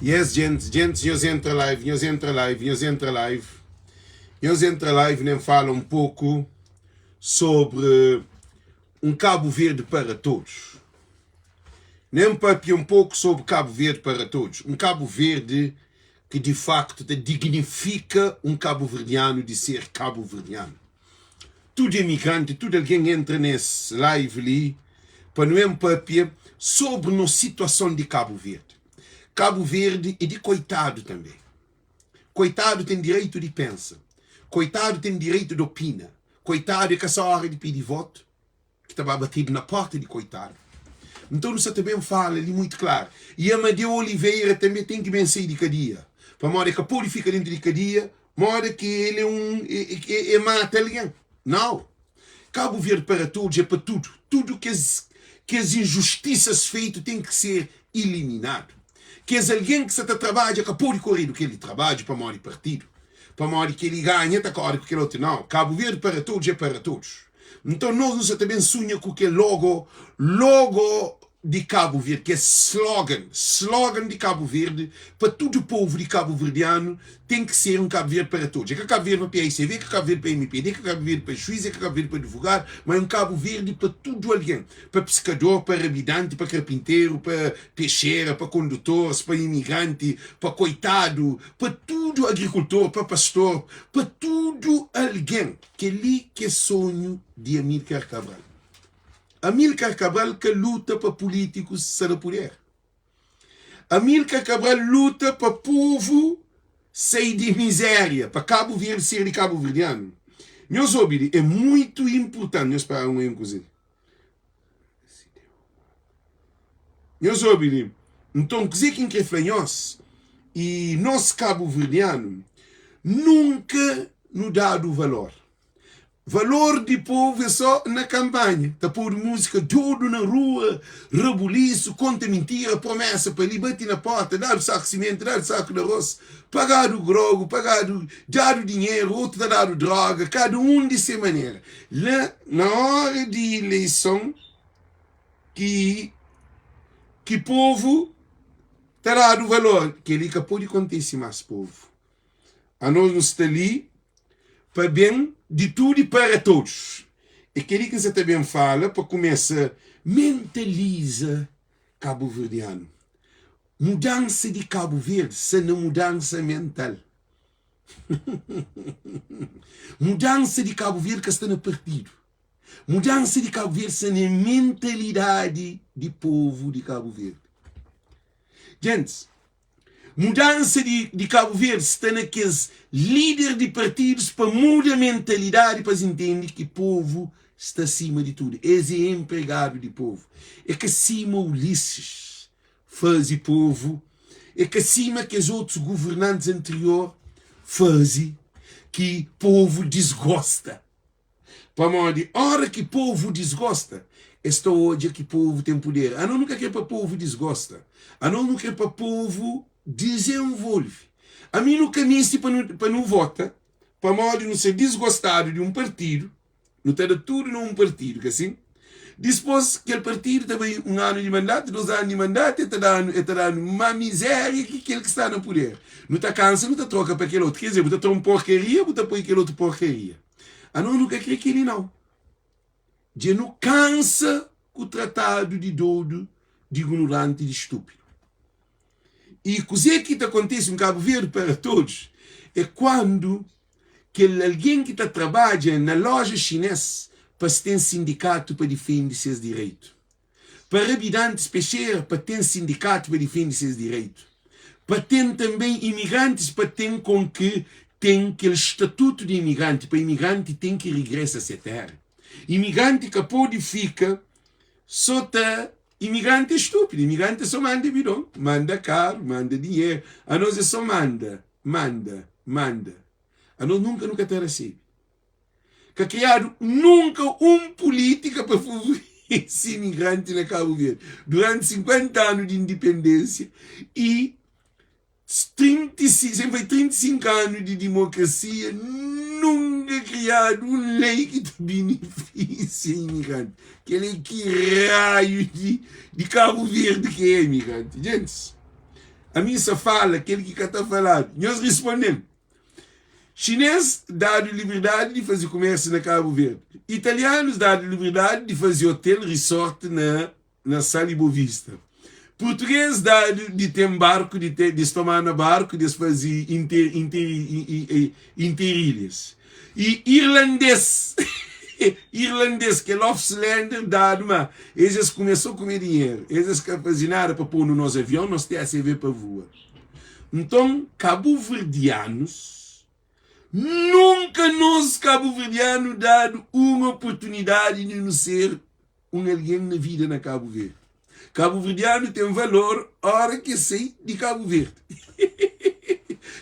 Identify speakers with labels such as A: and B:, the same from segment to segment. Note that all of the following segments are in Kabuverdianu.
A: Yes gents, gents nhos entra live, nhos entra live, nhos entra live, nhos entra live nem fala um pouco sobre um Cabo Verde para todos. Nem papia um pouco sobre Cabo Verde para todos. Um Cabo Verde que de facto te dignifica um cabo-verdiano de ser cabo-verdiano. Tudo imigrante, tudo alguém entra nesse live li pa nu em papia sobre nos situação de Cabo Verde. Cabo Verde é de coitado também. Coitado tem direito de pensa. Coitado tem direito de opina. Coitado é ka só hora de pedir voto ki ta ba batedu na porta di koitadu. Nton nu sa ta ben fala li muitu klaru. I Amadeu Oliveira tanbe ten ki ben sai di kadia, pamodi e ka pode fika dentu di kadia moda ki el é un e mata algen. Nau. Kabu Verdi para todos é pa tudu. Tudu kes kes injustisas feitu ten ki ser iliminadu. Kes algen ki sa ta trabadja ka pode koredu kel di trabadju pamodi partidu, pamodi kel li ganha ta kore ku kel otu. Nau. Kabu Verdi para todos é para todos. Nton nos nu sa ta ben sunha ku kel logo, logo di Kabu Verdi, kel slogan, slogan di Kabu Verdi pa tudu povu di kabuverdianu ten ki ser un Kabu Verdi para todos. É ka Kabu Verdi pa PAICV, é ka Kabu Verdi pa MPD, é ka Kabu Verdi pa juiz, é ka Kabu Verdi pa advogadu, ma é un Kabu Verdi pa tudu algen, pa piskador, pa rabidanti, pa karpinteru, pa pexera, pa kondutors, pa imigranti, pa koitadu, pa tudu agrikultor, pa pastor, pa tudu algen. Kel-li ki é sonhu di Amilcar Cabral. Amilcar Cabral ka luta pa pulítikus sta na puder. Amilcar Cabral luta pa povu sai di mizéria, pa Kabu Verdi ser di kabuverdianu. Nhos obi li, é muitu inpurtanti. Nhos para un kuze. Nhos obi li. Nton, kuzê ki N krê fla nhos? I nos kabuverdianu, nunka nu dadu valor. Valor di povu é só na kanpanha. Ta podu múzika dodu na rua, rabulisu, konta mintira, promesa pa li, bati na porta, dadu saku simentu, dadu saku di arroz, pagadu grogu, pagadu, dadu dinheru, otu ta dadu droga, kada un di se manera. La na ora di ileison ki ki povu ta dadu valor. Kel-li ka pode kontise más, povu. Anos nu sta li pa ben di tudu i para todos. É kel-li ki N sa ta ben fala pa kumesa mentaliza kabuverdianu. Mudansa di Kabu Verdi sta na mudansa mental. Mudansa di Kabu Verdi ka sta na partidu. Mudansa di Kabu Verdi sta na mentalidadi di povu di Kabu Verdi. Gentis, mudansa di, di Kabu Verdi sta na kes lider di partidus pa muda mentalidadi pa es intende ki povu sta sima di tudu. Es é enpregadu di povu. É ka sima Ulisses faze povu é ka sima kes otus governantis anterior faze ki povu disgosta. Pamodi ora ki povu disgosta, es ta odja ki povu ten puder. Anos nu ka kre pa povu disgosta, anos nu kre pa povu dizenvolve. Ami nu ka misti pa nu, pa nu vota pamodi nu ser disgostadu di un partidu. Nu ta da tudu na un partidu, ka sin? Dispôs, kel partidu ta bai un anu di mandatu, dos anu di mandatu, e ta da-nu, e ta da-nu má mizéria ki kel ki sta na puder. Nu ta kansa, nu ta troka pa kel otu. Ker dizer, bu ta tra un porkaria, bu ta poi kel otu porkaria. Anos nu ka kre kel-li, nau. Dja nu kansa ku tratadu di dodu, di ignoranti, di stúpidu. I kuzê ki ta kontise un Kabu Verdi para todos é kuandu kel algen ki ta trabadja na loja xinês pa es ten sindikatu pa difende ses direitu, pa rabidantis pexera pa ten sindikatu pa difende ses direitu, pa ten tanben imigrantis pa ten kon ki ten kel statutu di imigranti pa imigranti ten ki rigresa se tera. Imigranti ka pode fika so ta Imigranti é stúpidu, imigranti é só manda bidon, manda karu, manda dinheru. Anos é só manda, manda, manda. Anos nunka nu ka ta rasebe. Ka kriadu nunka un pulítika pa favorese imigranti na Kabu Verdi duranti 50 anu di indipendênsia i 35, sen fai 35 anu di dimokrasia, nunka kriadu un lei ki ta binifisia imigranti. Kel é ki raiu di, di Kabu Verdi ki é imigranti. Gentis, Ami N sa fala kel ki ka ta faladu. Nhos risponde-m, Xinês dadu liberdadi di faze kumérsiu na Kabu Verdi. Italianus dadu liberdadi di faze otel, resort na na Sal i Bovista. Purtugês dadu di ten barku, di ten, di es tomá na barku, di es faze inter, inter, interilhas. I irlandês, irlandês, kel Offslander dadu, ma es es kume so kume dinheru, es es ka faze nada pa pô-nu nos avion, nos TACV pa voa. Nton, kabuverdianus, nunka nos kabuverdianu dadu un oportunidadi di nu ser un algen na vida na Kabu Verdi. Kabuverdianu ten valor ora ki es sai di Kabu Verdi.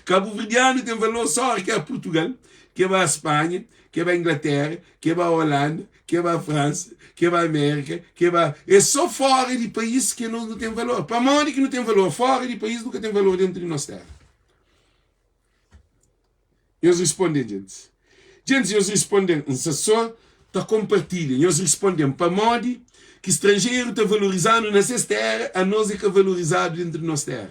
A: Kabuverdianu ten valor só ora ki é Purtugal, ki é ba Spanha, ki é ba Inglaterra, ki é ba Holanda, ki é ba Fransa, ki é ba Amérika, ki é ba. É só fora di país ki nos nu ten valor. Pamodi ki nu ten valor fora di país, nu ka ten valor dentu di nos téra? Nhos responde-m, djentis. Djentis, nhos responde-m, N sta sô ta konpartilha. Nhos responde-m, Pamodi ki stranjeru ta valoriza-nu na ses téra, anos é ka valorizadu dentu di nos téra?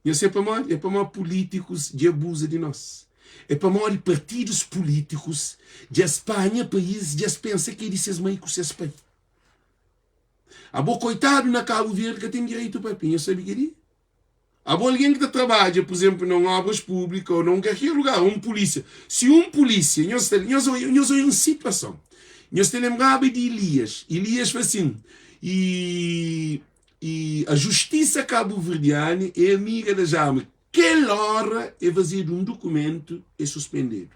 A: Nhos sabe pamodi? É pamodi pulítikus dja abuza di nos. É pamodi partidus pulítikus dja spanha país, dja es pensa ki é di ses mai ku ses pai. Abo, koitadu na Kabu Verdi, ka ten direitu papia. Nhos sabe kel-li? Abo algen ki ta trabadja, pur izénplu, na un obras públika ô na un kalker lugar, un pulísia. Si un pulísia, nhos ta, nhos odja, nhos odja un situason. Nhos ta lenbraba di Ilias. Ilias fla sin, I, i a justisa kabuverdiana é amiga da jama. Kel óra é fazedu un dukumentu, é suspendedu.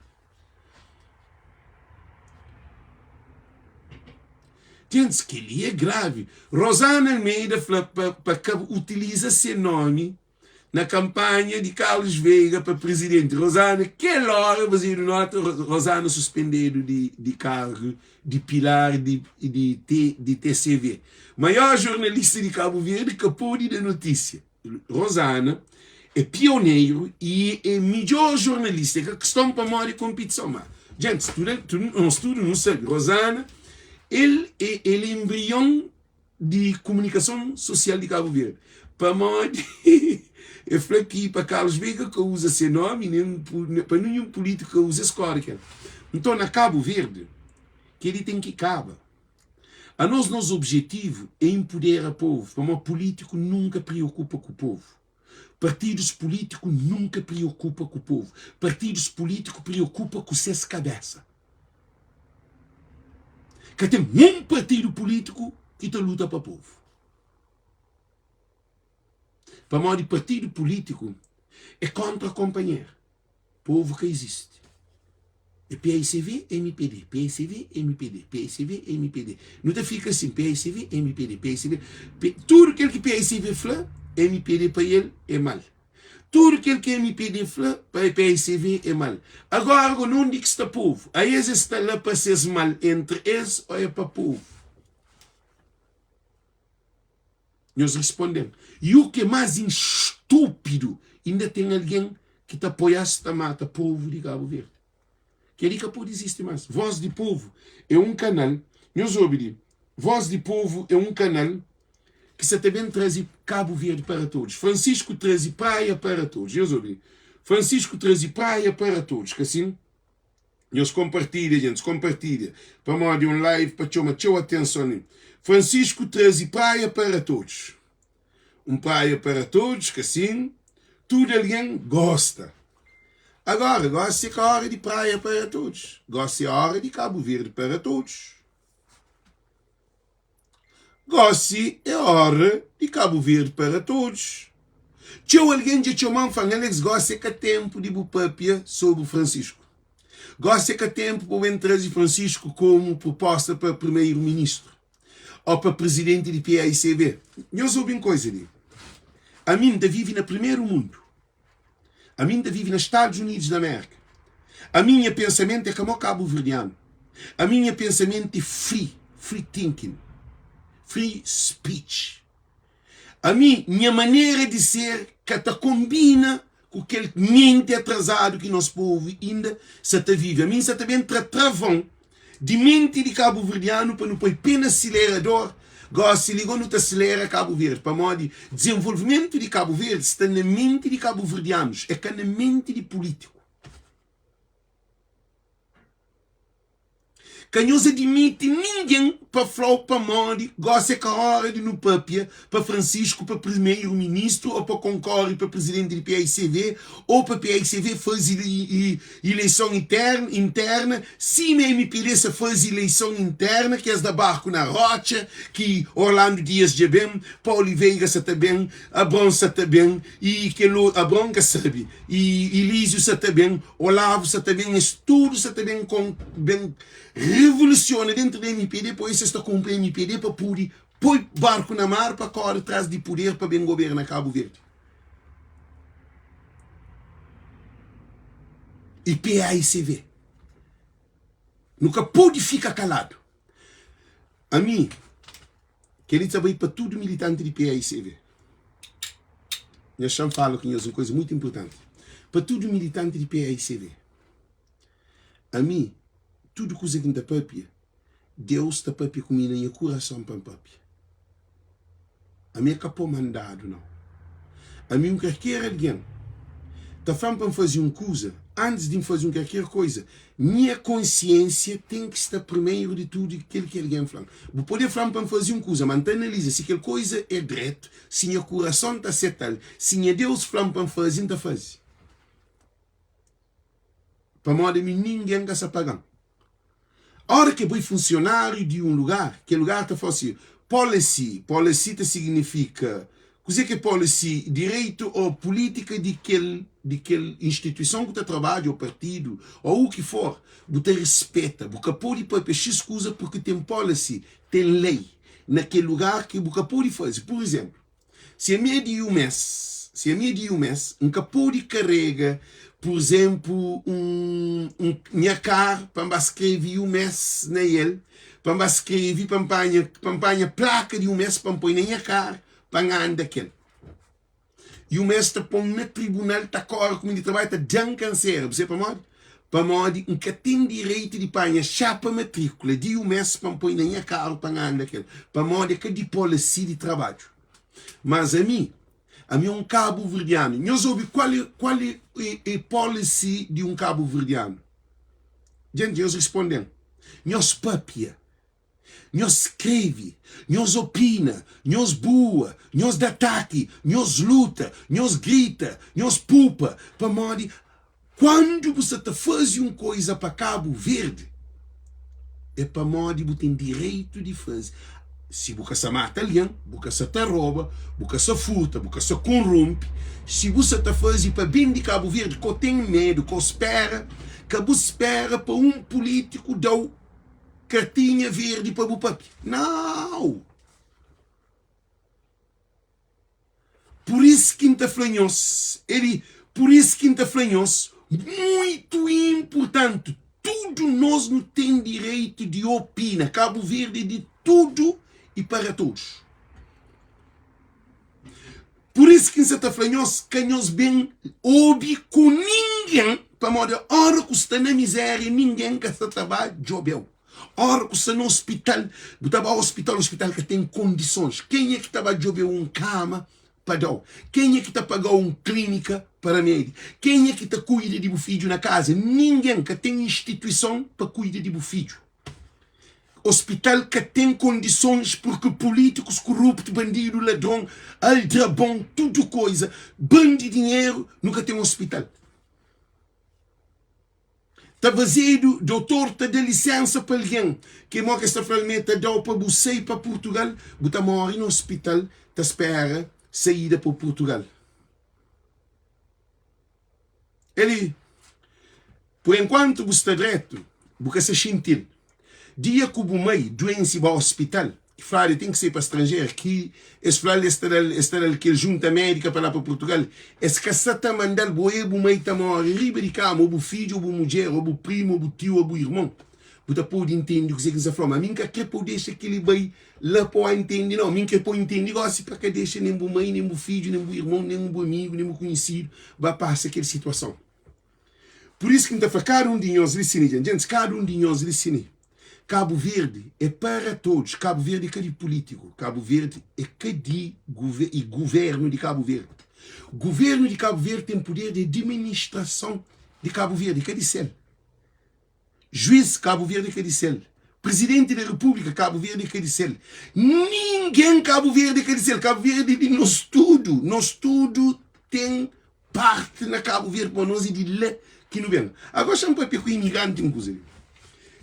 A: Gentis, kel-li é gravi. Rosana Almeida fla pa pa ka utiliza se nomi na kanpanha di Carlos Veiga pa prizidenti. Rosana, kel óra fazedu nota, Rosana suspendedu di di kargu di pilar di di di TCV. Maior jornalista di Kabu Verdi ka pode da notísia. Rosana é pioneiru i é midjor jornalista. É ka kiston pamodi konpitison, ma djentis, tudu tudu nos tudu nu sabe Rosana el é el é enbrion di komunikason sosial di Kabu Verdi pamodi el fla ki pa Carlos Veiga ka uza se nomi nen pa ninhun pulítiku ka uza es kóre kel. Nton na Kabu Verdi kel-li ten ki kaba. Anos nos objetivu é inpudera povu, pamodi pulítiku nunka priokupa ku povu. Partidus pulítiku nunka priokupa ku povu. Partidus pulítiku priokupa ku ses kabésa. Ka ten un partidu pulítiku ki ta luta pa povu. Pamodi partidu pulítiku é kóntra konpanheru. Povu ka izisti. É paicv, mpd, paicv, mpd, paicv, mpd. Nu ta fika asin, paicv, mpd, paicv. Tudu kel ki paicv fla, mpd pa el é mal. Tudu kel ki mpd fla pa paicv é mal. Agora go, na undi ki sta povu? A es es sta la pa ses mal entri es o é pa povu? Nhos responde-m, I u ki é más instúpidu, inda ten algen ki ta apoia-s ta mata povu di Kabu Verdi. Kel-li ka pode izisti más. Vós di Povu é un kanal, nhos obi li, Vós di Povu é un kanal ki sa ta ben traze Kabu Verdi para todos. Francisco traze Praia para todos. Nhos obi li, Francisco traze Praia para todos, ka sin? Nhos konpartilha djentis, konpartilha pamodi un live pa txoma txeu atenson li. Francisco trazi praia para todos. Un praia para todos, ka sin? Tudu algen gosta. Agora, gosi é ka ora di praia para todos. Gosi é ora di Kabu Verdi para todos. Gósi é óra di Kabu Verdi para todos. Txeu algen dja txoma-m fla-m, Alex, gósi é ka ténpu di bu pâpia sobri Francisco. Gósi é ka ténpu pa bu ben traze Francisco komu prupósta pa primeru-ministru ô pa prizidenti di PAICB. Nhos obi un koza li, ami N ta vive na primeru mundu. Ami N ta vive na Stadus Unidus di Amérika. Ami nha pensamentu é ka mo kabuverdianu. Ami nha pensamentu é free, free thinking, free speech. Ami nha manera di ser ka ta konbina ku kel menti atrazadu ki nos povu inda sa ta vive. Ami N sa ta ben tra travon di menti di kabuverdianu pa nu poi pe na silerador. Gósi li gó nu ta selera Kabu Verdi pamodi dizenvolvimentu di Kabu Verdi sta na menti di kabuverdianus, é ka na menti di pulítiku. Ka nhos adimiti ningen pa fla-u pamodi gosi é ka ora di nu papia pa Francisco pa primeiro ministro ou pa konkore pa presidenti di paicv ou pa paicv fazi ileison interna sima mpd sa fazi ileison interna ki es da barku na rotxa ki Orlando Dias dja ben Paulo Veiga sa ta ben Abron sa ta ben i kel Abron ka sabi i Elísio sa ta ben Olavo sa ta ben es tudu sa ta ben kon ben revolusiona dentru di mpd po es ta kunpra mpd pa pudi poi barku na mar pa kore tras di puder pa ben goberna Kabu Verdi i paicv nu ka pudi fika kaladu ami Kel-li ta bai pa tudu militanti di paicv. Nha xa-m fala ku nhos un kuza mutu inpurtanti. Pa tudu militanti di paicv, ami, tudu kuza ki N ta pâpia, Deus ta pâpia ku mi na nha kurason pa N pâpia. Ami é ka pô mandadu, nau. Ami, un kalker algen ta fla-m pa N faze un kuza, antis di N faze un kalker koza, Nha konsiensia ten ki sta primeru di tudu ki kel ki algen fla-m. Bu pode fla-m pa N faze un kuza, má N ta analiza si kel koza é dretu, si nha kurason ta seta-l. Si nha Deus fla-m pa N faze, N ta faze. Pamodi ami ningen ka sta paga-m. Óra ki bai funsionáriu di un lugar, kel lugar ta fla si, Policy, policy ta signifika Kuzê ki é policy? Direitu ô pulítika di kel di kel instituison ku ta trabadja ô partidu ô u ki for, bu ta rispeta. Bu ka pode papia xis kuza purki ten policy, ten lei na kel lugar ki bu ka pode faze. Pur izénplu, si ami é di UMES, si ami é di UMES, N ka pode karega, pur izénplu, un un nha kar pa N ba skrebe UMES na el, pa N ba skrebe pa N panha pa N panha plaka di UMES pa N poi na nha kar pa N anda kel. I un mês ta pô-m na tribunal, ta kóre ku mi di trabadju, ta da-m kansera. Bu sabe pamodi? Pamodi N ka ten direitu di panha xapa matríkula di un mês pa N poi na nha karu pa N anda kel. Pamodi é ka di polisi di trabadju. Mas ami, ami é un kabuverdianu. Nhos obi kual é, kual é, é, é polisi di un kabuverdianu? Djenti, nhos responde-m. Nhos papia. Nhos skrebe, nhos opina, nhos bua, nhos da ataki, nhos luta, nhos grita, nhos pupa, pamodi kuandu bu sa ta faze un koiza pa Kabu Verdi, é pamodi bu ten direitu di faze. Si bu ka sa mata algen, bu ka sa ta roba, bu ka sa furta, bu ka sa konronpi, si bu sa ta faze pa ben di Kabu Verdi, ko ten medu, ko spera, ka bu spera pa un pulitiku da-u Kartinha verdi pa bu papia. Nau! Pur isu ki N ta fla nhos, el, pur isu ki N ta fla nhos, muitu inpurtanti, tudu nos nu ten direitu di opina. Kabu Verdi é di tudu i para todos. Pur isu ki N sa ta fla nhos, ka nhos ben obi ku ningen, pamodi óra ku sta na mizéria, ningen ka sa ta ba djobe-u. Óra ku sta na ospital, bu ta ba ospital, ospital ka ten kondisons. Kenha ki ta ba djobe-u un kama pa da-u? Kenha ki ta paga-u un klínika pa ramedi? Kenha ki ta kuida di bu fidju na kaza? Ningen! Ka ten instituison pa kuida di bu fidju. Hospital ka ten kondisons purki pulitikus kuruptu, bandidu, ladron, aldrabon, tudu koiza, bandi dinheru, nu ka ten hospital. Ta fazedu, dotor ta da lisensa pa algen ki mo kes ta fla-l ma e ta da-u pa bu sai pa Purtugal, bu ta mori na hospital ta spera saida pa Purtugal. Eli, Por enkuantu bu sta dretu, bu ka sa xinti-l. Dia ku bu mai duense ba ospital, ki fladu el ten ki sai pa stranjer, ki es fla-l es ta da-l es ta da-l kel junta médika pa la pa Purtugal, es ka sa ta manda-l, bo e bu mai ta móre riba di kama, ô bu fidju, ô bu mudjer, ô bu primu, ô bu tiu, ô bu irmon. Bu ta pode intende kuzê ki N sta fla-u, má mi N ka krê pa-u dexa kel-li bai la pa-u a intende, nau. Mi N krê pa-u intende gósi pa ka dexa nen bu mai, nen bu fidju, nen bu irmon, nen bu amigu, nen bu konhisidu ba pasa kel situason. Pur isu ki N ta fla kada un di nhos li sini, dja, djentis, kada un di nhos li sini. Cabo Verde é para todos. Cabo Verde é ka di político. Cabo Verde é ka di e governo di Cabo Verde. Governo di Cabo Verde tem poder de administração di Cabo Verde, ka di sel. Juiz, Cabo Verde é ka di sel. Presidente da República, Cabo Verde é ka di sel. Ninguém Cabo Verde é ka di sel. Cabo Verde é di nos tudo. Nos tudo tem parte na Cabo Verde pa nos é di la ki nu ben. Agora xa-m papia ku imigranti un kuza li.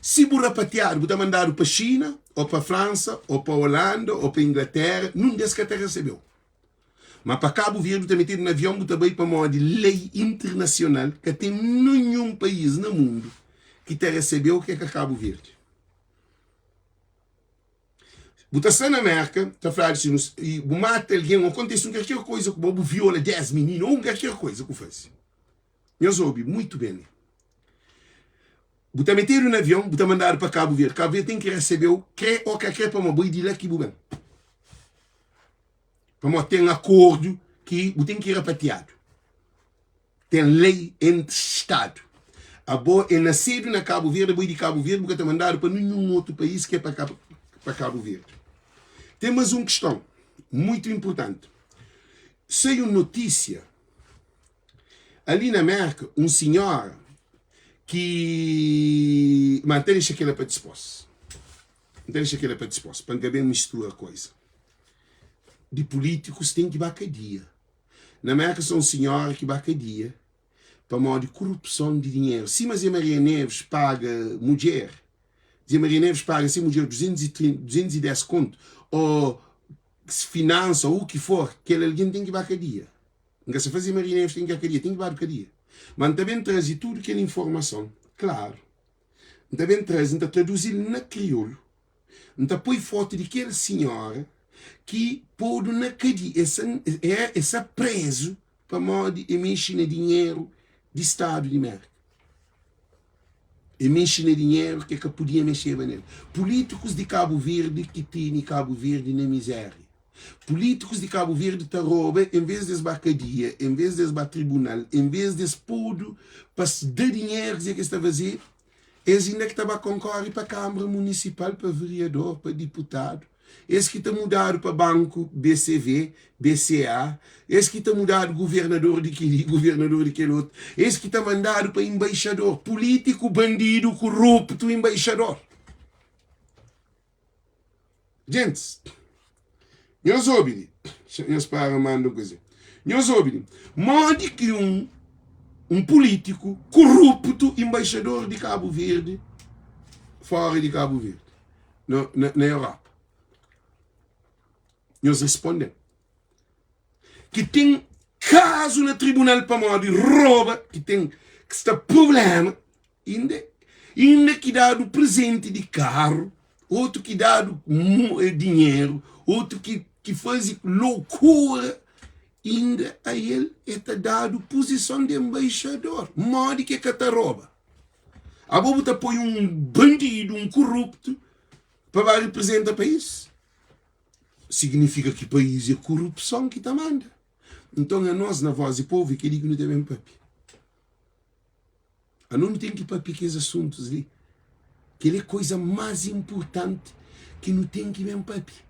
A: Si bu rapateadu bu ta mandadu pa Xina ou pa Fransa ou pa Holanda ou pa Inglaterra, nun des ka ta resebeu. Ma pa Cabo Verde bu ta metedu na avion bu ta bai pamodi lei internasional ka ten ninhun país na mundu ki ta resebeu ki é ka Cabo Verde. Bu ta sta na Merka, ta fladu si nu i bu mata algen ô kontise un kalker koiza ku bo, bu viola 10 mininu ô un kalker koiza ku faze. Nhos obi muitu ben li. Bu ta metedu na avion, bu ta mandadu pa Kabu Verdi. Kabu Verdi ten ki resebe-u, kre ô ka kre, pamodi bo é di la ki bu ben. Pamodi ten akordu ki bu ten ki rapatiadu. Ten lei entri stadu. Abo é nasedu na Kabu Verdi, abo é di Kabu Verdi, bu ka ta mandadu pa ninhun otu país ki é pa pa Kabu Verdi. Ten mas un kiston muitu inpurtanti. Sai un notisia ali na Merka, un sinhora ki, ma N ta dexa kila pa dispos, N ta dexa kila pa dispos, pa N ka ben mistura koiza di pulitikus ten ki ba kadia. Na Merka sta un sinhora ki ba kadia pamodi kurupson di dinheru. Sima Zé Maria Neves paga mudjer, Zé Maria Neves paga se mudjer 210 kontu o finansa ou u ki for, kel algen ten ki ba kadia. N ka sa fla Zé Maria Neves ten ki ba kadia, ten ki badu kadia. Ma N ta ben traze tudu kel informason, klaru. N ta ben traze, N ta traduzi-l na kriolu. N ta poi fotu di kel sinhora ki podu na kadia. E sta prezu pamodi e mexe na dinheru di stadu di Merka. E mexe na dinheru ki e ka podia mexeba nel. Pulítikus di Kabu Verdi ki tene Kabu Verdi na mizéria. Pulítikus di Kabu Verdi ta roba en ves di es ba kadia, en ves di es ba tribunal, en ves di es podu pa da dinheru, kuzê ki es ta faze? Es inda ki ta ba konkore pa Kanbra Munisipal, pa veriador, pa diputadu, es ki ta mudadu pa banku BCV, BCA, es ki ta mudadu guvernador di kel-li, guvernador di kel otu, es ki ta mandadu pa inbaixador, pulítiku, bandidu, kuruptu, inbaixador. Gentis, nhos obi li. Nhos para manda un kuizinha. Nhos obi li. Modi ki un un pulítiku kuruptu inbaixador di Kabu Verdi fora di Kabu Verdi na na na Europa? Nhos responde-m. Ki ten kazu na tribunal pamodi roba, ki ten ki sta prublema Inda, inda ki dadu prezenti di karu, otu ki dadu dinheru, otu ki, ki faze lokura, inda a el e ta dadu puzison di enbaixador. Modi ki e ka ta roba? Abo bu ta poi un bandidu, un kuruptu pa ba riprizenta país? Signifika ki país é kurupson ki ta manda. Nton, anos na Voz di Povu é kel-li ki nu ta ben papia. Anu nu ten ki papia kes asuntus li. Kel é koiza más inpurtanti ki nu ten ki ben papia.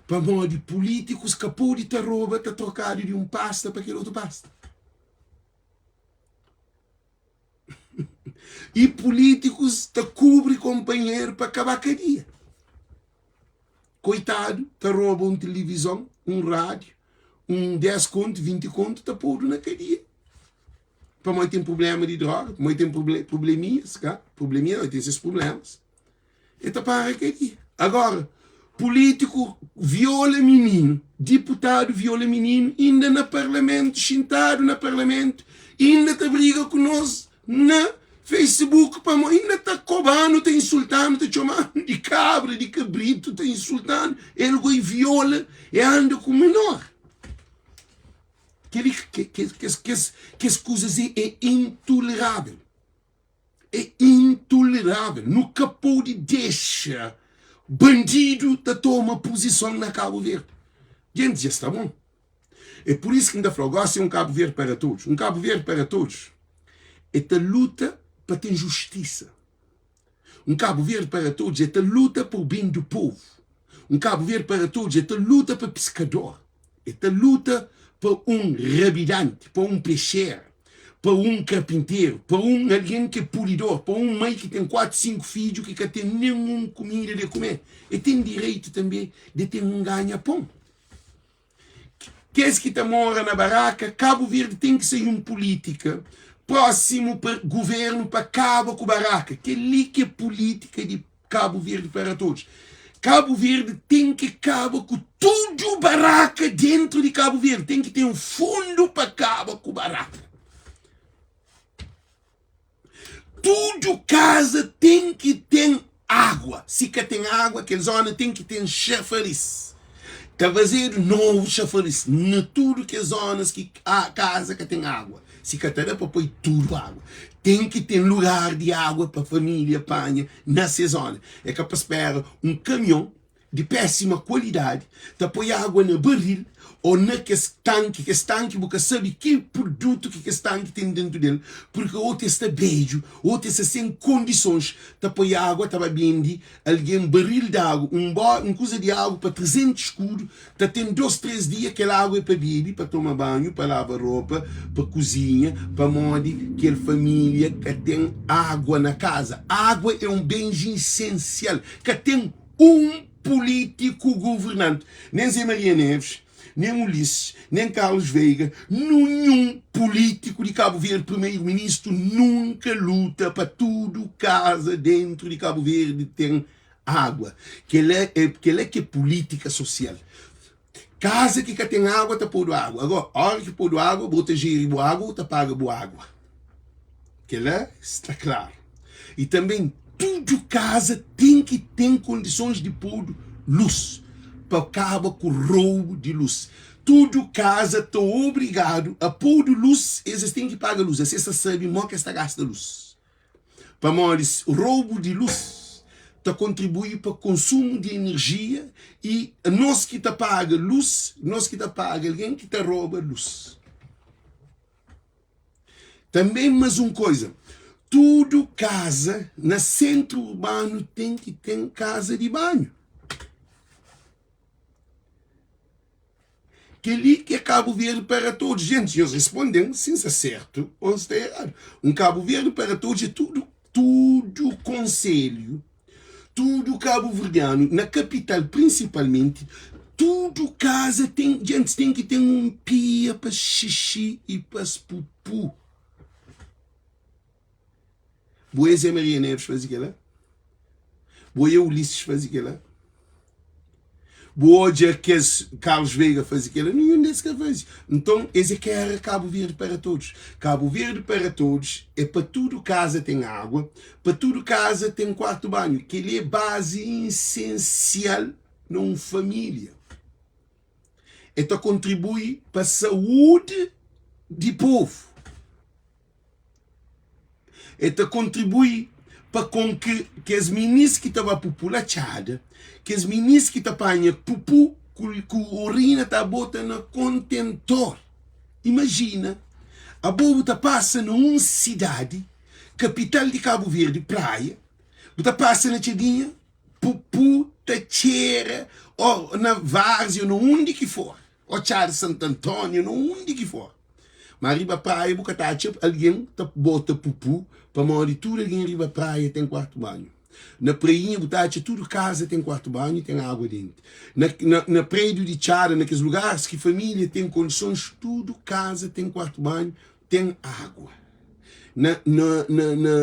A: Pamodi pulítikus ka pode ta roba, ta trokadu di un pasta pa kel otu pasta. I pulítikus ta kubri konpanheru pa ka ba kadia. Koitadu ta roba un tilivizon, un rádiu, un 10 kontu, 20 kontu, ta podu na kadia. Pamodi ten prubléma di droga, pamodi ten probleminhas, ka? Probleminha, el ten ses prublémas. El ta para kadia. Agora, polítiku viola mininu, diputadu viola mininu, inda na parlamentu, xintadu na parlamentu, inda ta briga ku nos na Facebook, pamodi inda ta kobanu, ta insultanu, ta txomanu di kabra, di kabritu, ta insultanu. El goi viola, e anda ku menor. Kel-li, kes kuzas li é intolerável. É intolerável. Nu ka pode dexa bandidu ta toma puzison na Kabu Verdi. Gentis dja sta bon. É pur isu ki N ta fla-u, gósi é un Kabu Verdi para todos. Un Kabu Verdi para todos é ta luta pa ten justisa. Un Cabo Verde para todos é ta luta pa o bem do povo. Un Cabo Verde para todos é ta luta pa pescador, é ta luta pa un rabidante, pa un pexera, pa un carpinteiro, pa un alguém ki é pulidor, pa un mai ki ten 4, 5 fidju ki ka ten nen un kumida de kume. E ten direito tanbe de ten un ganha pon. Kes ki ta mora na baraka, Cabo Verde ten ki sai un politika prosimu pa governu pa kaba ku baraka. Kel li ki é politika di Cabo Verde para todos. Cabo Verde ten ki kaba ku tudu baraka dentru di Cabo Verde. Ten ki ten fundu pa kaba ku baraka. Tudu kaza ten ki ten agua. Si ka ten agua, kel zona ten ki ten xafaris. Ta fazedu novu xafaris na tudu kes zonas ki kaza ka ten agua. Si ka ta da pa poi tudu agua, ten ki ten lugar di agua pa familia panha na se zona. É ka pa spera un kamion di pésima kualidadi ta poi agua na baril ô na kes tanki, kes tanki bu ka sabe ki produtu ki kes tanki ten dentu del, purki otu es sta bedju, otu es sta sen kondisons, ta poi agua ta ba bende algen baril di agu, un bo un kuza di agu pa 300 skudu, ta ten dos tres dia kel agu é pa bebe, pa toma banhu, pa laba ropa, pa kuzinha, pamodi kel familia ka ten agua na kaza. Agua é un benji isensial, ka ten Un pulítiku governanti, nen Zé Maria Neves, nen Ulisses, nen Carlos Veiga, nunhun pulítiku di Kabu Verdi, primeiro-ministru, nunka luta pa tudu kaza dentru di Kabu Verdi ten água. Kel-la é, kel-la ki é pulítika sosial. Kaza ki ka ten água ta podu água. Agora, óra ki podu água, bo ta jeri bu água, bu ta paga bu água. Kel-la sta klaru. I tanbê, tudu kaza ten ki ten kondisons di podu lus pa kaba ku roubu di lus. Tudu kaza ta obrigadu a podu lus, es es ten ki paga lus. Asi es ta sabe mo ki es ta gasta lus. Pamodi roubu di lus ta kontribui pa konsumu di enerjia i nos ki ta paga lus, nos ki ta paga algen ki ta roba lus. Tanbê más un koza, tudu kaza na sentru urbanu ten ki ten kaza di banhu. Kel-li ki é Kabu Verdi para todos. Gentis, nhos responde-m si N sta sertu ô N sta eradu. Un Kabu Verdi para todos é tudu, tudu konselhu, tudu kabuverdianu, na kapital prinsipalmenti, tudu kaza ten, gentis ten ki ten un pia pa xixi i pa pupu. Bo é Zé Maria Neves faze kel-la? Bo é Ulisses faze kel-la? Bu odja kes Carlos Veiga faze kel-la? Ninhun des ka faze. Nton, es é ki éra Kabu Verdi para todos. Kabu Verdi para todos é pa tudu kaza ten água, pa tudu kaza ten kuartu banhu. Kel-li é bazi isensial na un família. E ta kontribui pa saúdi di povu. E ta kontribui pa kon ki kes minis ki ta ba pupu la txada, kes minis ki ta panha pupu ku, ku urina ta bota na kontentor. Imajina, abo bu ta pasa na un sidadi, kapital di Kabu Verdi, Praia, bu ta pasa na txadinha, pupu ta txera, o na Várzea, o na undi ki for, o txada Santo António, na undi ki for. Ma riba praia bu ka ta atxa algen ta bota pupu pamodi tudu algen riba praia ten kuartu banhu. Na prainha bu ta atxa tudu kaza ten kuartu banhu i ten agua denti. Na, na, na prédiu di txada, na kes lugaris ki família ten kondisons, tudu kaza ten kuartu banhu, ten agua. Na, na, na, na,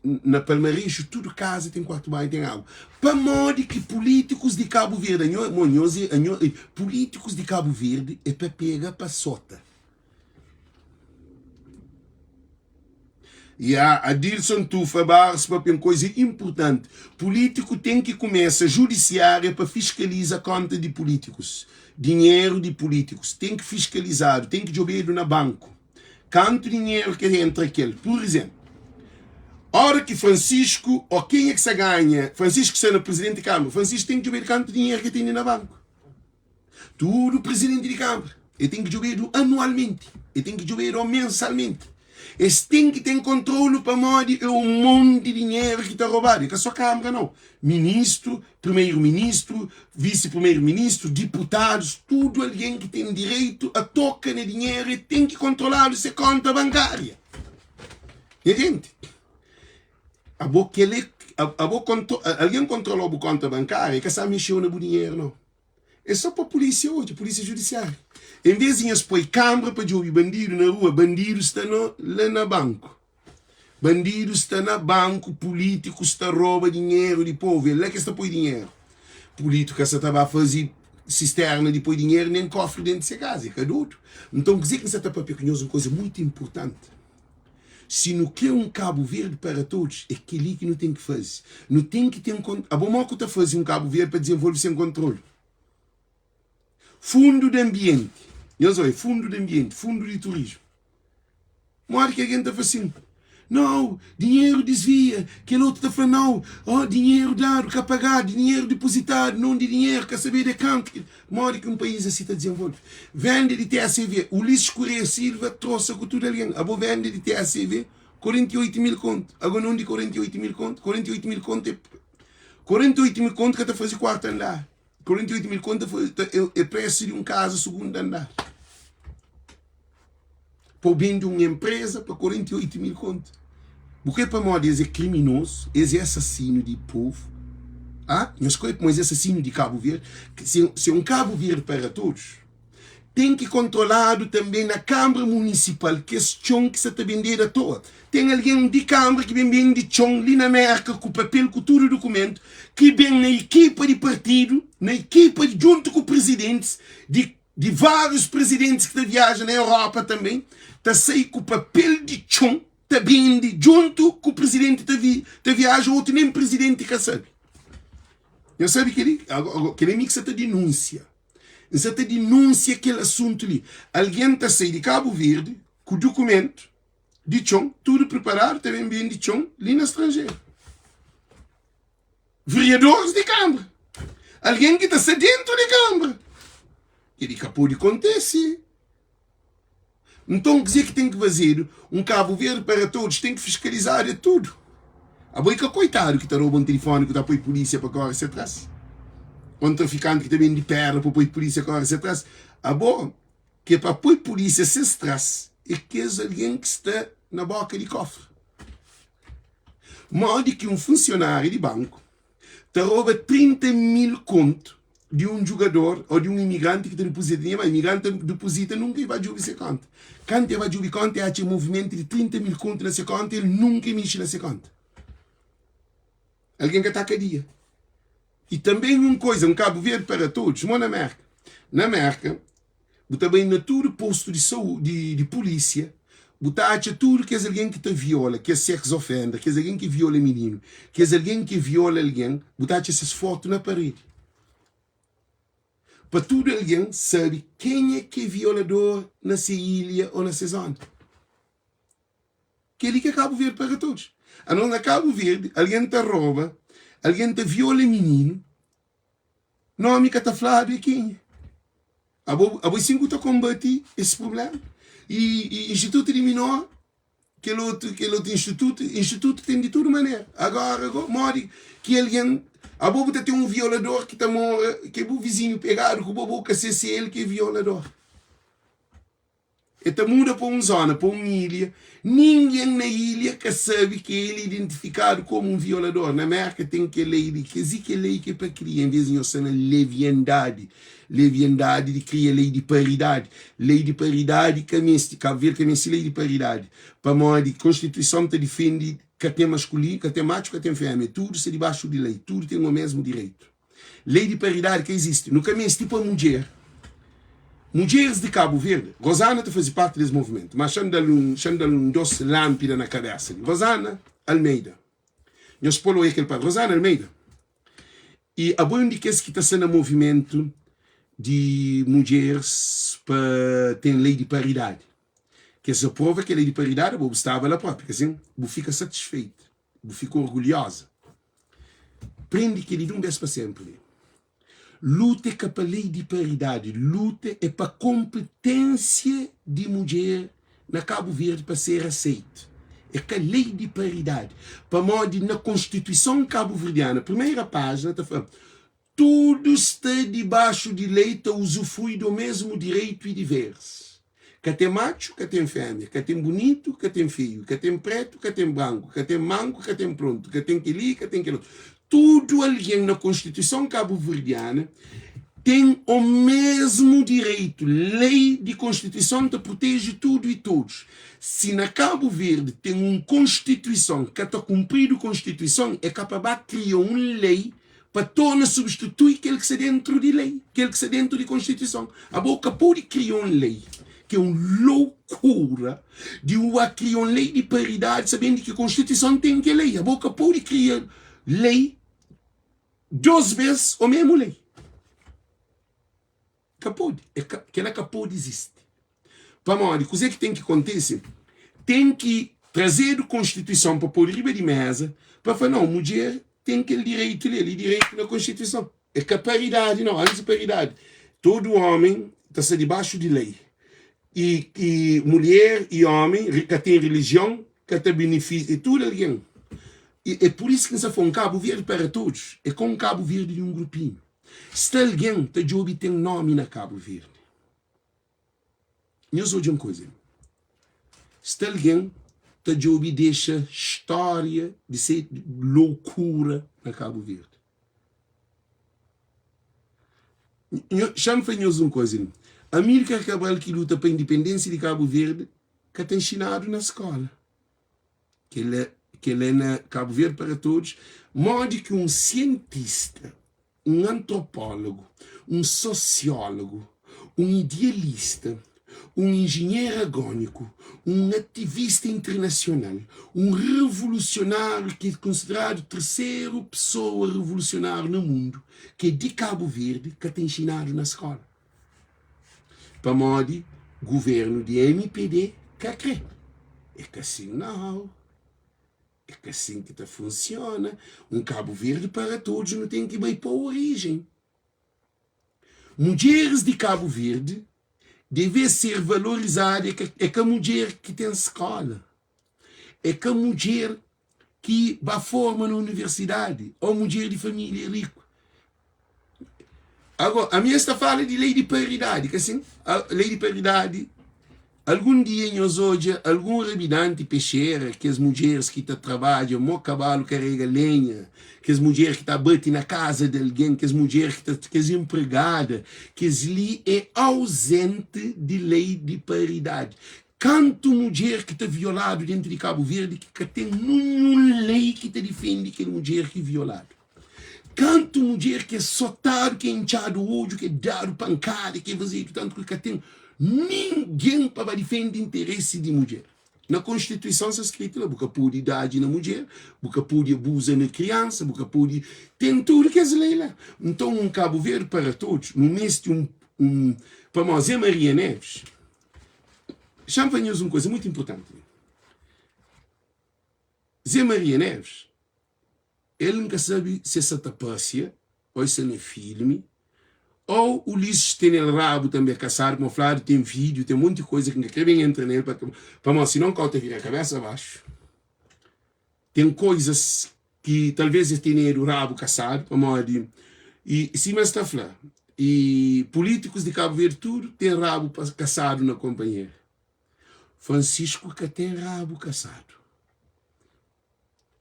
A: na Palmarexu tudu kaza ten kuartu banhu, ten agua. Pamodi ki pulítikus di Kabu Verdi, anho, mo, nhos é, anho, pulítikus di Kabu Verdi é pa pega pa sota. Ya, Adilson Tufa Barros papia un koiza inpurtanti, pulítiku ten ki kumesa judisiária pa fiskaliza konta di pulítikus, dinheru di pulítikus ten ki fiskalizadu, ten ki djobedu na banku. Kantu dinheru ki entra kel? Pur izénplu, óra ki Francisco ô kenha ki sta ganha, Francisco sta na prizidenti di kánmara, Francisco ten ki djobedu kantu dinheru ki el tene na banku. Tudu prizidenti di kánmara, el ten ki djobedu anualmenti, el ten ki djobedu ô mensalmenti. Es ten ki ten kontrolu pamodi é un monti dinheru ki ta robadu. É ka só Kanbra nau. Ministru, Primeru Ministru, Visi Primeru Ministru, Diputadus, tudu algen ki ten direitu a toka na dinheru e ten ki kontroladu se konta bankária. Nha jenti, abo kel é abo algen kontrola-u bu konta bankária e ka sa mexeu na bu dinheru nau. É só pa polícia odja, polícia judiciária. Em vez di nhos poi câmara pa djobi bandidu na rua, bandidu sta no la na banku. Bandidu sta na banku, polítiku sta roba dinheru di povu, é la ki es ta poi dinheru. Polítiku ka sa ta ba fazi sisterna di poi dinheru nem kofri dentu se kaza, é ka dodu. Nton kuzê ki N sa ta papia ku nhos un kuza mutu inpurtanti. Si nu kre un Kabu Verdi para todos, é kel-li ki nu ten ki faze. Nu ten ki ten kon. Abo mó ku ta faze un Kabu Verdi pa dizenvolve sen kontrolu? Fundu di anbienti. Nhos obi, fundu di anbienti, fundu di turismu. Modi ki algen ta fla sin? Nau, dinheru disvia. Kel otu ta fla nau, oh, dinheru dadu, ka pagadu, dinheru dipozitadu, non di dinheru, ka sabedu é kantu. Modi ki un país asi ta dizenvolve? Venda di TACV, Ulisses Correia Silva trosa ku tudu algen. Abo venda di TACV, 48 mil kontu. Ago non di 48 mil kontu, 48 mil kontu é 48 mil kontu ka ta faze kuartu andar. 48 mil kontu é presu di un kaza sugundu andar. Pa bu bende un enpreza pa 48 mil kontu. Bu krê pamodi es é kriminozu, es é asasinu di povu. Ah, nhos krê pamodi es é asasinu di Kabu Verdi? Se, se un Kabu Verdi para todos, ten ki kontroladu tanbê na Kanbra Munisipal kes txon ki sa ta bendedu atoa. Ten algen di Kanbra ki ben bende txon li na Mérka ku papel, ku tudu dukumentu, ki ben na ekipa di partidu, na ekipa di djuntu ku prizidentis di di várius prizidentis ki ta viaja na Europa tanbê ta sai ku papel di txon ta bende djuntu ku prizidenti ta vi ta viaja otu nen prizidenti ka sabe. Nhos sabe kel-li? Kel-li mi ki sa ta dinúnsia. N sa ta dinúnsia kel asuntu li. Algen ta sai di Kabu Verdi ku dukumentu di txon tudu priparadu ta ben bende txon li na stranjeru. Vereadores di Kanbra, algen ki ta sta dentu di Kanbra, kel-li ka pode kontese. Nton, kuzê ki ten ki fazedu? Un Kabu Verdi para todos ten ki fiskalizadu é tudu. Abo é ka koitadu ki ta roba un tilifoni ku ta poi pulísia pa kóre se tras? Ô un trafikanti ki ta bende pédra pa poi pulísia kóre se tras? Abo ki é pa poi pulísia ses tras é kes algen ki sta na bóka di kofri. Modi ki un funsionáriu di banku ta roba 30 mil kontu di un djugador ô di un imigranti ki ta dipozita dinheru? Ma imigranti ta dipozita nunka el ba djobe se konta. Kantu el ba djobe konta el atxa movimentu di 30 mil kontu na se konta el nunka el mixi na se konta. Algen ka ta kadia. I tanbe un koisa, un Kabu Verdi para todos, mo na Merka. Na Merka, Bu ta bai na tudu postu di saúdi, di pulísia, bu ta atxa tudu kes algen ki ta viola, kes sex offender, kes algen ki viola mininu, kes algen ki viola algen, bu ta atxa ses fotu na paredi. Pa tudu algen sabe kenha ki é violador na se ilha ô na se zona. Kel-li ki é Kabu Verdi para todos. Anos na Kabu Verdi, algen ta roba, algen ta viola mininu, Nomi ka ta fladu é kenha. Abo, abo é sin ku ta konbati es prublema. I, i institutu di minor, kel otu, kel otu institutu, institutu ten di tudu manera. Agora, go, modi ki algen, abo bu ta ten un violador ki ta mora, ki é bu vizinhu pegadu ku bo, bo ka se si é el ki é violador. E ta muda pa un zona, pa un ilha, ningen na ilha ka sabe ki el identifikadu komu un violador. Na Merka ten kel lei li, kes i kel lei ki é pa kria, en ves di nhos sta na leviandadi, leviandadi di kria lei di paridadi. Lei di paridadi ka meste, Kabu Verdi ka meste lei di paridadi, pamodi konstituison ta difende ka ten maskulinu, ka ten matxu, ka ten femia, tudu sta dibaxu di lei, tudu ten omesmu direitu. Lei di paridadi ka izisti. Nu ka mesti pa mudjer. Mudjeris di Kabu Verdi, Rosana ta fazi parti des movimentu, ma xa-m da-l un, xa-m da-l un dos lanpida na kabesa li. Rosana Almeida, nhos pô-l oia kel pa. Rosana Almeida, i abo é un di kes ki ta sta na movimentu di mudjeris pa ten lei di paridadi. Kes aprova kel lei di paridadi, abo bu staba la propi, ka sin? Bu fika satisfeita, bu fika orgulhoza. Prende kel-li di un bês pa sénpri. Luta é ka pa lei di paridadi, luta é pa konpeténsia di mudjer na Kabu Verdi pa ser aseite. É ka lei di paridadi. Pamodi na Konstituison kabuverdiana, primeira pájina ta fla, Tudu sta dibaxu di lei ta uzufrui do mesmu direitu i diveris. Ka ten matxu, ka ten fémia, ka ten bunitu, ka ten feiu, ka ten pretu, ka ten branku, ka ten manku, ka ten prontu, ka ten kel-li, ka ten kel-otu. Tudu algen na Konstituison kabuverdiana ten omesmu direitu. Lei di Konstituison ta proteje tudu i todus. Si na Kabu Verdi ten un Konstituison ka ta kunpridu Konstituison, é ka pa ba kria un lei pa torna substitui kel ki sta dentru di lei, kel ki sta dentru di Konstituison. Abo ka pode kria un lei, ki é un loukura di u a kria un lei di paridadi sabendu ki Konstituison ten kel lei. Abo ka pode kria lei dos bes o mesmu lei. Ka pode. É ka, kel-la ka pode izisti. Pamodi, kuzê ki ten ki kontise? Ten ki trazedu Konstituison pa pôdu riba di méza pa fla, nau, mudjer ten kel direitu li, ali direitu na Konstituison. É ka paridadi, nau. Antis di paridadi, tudu ómi ta sta dibaxu di lei. I, i mulher i ómi ka ten rilijion, ka ta benefisia, tudu algen. I é pur isu ki N sta fla, un Kabu Verdi para todos, é ka un Kabu Verdi di un grupinhu. Sta algen ta djobe ten nomi na Kabu Verdi. Nhos odja un kuza li. Sta algen ta djobe dexa stória di se loukura na Kabu Verdi. Xa-m fla nhos un kuza li. Amílcar Cabral ki luta pa indipendénsia di Kabu Verdi ka ta nxinadu na skóla. Kel-la kel-la é na Cabo Verde para Todos, modi ki un sientista, un antropólogu, un sosiólogu, un idealista, un enjinheru agróniku, un ativista internasional, un revolusionáriu ki é konsideradu terseru pesoa revolusionáriu na mundu, ki é di Kabu Verdi, ka ta inxinadu na skóla. Pamodi guvernu di mpd ka kre. É ka sin nau. É ka sin ki ta funsiona. Un Kabu Verdi para todos nu ten ki bai pa orijen. Mudjeris di Kabu Verdi deve ser valorizadu. É ka mudjer ki ten skola. É ka mudjer ki ba forma na universidadi ô mudjer di família riku. Agora, ami es ta fala di lei di paridadi, ka sin? Lei di paridadi, algun dia nhos odja algun rabidanti pexera, kes mudjeris ki ta trabadja mo kabalu karega lenha, kes mudjer ki ta bati na kaza di algen, kes mudjer ki ta, kes enpregada, kes li é auzenti di lei di paridadi. Kantu mudjer ki ta violadu dentu di Kabu Verdi ki ka ten ninhun lei ki ta difendi kel mudjer ki violadu? Kantu mudjer ki é sotadu, ki é intxadu odju, ki é dadu pankada, ki é fazedu tantu ki ka ten ningen pa ba difendi interesi di mudjer? Na Konstituison sta skritu la, bu ka pode dadji na mudjer, bu ka pode abuza na kriansa, bu ka pode. Ten tudu kes lei la. Nton, un Kabu Verdi para todos, nu meste un, un, pamodi Zé Maria Neves, Xa-m fla nhos un kuza mutu inportanti. Zé Maria Neves, el N ka sabe si el sa ta pasia ô el sta na filmi ô Ulisses tene-l rabu tanbe kasadu, kuma fladu ten vídiu, ten monti kuza ki N ka kre ben entra nel pamodi sinon kau ta vira kabesa baxu. Ten koizas ki talvês es tenedu rabu kasadu pamodi i sima es ta fla i pulítikus di Kabu Verdi tudu ten rabu kasadu na konpanheru. Fransisku ka ten rabu kasadu.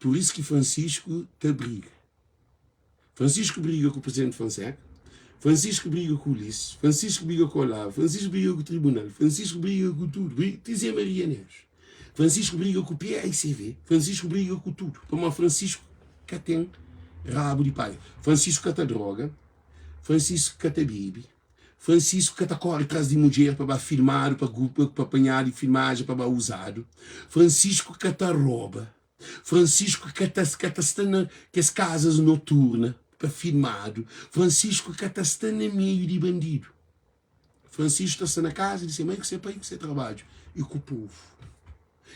A: Pur isu ki Fransisku ta briga. Francisco briga ku Presidente Fonseca, Francisco briga ku Ulisses, Francisco briga ku Olavo, Francisco briga ku Tribunal, Francisco briga ku tudo, briga ti Zé Maria Neves, Francisco briga ku PAICV, Francisco briga ku tudo, pamodi Francisco ka ten rabo di paia, Francisco ka ta droga, Francisco ka ta bebe, Francisco ka ta kore tras di mudjer pa ba filmadu, pa pa panhadu di filmajen pa ba uzadu, Francisco ka ta roba. Francisco ka ta ka ta sta na kes kazas noturna pa filmadu. Francisco ka ta sta na meiu di bandidu. Francisco ta sta na kaza di se mai ku se pai ku se trabadju i ku povu.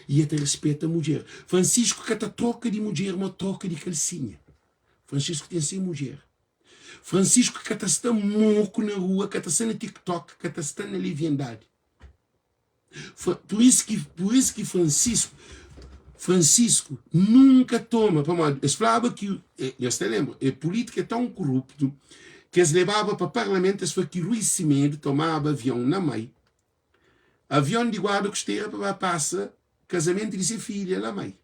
A: I e ta rispeta mudjer. Francisco ka ta troka di mudjer ma troka di kalsinha. Francisco ten se mudjer. Francisco ka ta sta moku na rua, ka ta sta na tiktok, ka ta sta na leviandadi. Pur isu ki, pur isu ki Francisco, Francisco nunka toma, pamodi es flaba ki, nhos ta lenbra, e pulítika é tãu kuruptu ki es lebaba pa parlamentu, es fla ki Rui Semedo tomaba avion na mai, avion di guarda kostera pa ba pasa kazamentu di se filha la mai.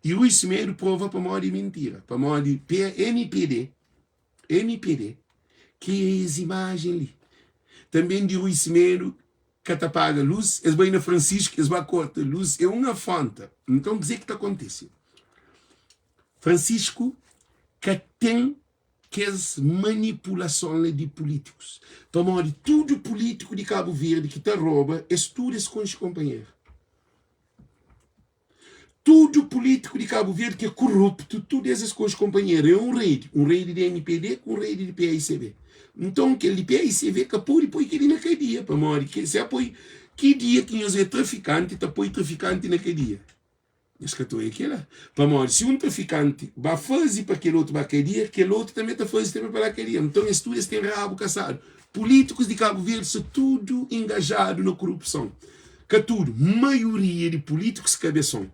A: I Rui Semedo prova pamodi é mintira, pamodi mpd, mpd kria es imajen li. Tanben di Rui Semedo ka ta paga lus, es bai na Francisco, es ba korta lus, é un afronta. Nton kuzê ki ta kontise? Francisco ka ten kes manipulason la di pulítikus, pamodi tudu pulítiku di Kabu Verdi ki ta roba, es tudu es konxe konpanheru. Tudu pulítiku di Kabu Verdi ki é kuruptu, tudu es es konxe konpanheru. É un redi, un redi di mpd ku un redi di paicv. Nton kel di paicv ka pode poi kel-li na kadia, pamodi ki si el poi, ki dia ki nhos é trafikanti ta poi trafikanti na kadia? Nhos ka ta oia kel-la. Pamodi si un trafikanti ba faze pa kel otu ba kadia, kel otu tanbe ta faze tanbe pa ba kadia. Nton es tudu es ten rabu kasadu. Pulítikus di Kabu Verdi sta tudu engajadu na kurupson. Ka tudu, maioria di pulítikus kabeson.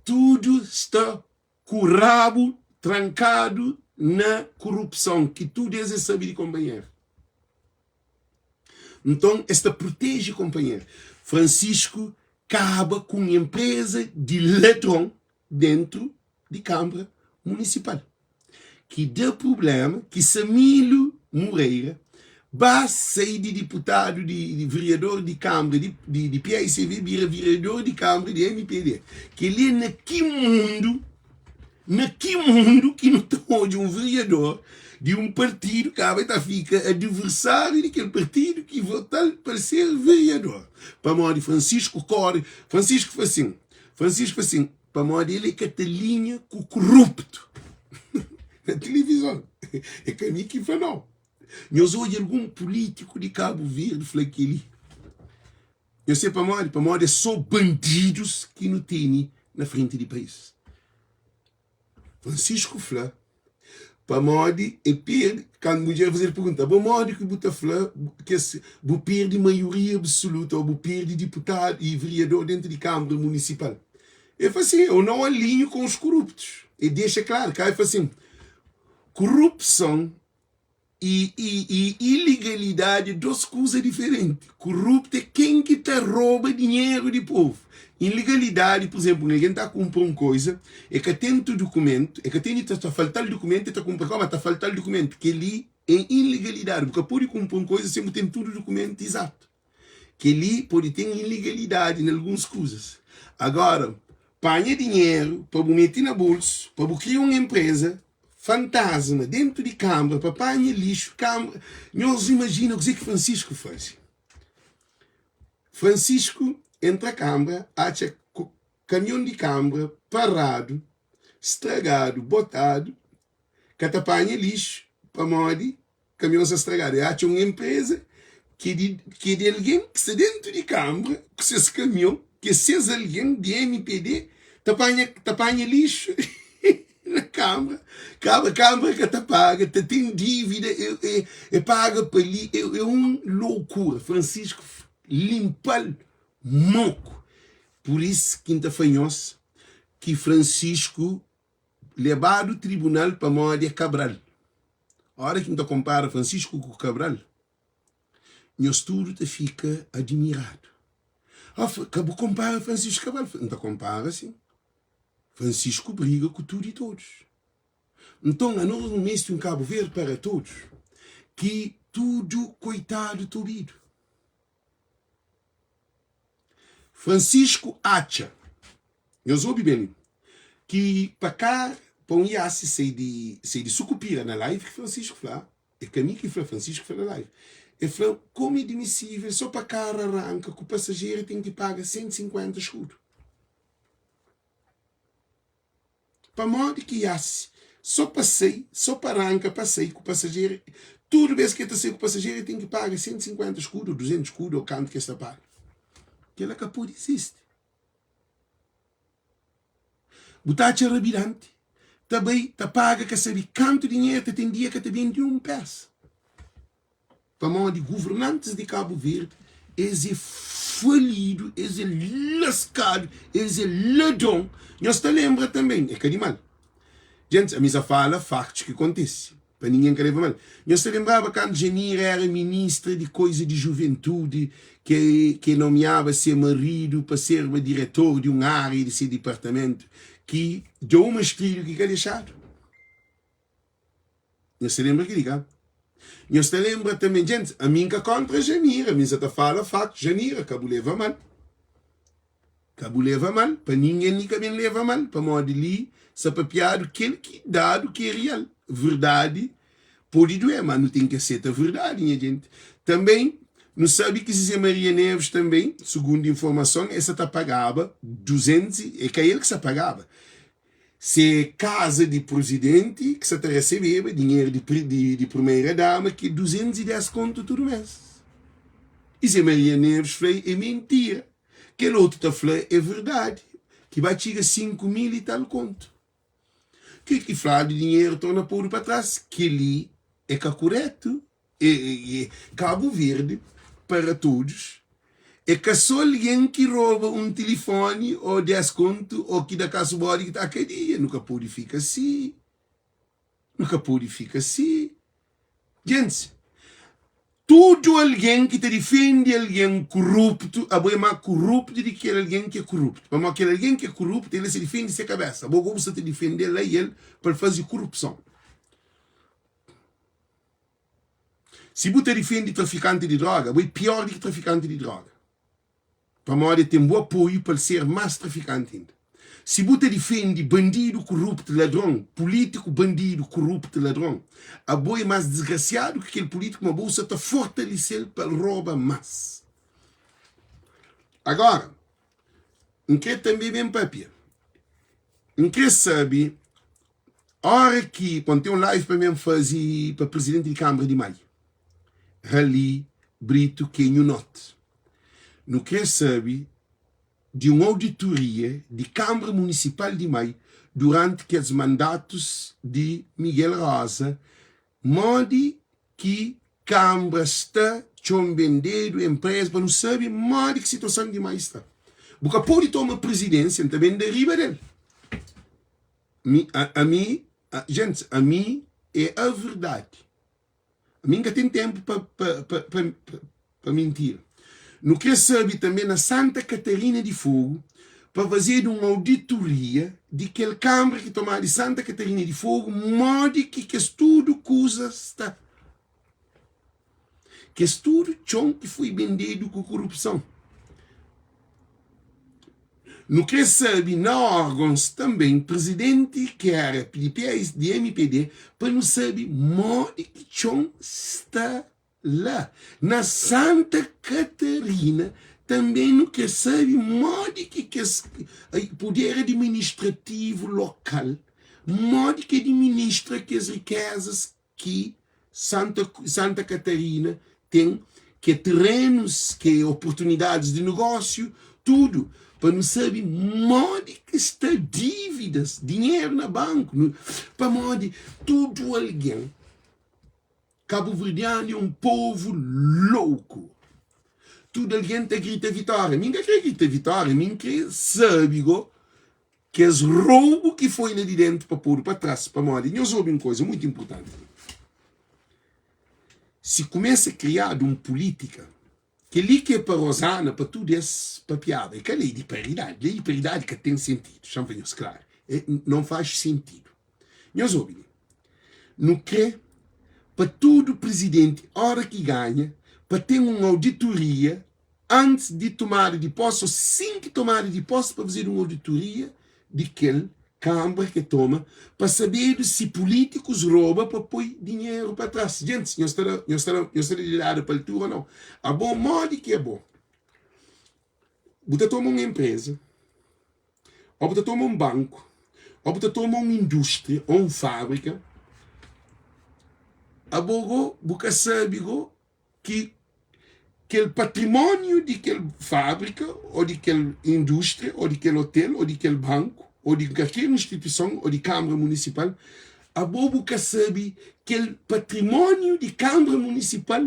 A: Tudu sta ku rabu trankadu na kurupson ki tudu es es sabe di konpanheru. Nton es ta proteje konpanheru. Francisco kaba ku un enpreza di ladron dentru di Kanbra Munisipal ki da prublema ki Samilo Moreira ba sai di diputadu di vereador di Kanbra di di PICV bira vereador di Kanbra di mpd. Kel-li é na ki mundu na ki mundu ki nu ta odja un vereador di un partidu kaba ta fika adiversáriu di kel partidu ki vota-l pa el ser vereador? Pamodi Francisco kóre Francisco fla sin Francisco fla sin Pamodi el é ka ta linha ku kuruptu na tilivizon. É ka mi ki fla nau. Nhos odja algun pulítiku di Kabu Verdi fla kel-li? Nhos sabe pamodi? Pamodi é sô bandidus ki nu tene na frenti di país. Francisco fla pamodi e perde kandu mudjer faze-l pergunta bo modi ki bu ta fla kes bu perde maioria absoluta ou bu perde diputadu e vereador dentu di kamara munisipal e fla sin eu não alinho com os corruptos e dexa klaru ka e fla sin korupson I i ilegalidadi é dos kuza diferenti. Kuruptu é ken ki ta roba dinheru di povu. Ilegalidadi, pur izenplu, un algen ta kunpra un koza, e ka ten tudu dukumentu, e ka tene, ta falta-l dukumentu, e ta kunpra kau, ma ta falta-l dukumentu. Kel-li é ilegalidadi. Bu ka pode kunpra un koza sen bu ten tudu dukumentu izatu. Kel-li pode ten ilegalidadi na alguns kuzas. Agora, panha dinheru pa bu mete na bolsu, pa bu kria un enpreza fantasma dentu di kanbra pa panha lixu kanbra. Nhos imajina kuzê ki Francisco faze. Francisco entra kanbra, atxa kamion di kanbra paradu, stragadu, botadu, ka ta panha lixu pamodi Kamion sta stragadu. E atxa un enpreza ki di ki di algen ki sta dentu di kanbra ku ses kamion, ki é ses algen di mpd ta panha ta panha lixu na kanbra. Kaba kanbra ka ta paga, ta ten dívida, e e e paga pa li, é é un lokura. Francisco linpa-l moku. Pur isu ki N ta fla nhos ki Francisco lebadu tribunal pamodi é Cabral. Ora ki N ta konpara Francisco ku Cabral, nhos tudu ta fika adimiradu. Oh, ka bu konpara Francisco Cabral. N ta konpara sin. Francisco briga ku tudu i todos. Nton, anos nu meste un Kabu Verdi para todos, ki tudu koitadu ta obidu. Francisco atxa, nhos obi ben li, ki pa ka pa un iasi sai di sai di Sukupira na live ki Francisco fla, é ka mi ki fla, Francisco fla na live, el fla como é admissível só pa kara ranka ku passageiro ten ki paga 150 escudo. Pamodi ki iasi so pa sai, so pa ranka pa sai ku pasajeru, tudu bes ki el ta sai ku pasajeru el ten ki paga 150 skudu o 200 skudu o kantu ki es ta paga. Kela ka pode izisti. Bu ta atxa rabidanti ta bai ta paga ka sabe kantu dinheru ta ten dia ka ta bende un pesa. Pamodi guvernantis di Kabu Verdi es é. falidu, es é laskadu, es é ladron. Nhos ta lenbra tanbe, é ka di mal. Gentis, ami sa fala faktus ki kontise, pa ningen ka leba mal. Nhos ta lenbraba kantu Janira éra ministra di koiza di juventudi, ke ke nomiaba se maridu pa serba diretor di un ária di se dipartamentu, ki dja un mastridu ki ka dexadu? Nhos ta lenbra kel-li, ka? Nhos ta lenbra tanbe, gentis, ami N ka kóntra Janira, ami N sa ta fala faktus. Janira, ka bu leba mal. Ka bu leva mal, pa ningen li ka ben leva mal, pamodi li sa papiadu kel ki dadu ki é rial. Verdadi pode dué, ma nu ten ki aseta verdadi, nha jenti. Tanben, nu sabe ki Zezé Maria Neves tanben, sugundu informason, el sa ta pagaba 200, é ka el ki sa pagaba, se kaza di pruzidenti ki sa ta resebeba dinheru di di primeira dama ki é 210 kontu tudu mes. I Zé Maria Neves fla é mentira. Kel otu ta fla é verdadi ki ba txiga 5 mil i tal kontu. Ke ki fladu dinheru torna podu pa tras keli é ka kuretu. E, e, Cabo Verde para todos é ka so algen ki roba un tilifoni o 10 kontu o ki da kasu bodi ki ta kadia. Nu ka pode fika si. Nu ka pode fika si. Gentis, tudu algen ki ta difende algen kuruptu, abo é má kuruptu di ki kel algen ki é kuruptu. Pamodi kel algen ki é kuruptu, el sa difende se kabésa. Abo gosi bu sta ta difende-l ael pa el faze kurupson. Si bu ta difende trafikanti di dróga, abo é piór di ki trafikanti di dróga. Pamodi el ten bu apoiu pa el ser más trafikanti inda. Si bu ta difende bandidu kuruptu ladron, pulítiku bandidu kuruptu ladron, abo é más disgrasiadu ki kel pulítiku ma bo sa ta fortalise-l pa el roba más. Agora, N kre tanbe ben papia. N kre sabe ora ki, bon, ten un live pa mi N faze pa prizidenti di Kanbra di Mai, Rali Brito ki é nhu note. Nu krê sabe di un auditoria di Kanbra Munisipal di Mai duranti kes mandatus di Miguel Rosa, modi ki Kanbra sta txon bendedu enpreza pa nu sabe modi ki situason di Mai sta. Bu ka pode toma prizidênsia, N ta ben da riba del. Mi, ami, gentis, ami é a verdadi. Ami N ka ten ténpu pa, pa, pa, pa, pa mintira. Nu krê sabe tanbê na Santa Katarina di Fogu pa fazedu un auditoria di kel kanbra ki tomadu di Santa Katarina di Fogu modi ki kes tudu kuza sta. Kes tudu txon ki foi bendedu ku korupson. Nu krê sabe na órgons tanben prizidenti ki éra di PS di mpd pa nu sabe modi ki txon sta la na Santa Katarina tanben nu krê sabe modi ki kes puder adiministrativu lokal modi ki adiministra kes rikezas ki Santa Santa Catarina ten ki é terenus, ki é oportunidadis di negósiu, tudu pa nu sabe modi ki sta dívidas, dinheru na banku, nu, pamodi tudu algen kabuverdianu é un povu louku, tudu algen ta grita vitória, mi N ka kre grita vitória, mi N kre sabe go Kes roubu ki foi la di dentu pa podu pa tras, pamodi nhos obi un koza mutu inpurtanti li, si kumesa kriadu un pulitika, kel-li ki é pa Rozana, pa tudu es papiaba, é ka lei di paridadi, lei di paridadi ka ten sentidu, xa-m fla nhos klaru, é non faz sentidu. Nhos obi li, nu kre pa tudu prizidenti, ora ki ganha, pa ten un auditoria Antis di tomada di posi ô sin ki tomada di posi pa fazedu un auditoria di kel kanbra ke toma pa sabedu si pulitikus roba pa poi dinheru pa tras. Gentis, nhos ta da, nhos ta da, nhos ta da di ladu pa altura ô nau? Abo modi ki abo bu ta toma un enpreza ô bu ta toma un banku ô bu ta toma un industria ô un fabrika abo go bu ka sabe go ki kel patrimóniu di kel fábrika ô di kel indústria ô di kel otel ô di kel banku ô di kalker instituison ô di kanbra munisipal, abo bu ka sabe kel patrimóniu di kanbra munisipal.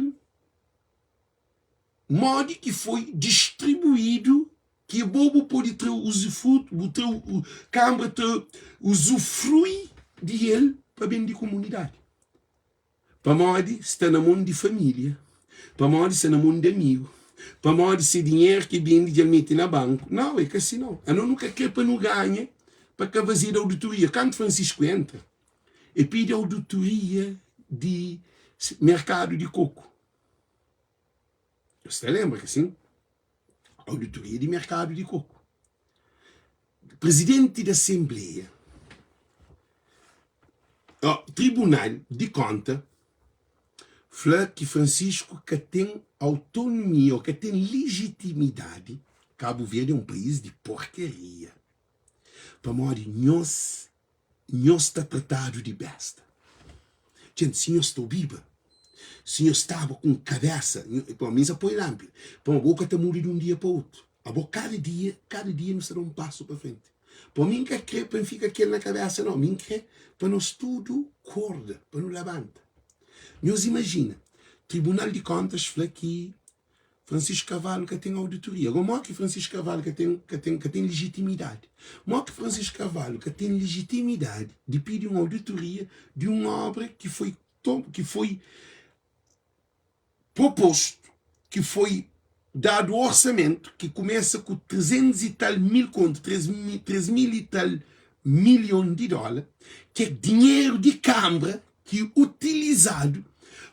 A: modi ki foi distribuídu ki bo bu pode tra usufrutu, bu tra kanbra ta usufrui di el pa ben di komunidadi. Pamodi sta na mon di família, pamodi sta na mon di amigu, pamodi se dinheru ki bende dja el mete na banku. Nau, é ka si nau. Ano nu ka kre pa nu ganha pa ka fazedu auditoria. Kantu Francisco entra, el pidi auditoria di merkadu di koku. Nhos ta lenbra ka sin? Auditoria di merkadu di koku. Presidenti di asenbleia, oh, tribunal di konta fla ki Francisco ka ten autonomia ou ka ten legitimidadi. Kabu Verdi é un país di porkaria. Pamodi nhos Nhos ta tratadu di besta. Djenti, si nhos ta obiba, si nhos staba ku un kabesa, pamodi mi sa poi lanpida, pamodi bo ka ta muda di un dia pa otu. Abo kada dia, kada dia nu sta da un pasu pa frenti. Pamodi mi N ka kre pa N fika kel na kabesa nau, mi N kre pa nos tudu korda, pa nu labanta. Nhos imajina, Tribunal di Kontas fla ki Francisco Carvalho ka ten auditoria. Agora, mó ki Francisco Carvalho ka ten, ka ten, ka ten legitimidade? Mó ki Francisco Carvalho ka ten legitimidade di pidi un auditoria di un obra ki foi, ki foi proposto, ki foi dadu orsamento, ki kumesa ku 300 e tal mil kontu, 3 mil e tal milhon di dóla, ki é dinheru di kanbra ki utilizadu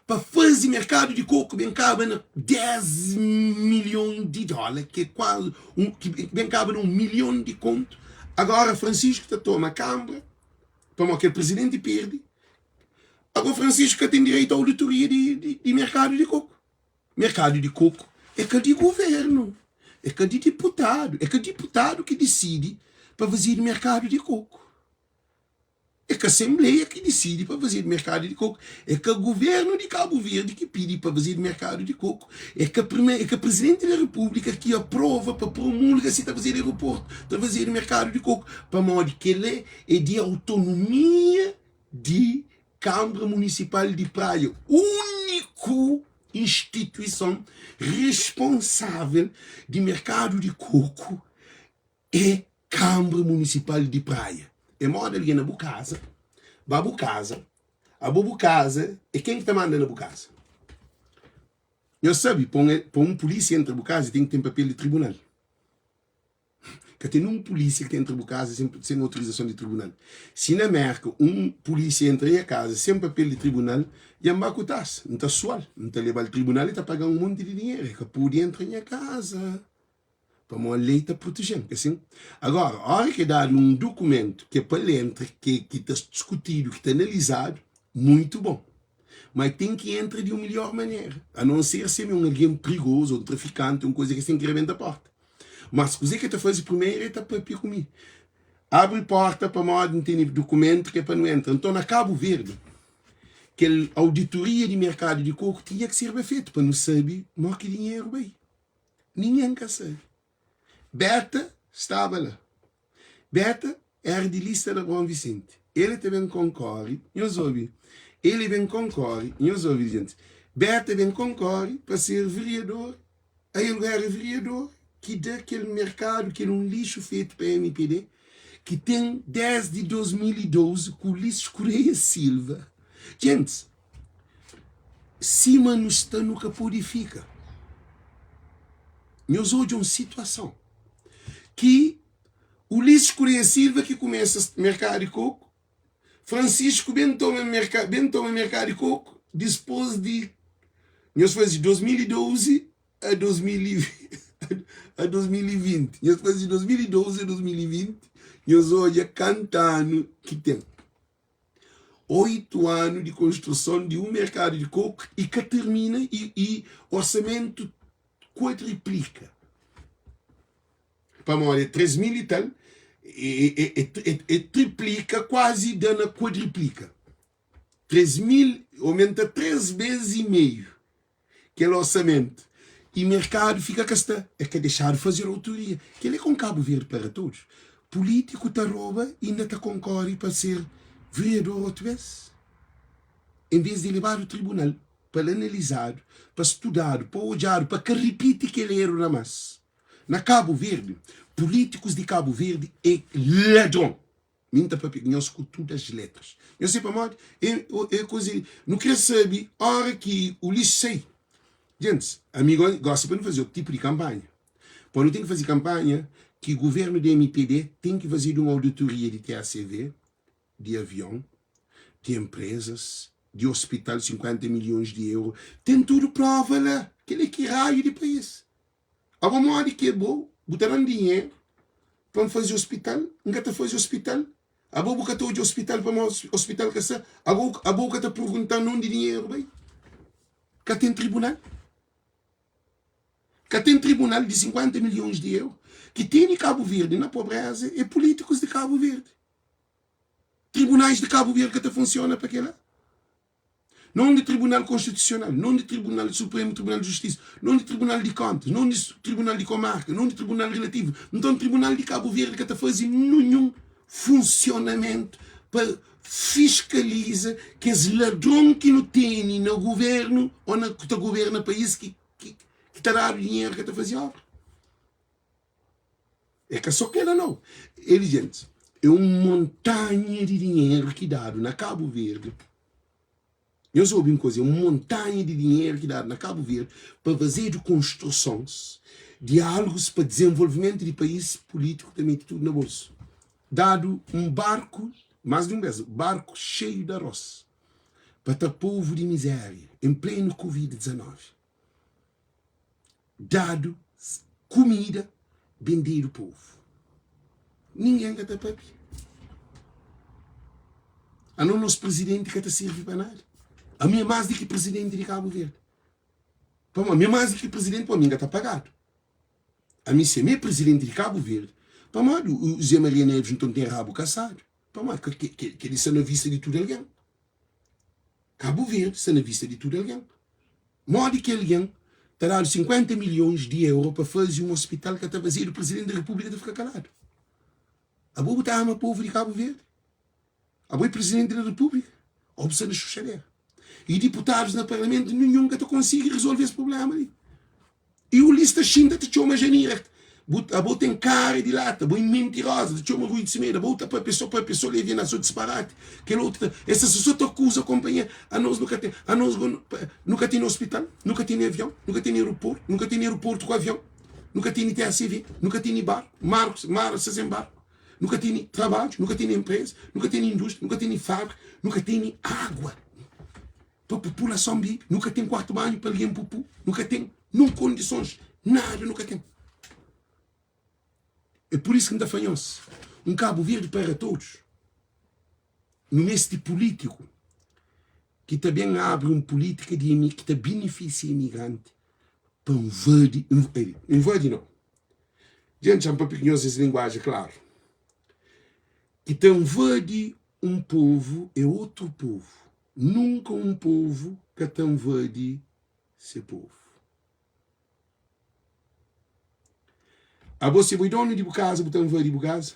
A: pa faze merkadu di koku ben kaba na 10 milhon di dóla, ki é kuazi un, ki ben kaba na un milhon di kontu. Agora Francisco ta toma kanbra pamodi kel presidenti perde. Agora Francisco ka ten direitu a auditoria di, di, di merkadu di koku. Merkadu di koku é ka di governu, é ka di diputadu, é ka diputadu ki disidi pa fazedu merkadu di koku. É ka Asenbleia ki disidi pa fazedu merkadu di koku, é ka Guvernu di Kabu Verdi ki pidi pa fazedu merkadu di koku, é ka prime, é ka Prizidenti di Repúblika ki aprova pa promulga si ta fazedu aeroportu, ta fazedu merkadu di koku, pamodi kel-la é di autonomia di Kanbra Munisipal di Praia, úniku instituison responsável di merkadu di koku é Kanbra Munisipal di Praia. É moda algen na bu kaza, ba bu kaza, abo bu kaza é ken ki ta manda na bu kaza? Nhos sabe, pa un, pa un pulísia entra bu kaza ten ki ten papel di tribunal. Ka ten un pulísia ki ta entra bu kaza sen, sen autorizason di tribunal. Si na Merka un pulísia entra nha kaza sen papel di tribunal, dja N ba ku tas, N ta sua-l, N ta leba-l tribunal, e ta paga-m un monti di dinheru. E ka pode entra nha kaza. Pamodi lei ta proteje-m, ka sin? Agora, ora ki dadu un dukumentu ki é pa el entra, ki ki ta diskutidu, ki ta analizadu, muitu bon. Ma el ten ki entra di un milhor manera, a non ser si el é un algen prigozu, un trafikanti, un kuza ki es ten ki rebenta porta. Mas kuzê ki el ta faze primeru, el ta papia ku mi. Abri porta pamodi N tene dukumentu ki é pa nu entra. Nton, na Kabu Verdi, kel auditoria di merkadu di koku tinha ki serba fetu pa nu sabe mó ki dinheru bai. Ningen ka sabe. Beta staba la. Beta era di lista di Abraon Visenti. El ta ben konkore, nhos obi, el ben konkore, nhos obi gentis, Beta ben konkore pa ser veriador, a el era veriador ki da kel merkadu ki era un lixu fetu pa mpd ki ten desdi 2012 ku Ulisses Correia Silva. Gentis, Sima nu sta nu ka pode fika. Nhos odja un situason ki Ulisses Correia Silva ki kumesa merkadu di koku, Francisco ben toma merka ben toma merkadu di koku dispôs di nhos faze 2012 a 2020 a 2020 nhos faze 2012 a 2020 nhos odja kantu anu ki ten. 8 anu di konstruson di un merkadu di koku i ka tirmina i, i orsamentu kuadriplika. Pamodi é 3 mil i tal, e, e, e, e, e triplika, kuazi da na kuadriplika. 3 mil, aumenta 3 vezes e meio kel orçamento e mercado fica ka sta é ka dexado fazer autoria kel é com Cabo Verde para todos político ta rouba inda ta concorre pa ser vereador otu vez em vez de lebado tribunal. pa el analizadu, pa studadu, pa odjadu, pa ka ripiti kel eru la más. Na Kabu Verdi, pulítikus di Kabu Verdi é ladron. Mi N ta papia ku nhos ku tudu as letras. Nhos sabe pamodi? É, é kuza di. Nu kre sabe ora ki o lixu sai. Gentis, ami gosi pa nu faze otu tipu di kanpanha. Pa nu ten ki faze kanpanha ki guvernu di MPD ten ki fazedu un auditoria di TACV, di avion, di enprezas, di ospital, 50 milhons di euro. Ten tudu prova la. Kel-li ki raiu di país. Abo modi ki é bo bu ta dan dinheru pa N faze ospital N ka ta faze ospital Abo bu ka ta odja ospital pamodi ospital ka sta Abo abo bu ka ta perguntan undi dinheru bai Ka ten tribunal Ka ten tribunal di 50 milhons di euro ki tene Kabu Verdi na pobreza é pulítikus di Kabu Verdi Tribunais di Kabu Verdi ka ta funsiona pa kila. Non di Tribunal Konstitusional, non di Tribunal Supremu Tribunal di Justisa, non di Tribunal di Kontas, non di Tribunal di Komarka, non di Tribunal Relativu. Nton, Tribunal di Kabu Verdi ka ta faze ninhun funsionamentu pa fiskaliza kes ladron ki nu tene na guvernu o na ku ta guverna país ki ki ta dadu dinheru ka ta faze obra. É ka sô kela nau. Eli gentis, é un montanha di dinheru ki dadu na Kabu Verdi. Nhos obi un kuza, é un montanha di dinheru ki dadu na Kabu Verdi pa fazedu konstrusons di algus pa dizenvolvimentu di país, pulítiku ta mete tudu na bolsu. Dadu un barku, más di un bes, barku xeiu di arôs pa tra povu di mizéria en plenu Covid 19. Dadu kumida bendedu povu. Ningen ka ta papia. Anos nos presidenti ka ta sirvi pa nada. Ami é más di ki presidenti di Kabu Verdi. Pamodi ami é más di ki presidenti, pamodi ami ka ta pagadu. Ami si ami é presidenti di Kabu Verdi, pamodi o Zé Maria Neves nton ten rabu kasadu? Pamodi kel-li sta na vista di tudu algen. Kabu Verdi sta na vista di tudu algen. Modi ki algen ta dadu 50 milhons di euro pa faze un ospital ka ta fazedu, Presidenti di Repúblika ta fika kaladu. Abo bu ta ama povu di Kabu Verdi? Abo é Presidenti di Repúblika? Ou bu sta na xuxadera? E diputadus na Parlamentu ninhun ka ta konsigi rezolve es prublema li. E ulis ta xinta ta txoma Janira bu abo ten kara di lata bo e mentirosa ta txoma Rui di Semedo abo ta papia so papia so leviana so disparati kel otu ta es ta so ta akuza konpanheru anos nu ka ten anos nu ka tene ospital nu ka tene avion nu ka tene aeroportu nu ka tene aeroportu ku avion nu ka tene TACV nu ka tene barku markus mar sta sen barku nu ka tene trabadju nu ka tene empresa nu ka tene industria nu ka tene fabrika nu ka tene agua. Pa populason bibi, nu ka ten kuartu banhu pa algen pupu, nu ka ten nun kondisons, nada nu ka ten. É pur isu ki N ta fla nhos, un Kabu Verdi para todos. Nu meste pulítiku ki ta ben abri un pulítika di ki ta benefisia imigranti pa nvadi, nvadi nau, dja N txan papia ku nhos es linguaji klaru, ki ta nvadi un povu é otu povu. Nunka un povu ka ta nvadi se povu. Abo si bo é donu di bu kaza, bu ta nvadi bu kaza?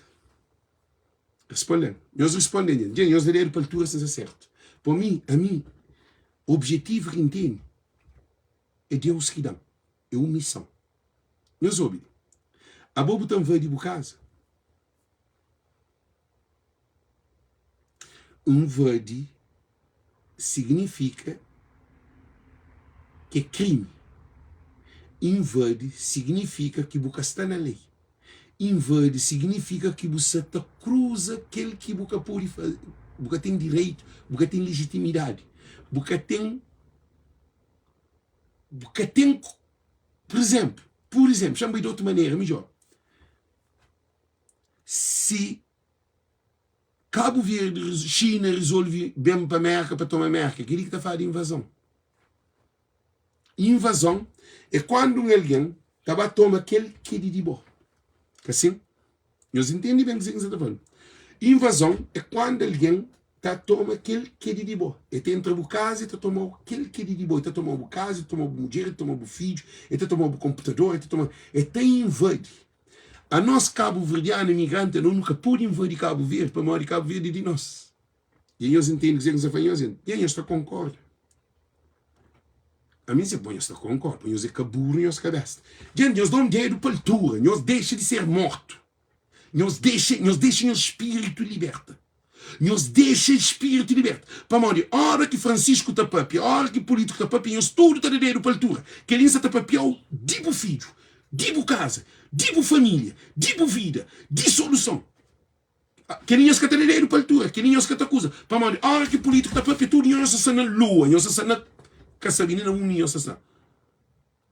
A: Responde-m. Nhos responde-m, dja. Dja nhos da dedu pa altura si N sta sertu. Pa mi, ami, objetivu ki N tene é Deus ki da-m. É un mison. Nhos obi li. Abo bu ta nvadi bu kaza? Nvadi signifika ki é krimi. Invadi signifika ki bu ka sta na lei. Invadi signifika ki bu sa ta kruza kel ki bu ka pode faze, bu ka ten direitu, bu ka ten lejitimidadi, bu ka ten, bu ka ten, pur izenplu, pur izenplu, xa-m bai di otu manera midjor. Si Kabu Verdi, Xina rizolve ben pa Merka pa toma Merka, kel-li ki ta fala di invazon. Invazon é kuandu un algen ta ba toma kel ki é di di bo. Ka sin? Nhos intende ben kuzê ki N sta ta fala? Invazon é kuandu algen ta toma kel ki é di di bo. El ta entra bu kaza, el ta toma-u kel ki é di di bo. El ta toma-u bu kaza, el ta toma-u bu mudjer, el ta toma-u bu fidju, el ta toma-u bu konputador, el ta toma. El ta invadi. Anos kabuverdianu imigranti anos nu ka pode invadi Kabu Verdi pamodi Kabu Verdi é di nos. Dja nhos intende kuzê ki N sta fla nhos? Dja nhos ta konkorda? Ami N se, bo nhos ta konkorda, nhos é ka buru, nhos ka besta. Djenti, nhos da un dedu pa altura, nhos dexa di ser mortu. Nhos dexa, nhos dexa nhos spiritu liberta. Nhos dexa spiritu liberta. Pamodi ora ki Francisco ta papia, ora ki politiku ta papia, nhos tudu ta da dedu pa altura. Kel-li N sa ta papia-u di bu fidju, di bu kaza, di bu familia, di bu vida, di soluson. Kel-li nhos ka ta da dedu pa altura, kel-li nhos ka ta kuza. Pamodi ora ki pulítiku ta papia tudu, nhos ta sta na lua, nhos ta sta na ka sabe nen na undi nhos ta sta.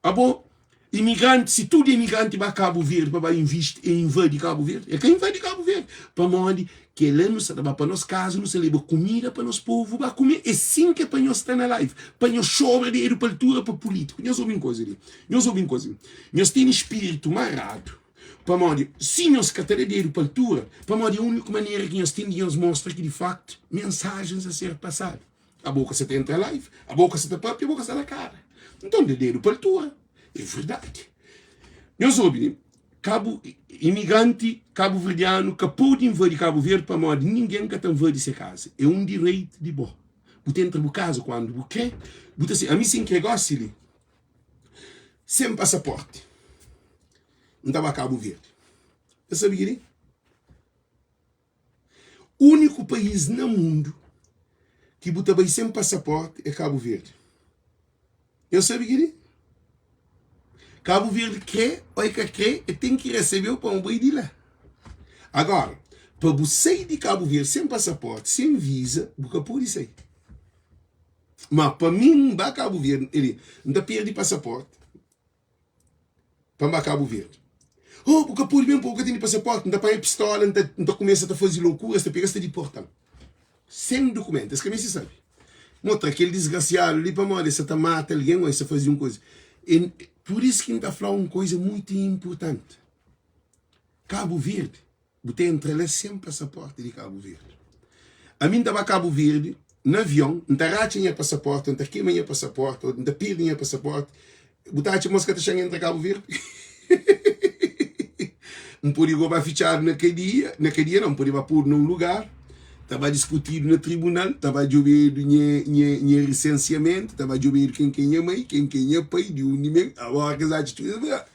A: Abo, imigranti, si tudu imigranti ba Kabu Verdi pa ba invisti e invadi Kabu Verdi, e ka invadi Kabu Verdi. Pamodi kel-la nu sta ta ba pa nos kaza, nu sta leba kumida pa nos povu ba kume. É sin ki é pa nhos sta na live, pa nhos xobra dedu pa altura pa pulítiku. Nhos obi un koza li, nhos obi un koza li. Nhos tene spiritu maradu. Pamodi si nhos ka ta da dedu pa altura, pamodi é úniku manera ki nhos ten di nhos mostra ki di faktu mensajens a ser pasadu. Abo ka sa ta entra live, abo ka sa ta papia, abo ka sa da kara. Nton da dedu pa altura. É verdadi. Nhos obi li, kabu imigranti kabuverdianu ka podi invadi Kabu Verdi pamodi ningen ka ta invadi se kaza. É un direitu di bo. Bu ta entra bu kaza kuandu bu kre, bu ta sai. Ami si N kre gosi li, sen pasaporti. N ta ba Kabu Verdi. Nhos sabe kel-li? Úniku país na mundu ki bu ta bai sen pasaporti é Kabu Verdi. Nhos sabe kel-li? Kabu Verdi krê ô e ka krê, e ten ki resebe-u pa bu bai di la. Agora, pa bu sai di Kabu Verdi sen pasaporti, sen viza, bu ka pode sai. Ma pa mi N ba Kabu Verdi, N ta perde pasaporti. Pa N ba Kabu Verdi. Oh, bu ka pode ben pô, bu ka tene pasaporti. N ta panha pistola, N ta, N ta kumesa ta faze lokura, es ta pega, es ta diporta-m. Sen dukumentu, es ka meste sabe. Mo tra kel disgrasiadu li pamodi es sa ta mata algen ô es sa faze un kuza. E pur isu ki N ta fla-u un kuza mutu inpurtanti. Kabu Verdi. Bu ta entra la sen pasaporti di Kabu Verdi. Ami N ta ba Kabu Verdi na avion, N ta ratxa nha pasaporti, N ta kema nha pasaporti, ô N ta pirdi nha pasaporti. Bu ta atxa ma es ka ta xa-m entra Kabu Verdi? N pode go ba fitxadu na kadia, na kadia nau, N pode ba podu na un lugar, ta ba diskutidu na tribunal, ta ba djobedu nha, nha, nha risensiamentu, ta ba djobedu ken ki é nha mai, ken ki é nha pai, di undi ben. Agora ki es atxa tudu, es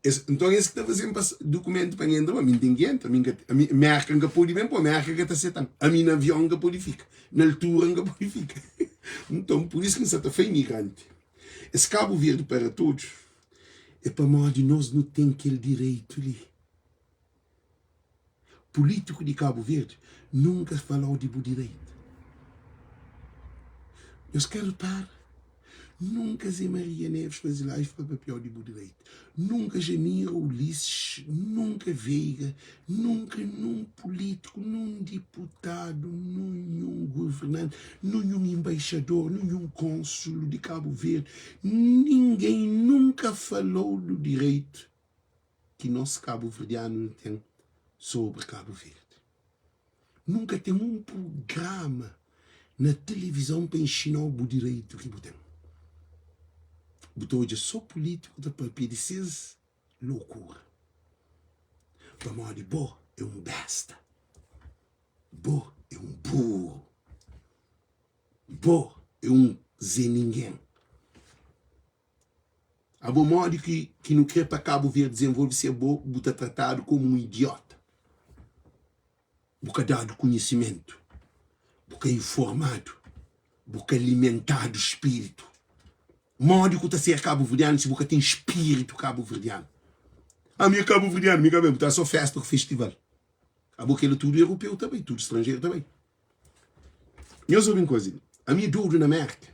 A: Es, nton es ki ta faze-m pas dukumentu pa N entra, ma mi N ten ki entra, mi N ka, ami, Merka N ka pode ben, pô Merka ka ta seta-m, ami na avion N ka pode fika, na altura N ka pode fika. Nton, pur isu ki N sa ta fla imigranti, es Kabu Verdi para todos, é pamodi nos nu ten kel direitu li. Pulítiku di Kabu Verdi nunka fala-u di bu direitu. Nhos ka repara? Nunka Zé Maria Neves faze live pa papia-u di bu direitu. Nunka Janira Ulisses, nunka Veiga, nunka nun pulítiku, nun diputadu, nunhun governanti, nunhun enbaixador, nunhun kónsulu di Kabu Verdi, ningen nunka fala-u du direitu. ki nos kabuverdianu nu ten sobri Kabu Verdi. Nunka ten un prugrama na tilivizon pa inxina-u bu direitu ki bu ten. Bu ta odja so pulítiku ta papia di ses lokura. Pamodi bo é un besta, bo é un buru, bo é un Zé Ningen. Abo modi ki ki nu kre pa Kabu Verdi dizenvolve si abo bu ta tratadu komu un idiota? Bu ka dadu kunhisimentu, bu ka informadu, bu ka alimentadu spiritu. Modi ku ta ser kabuverdianu si bu ka ten spiritu kabuverdianu? Ami é kabuverdianu, mi ka ben, bu ta so festa ku festival. Abo kela tudu europeu ta bai, tudu stranjeru ta bai. Nhos obi un kuza li, ami é dodu na Mérka,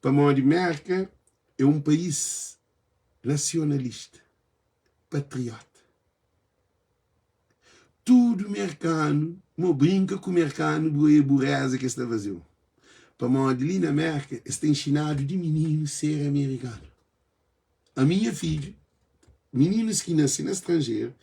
A: pamodi Mérka é un país nasionalista, patriota. Tudu merkanu, mo brinka ku merkanu bu é bureza ki es ta faze-u. Pamodi li na Mérka es ta inxinadu di mininu ser amerikanu. Ami nha fidju, mininus ki nase na stranjeru,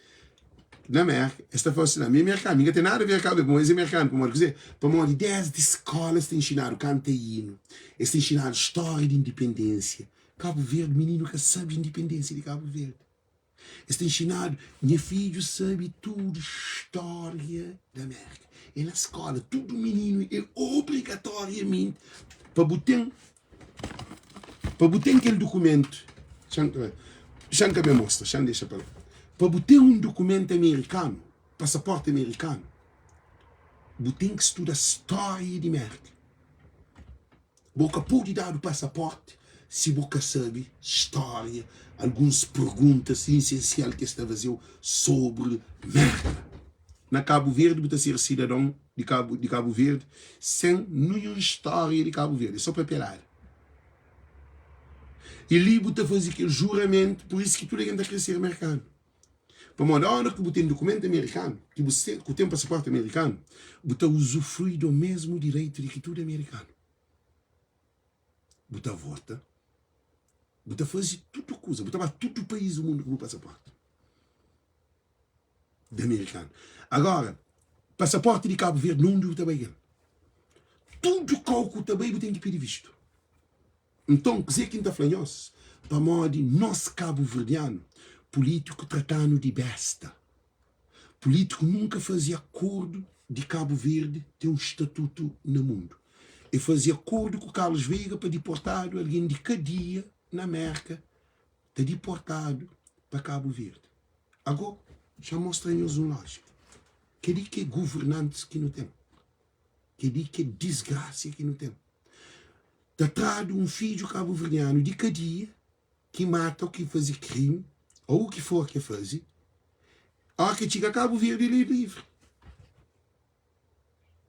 A: na Merka, es ta fla si, ami é merkanu, mi ka ten nada ver Kabu Verdi, pamodi es é merkanu, pamodi kuzê? Pamodi desdi skola es ta inxinadu kanta inu, es ta inxinadu stória di indipendênsia. Kabu Verdi, mininu ka sabe indipendênsia di Kabu Verdi. Es ta inxinadu, nha fidju sabe tudu stória di Merka. É na skola, tudu mininu é obrigatoriamenti pa bu ten. Pa bu ten kel dukumentu, xa-m ka ben mostra, xa-m dexa pa la. Pa bu ten un dukumentu amerikanu, pasaporti amerikanu, bu ten ki studa stória di Mérka. Bo ka pode dadu pasaporti si bo ka sabe stória, alguns perguntas isensial ki es ta faze-u sobri Mérka. Na Kabu Verdi bu ta ser sidadon di Kabu di Kabu Verdi sen ninhun stória di Kabu Verdi, é só papelada. I li bu ta faze kel juramentu, pur isu ki tudu algen ta kre ser merkanu. Pamodi óra ki bu ten dukumentu amerikanu, ki bu se, ku ten pasaporti amerikanu, bu ta uzufrui do mesmu direitu di ki tudu amerikanu. Bu ta vota, bu ta faze tudu kuza, bu ta ba tudu país di mundu ku bu pasaporti di amerikanu. Agora, pasaporti di Kabu Verdi, na undi bu ta bai kel? Tudu kau ku ta bai bu ten ki pidi vistu. Nton, kuzê ki N ta fla nhos? Pamodi nos kabuverdianu, pulítiku trata-nu di bésta. Pulítiku nunka faze akordu di Kabu Verdi ten un statutu na mundu. E faze akordu ku Carlos Veiga pa diportadu algen di kadia na Mérka ta diportadu pa Kabu Verdi. Agó, xa N mostra nhos un lójika. Kel-li ki é governantis ki nu ten. Kel-li ki é disgrasia ki nu ten. Ta tradu un fidju kabuverdianu di kadia ki mata ô ki faze krimi ô u ki for ki e faze, óra ki e txiga Kabu Verdi el é livri.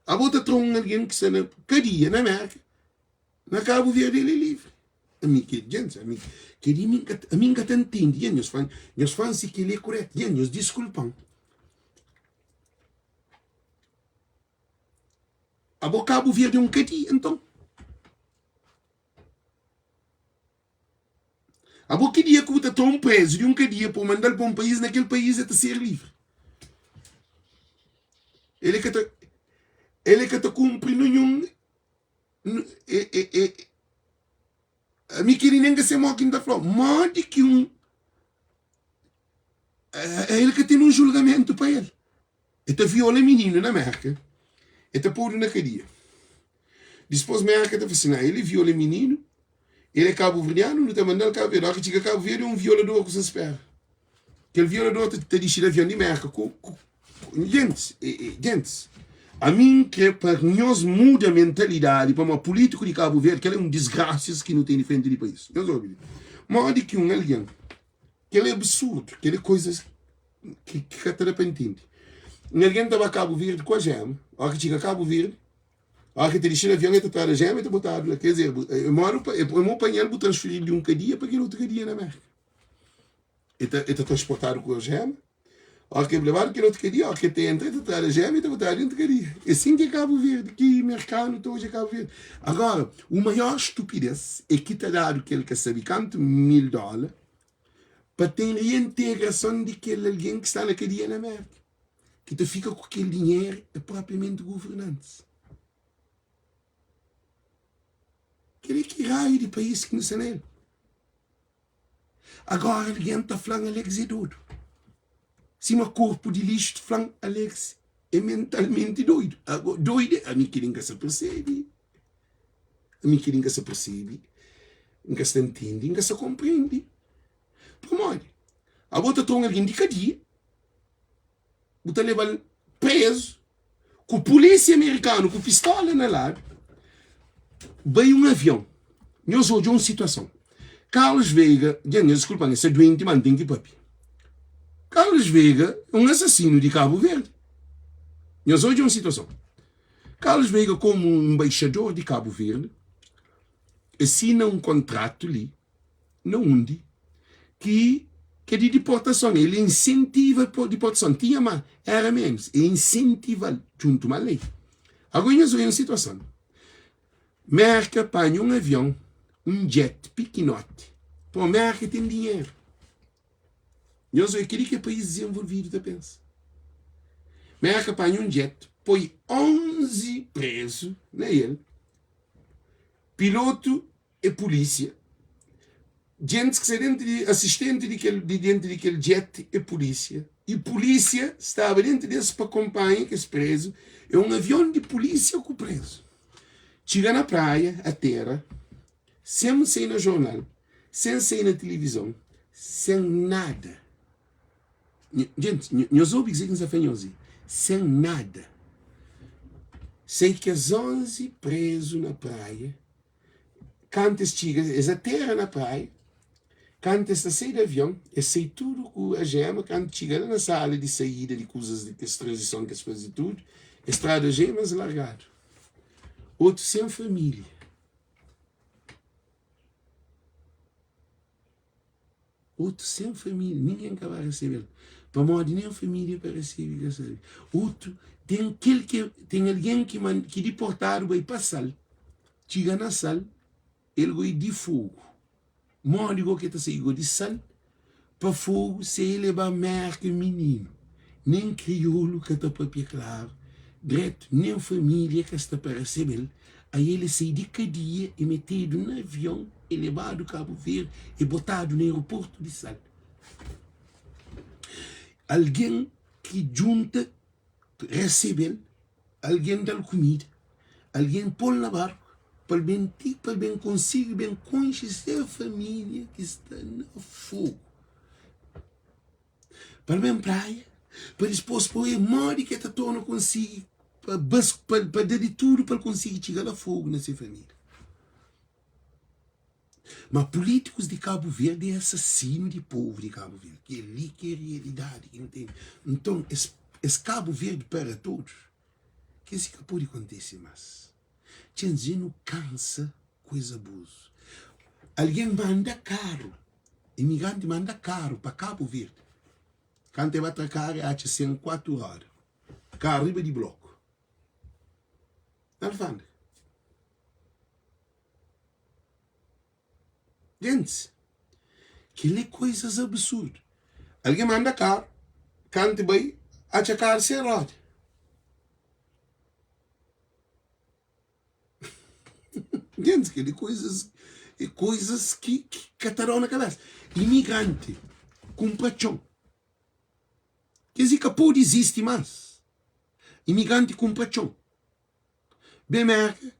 A: Abo ta tra un algen ki sta na kadia na Merka, na Kabu Verdi el é livri. Ami ki djentis, ami kel-li mi nka ami nka ta ntende. Dja nhos fla, nhos fla-m si kel-li é kuretu. Dja nhos diskulpa-m. Abo Kabu Verdi é un kadia nton? Abo ki dia ku bu ta tra un prezu di un kadia pa bu mandal pa un país, na kel país el ta ser livri. El é ka ta el é ka ta kunpri ninhun e e e ami kel-li nen ka se mo ki N ta fla-u. Modi ki un el ka ten un julgamentu pa el? E ta viola mininu na Merka, e ta podu na kadia. Dispos Merka ta fla si, na, el viola mininu, el é kabuverdianu, nu ta mandal Kabu Verdi. Ora ki txiga Kabu Verdi, é un violador ku sa spera. Kel violador ta, ta dixi di avion di Merka ku, ku, ku gentis, e, e, gentis. Ami N kre pa nhos muda mentalidadi, pamodi pulítiku di Kabu Verdi, kel é un disgrasias ki nu ten di frenti di país. Nhos obi li. Modi ki un algen, kel é absurdu, kel é koizas ki ka ta da pa ntende. Un algen ta ba Kabu Verdi ku ajema, óra ki txiga Kabu Verdi, óra ki ta dixi na avion, el ta tradu ajema el ta botadu la. Ker dizer, é modu pa, é mo panha-l bu transferi-l di un kadia pa kel otu kadia na Merka. El ta, el ta transportadu ku ajema, óra ki el lebadu kel otu kadia, óra ki el ta entra, el ta tradu ajema, el ta botadu dentu kadia. É sin ki é Kabu Verdi, ki merkanu ta odja Kabu Verdi. Agora, u maior stupidez é ki ta dadu kel ka sabe kantu mil dóla pa ten reintegrason di kel algen ki sta na kadia na Merka. Ki ta fika ku kel dinheru é propriamenti governantis. Kel é ki raiu di país ki nu sta na el? Agora algen ta fla-m Alex é dodu. Sima korpu di lixu ta fla-m Alex é mentalmenti doidu. Ago, doidu é ami ki N ka sa persebe. Ami kel-li N ka sa persebe, N ka sta ntende, N ka sa konprende. Pamodi? Abo ta tra un algen di kadia, bu ta leba-l prezu, ku pulísia amerikanu ku pistola na ladu, bai un avion. Nhos odja un situason. Carlos Veiga, dja nhos diskulpa-m, el sta duenti, ma N ten ki papia. Carlos Veiga é un asasinu di Kabu Verdi. Nhos odja un situason. Carlos Veiga komu nbaixador di Kabu Verdi e sina un kontratu li na undi ki ke di diportason el insentiva diportason tinha ma era menus e insentival djuntu ma lei ago nhos oia un situason Merka panha un avion un jet pikinoti po Merka ten dinheru Nhos oia kel-li ki é país dizenvolvidu ta pensa. Merka panha un jet, poi 11 prezu na el, pilotu é pulísia, djentis ki sta dentu di asistenti di kel di dentu di kel jet é pulísia i pulísia staba dentu des pa konpanha kes prezu. É un avion di pulísia ku prezu. Txiga na praia, atera. Sen sai na jornal, sen sai na tilivizon, sen nada. Djenti, nhos obi kuzê ki N sta fla nhos li. Sen nada. Sai kes 11 prezu na praia, kantu es txiga, es atera na praia, kantu es ta sai di avion, es sai tudu ku ajema, kantu txiga la na sala di saída di kuzas di kes tranzison ki es faze tudu, es tradu ajema, es largadu. Otu sen família. Otu sen família, ningen ka ba resebe-l, pamodi nen família pa resebe ka sabe. Otu ten kel ki ten algen ki man ki diportadu bai pa Sal, txiga na Sal, el goi di Fogu. Modi go ki el ta sai go di Sal pa Fogu se el e ba Merka mininu? Nen kriolu ka ta papia klaru dretu, nen família ka sta pa resebe-l. Ael e sai di kadia, e metedu na avion, e lebadu Kabu Verdi, e botadu na aeroportu di Sal. Algen ki djunta resebe-l, algen da-l kumida, algen pô-l na barku pa el ben ti pa el ben konsigi ben konxe se família ki sta na Fogu. Pa el ben praia, pa dispôs pa oia modi ki el ta torna konsigi pa bas pa pa da di tudu pa el konsigi txiga la Fogu na se família. Ma pulítikus di Kabu Verdi é asasinu di povu di Kabu Verdi. Kel-li ki é rialidadi ki nu ten. Nton, es es Kabu Verdi para todos, kel si ka pode kontise más. Txeu dja nu kansa ku es abuzu. Algen manda karu, imigranti manda karu pa Kabu Verdi. Kantu e ba tra karu e atxa sen 4 roda, karu riba di bloku na alfandega. Gentis, kel-li é koizas absurdu. Algen manda karu, kantu e bai atxa karu sen roda. Gentis, kel-li é koizas, é koizas ki ka ta da-u na kabésa. Imigranti kunpra txon. Kes-li ka pode izisti más. Imigranti kunpra txon. Ben Mérka,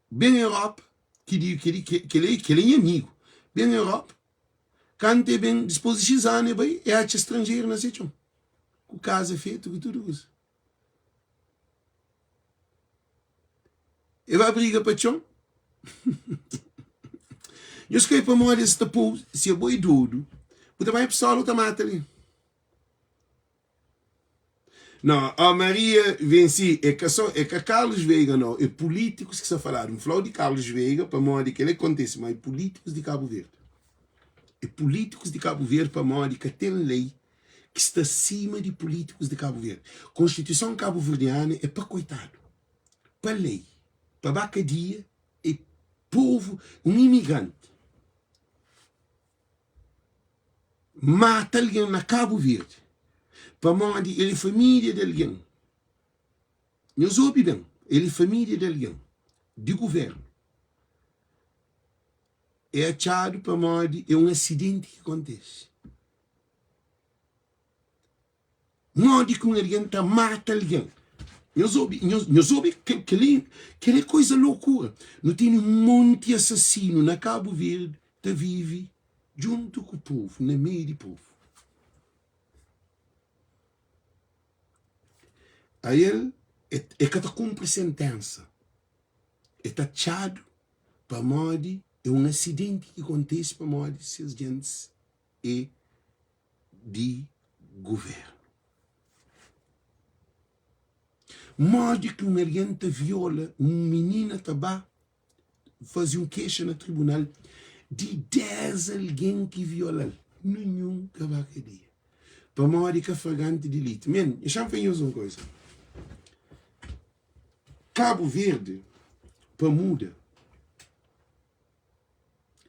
A: ben Europa, ki di kel kel kel é nha amigu. Ben Europa, kantu e ben dispôs di xis anu e bai e atxa stranjeru na se txon, ku kaza fetu, ku tudu kuza. E ba briga pa txon? Nhos ka é pamodi es ta pou si abo é dodu, bu ta bai pistola bu ta mata li. No, ó Maria venci é ka só é ka Carlos Veiga no, é políticos ki sta faladu. N flau di Carlos Veiga pamodi kel-la ki kontese, ma é políticos di Cabo Verde. É políticos di Cabo Verde pamodi ka ten lei ki sta sima di políticos di Cabo Verde. Constituição cabo-verdiana é pa coitado, pa lei, pa ba kadia é povo, um imigrante mata algen na Cabo Verde pamodi el é família di algen. Nhos obi ben, el é família di algen, di governo. É atxadu pamodi é un asidenti ki kontese. Modi ki un algen ta mata algen? Nhos obi, nhos, nhos obi kel-li, kel-li é koisa lokura. Nu tene un monti asasinu na Kabu Verdi ta vive djuntu ku povu, na meiu di povu. Ael, e ka ta kunpri sentensa, e ta atxadu pamodi é un asidenti ki kontise pamodi ses djentis é di govérnu. Modi ki un algen ta viola un minina ta ba faze un kexa na tribunal di 10 algen ki viola-l, ninhun ka ba kadia. Pamodi ka fraganti dilitu. Men, dexa-m fla nhos un koza. Kabu Verdi pa muda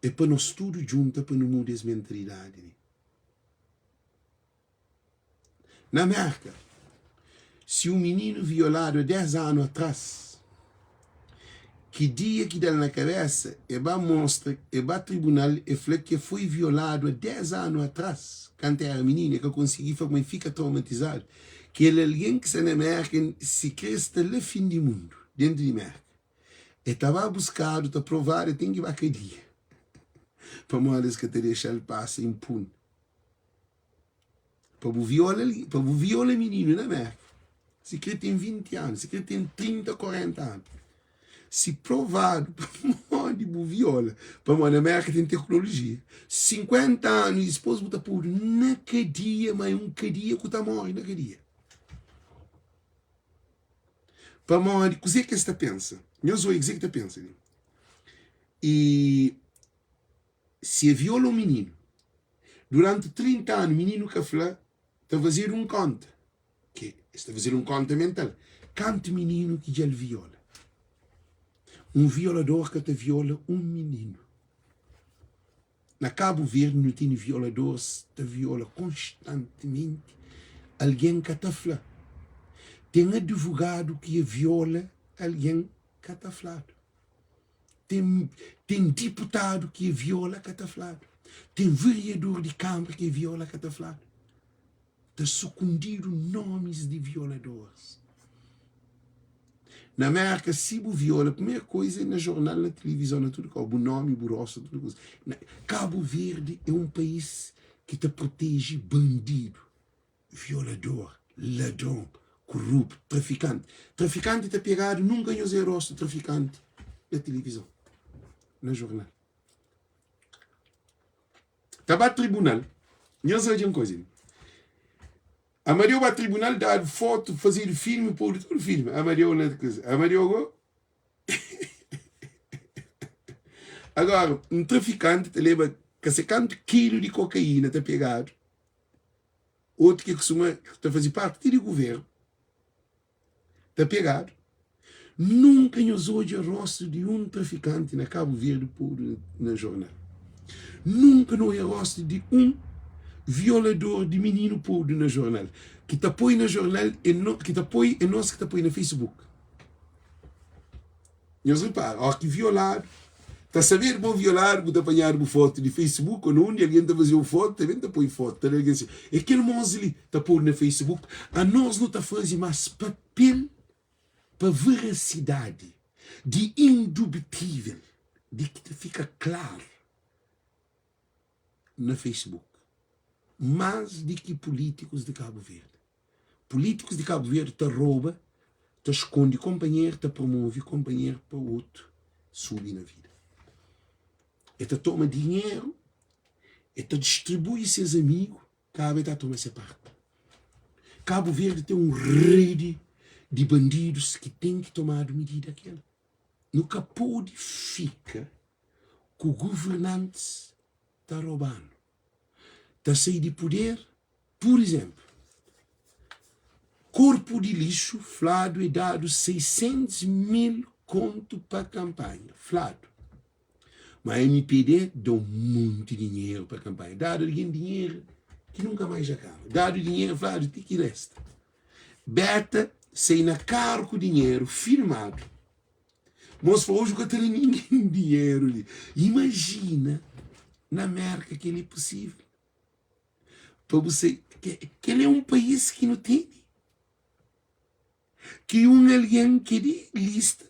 A: É pa nos tudu djunta pa nu muda es mentalidadi li. Na Merka, si un mininu violadu a 10 anu atras, ki dia ki da-l na kabesa, e ba mostra, e ba tribunal, e fla ki e foi violadu a 10 anu atras, kantu era mininu, e ka konsigi fla kuma e fika traumatizadu. Kel algen ki sta na Merka, si kre sta la fin di mundu, dentu di Merka. E ta ba buskadu, ta provadu, e ten ki ba kadia. Pamodi es ka ta dexa-l pasa inpune. Pa bu viola pa bu viola mininu na Merka, si kre ten 20 anu, si kre ten 30, 40 anu, si provadu pamodi bu viola, pamodi na Merka ten teknolojia, 50 anu i dipôs bu ta podu na kadia, ma é un kadia ku ta móre na kadia. Pamodi kuzê ki es ta pensa? Nhos oi kuzê ki ta pensa li. I si e viola un mininu duranti 30 anu, mininu ka fla, ta fazedu un konta, ke es ta fazedu un konta mental, kantu mininu ki dja el viola. Un violador ka ta viola un mininu. Na Kabu Verdi nu tene violadores ta viola konstantimenti, algen ka ta fla. Ten advogadu ki e viola algen ka ta fladu. Ten ten diputadu ki e viola ka ta fladu. Ten veriador di kanbra ki e viola ka ta fladu. Ta sukundidu nomis di violadores. Na Merka, si bu viola, primeru koiza é na jornal, na tilivizon, na tudu kau, bu nomi, bu rostu, tudu kuza. Na Kabu Verdi é un país ki ta proteje bandidu, violador, ladron, koruptu, trafikanti. Trafikanti ta pegadu, nunka nhos é rostu trafikanti na tilivizon, na jornal. Ta ba tribunal, nhos odja un koiza li. Amadeu ba tribunal, dadu fotu, fazedu filmi, podu tudu filmi. Amadeu na kuza. Amadeu go. Agora, un trafikanti ta leba ka se kantu kilu di kokaína ta pegadu. Otu ki kustuma ta faze parti ti di guvernu. Ta pegadu. Nunka nhos odja rostu di un trafikanti na Kabu Verdi podu na jornal. Nunka nu odja rostu di un violador di mininu podu na jornal. Ki ta poi na jornal é no, ki ta poi é nos ki ta poi na Facebook. Nhos repara, ó ki violadu, ta sabedu ma violadu, bu ta panhadu bu fotu di Facebook ô na undi algen ta faze-u fotu, ta ben ta poi fotu, ta da algen si, é kel mos li ta podu na Facebook. Anos nu ta faze más papel pa verasidadi di indubitível di ki ta fika klaru na Facebook más di ki pulítikus di Kabu Verdi. Pulítikus di Kabu Verdi ta roba, ta skonde konpanheru, ta promove konpanheru pa otu subi na vida. E ta toma dinheru, e ta distribui ses amigu, kaba e ta toma se parti. Kabu Verdi ten un redi di bandidus ki ten ki tomadu midida kel. Nu ka pode fika ku guvernantis ta roba-nu, ta sai di puder. Pur izénplu, korpu di lixu fladu e dadu 600 mil kontu pa kanpanha. Fladu ma mpd da un monti dinheru pa kanpanha. Dadu algen dinheru ki nunka más dja kaba. Dadu dinheru fladu ti ki resta. Beta sai na karu ku dinheru filmadu. Mos fla oji ka ta da ningen dinheru li. Imajina na Merka kel-li pusível. Pa bu sai kel é un país ki nu tene ki un algen ki é di lista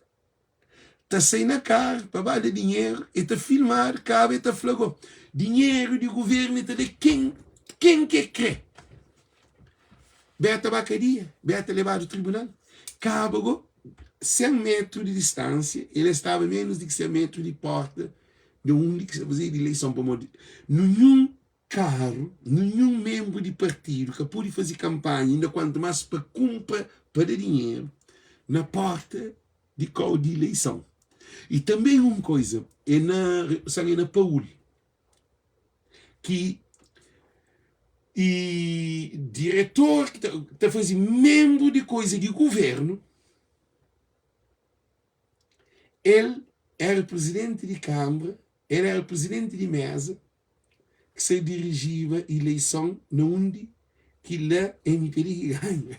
A: ta sai na karu pa ba da dinheru e ta filmadu kaba e ta fla go dinheru di guvernu e ta da ken ken ke kre beta ba kadia beta lebadu tribunal kaba go 100 metru di distansia el staba menus di ki 100 metru di porta di undi ki sta fazedu ileison pamodi ninhun karu, ninhun menbru di partidu ka pode faze kanpanha, inda kuantu más pa kunpra, pa da dinheru na porta di kau di ileison. I tanbe un koiza, é na san é na Paul ki i diretor ki ta ta faze menbru di koiza di guvernu, el era prizidenti di kanbra, el era prizidenti di meza, ki sa dirijiba ileison na undi ki la mpd ki ganha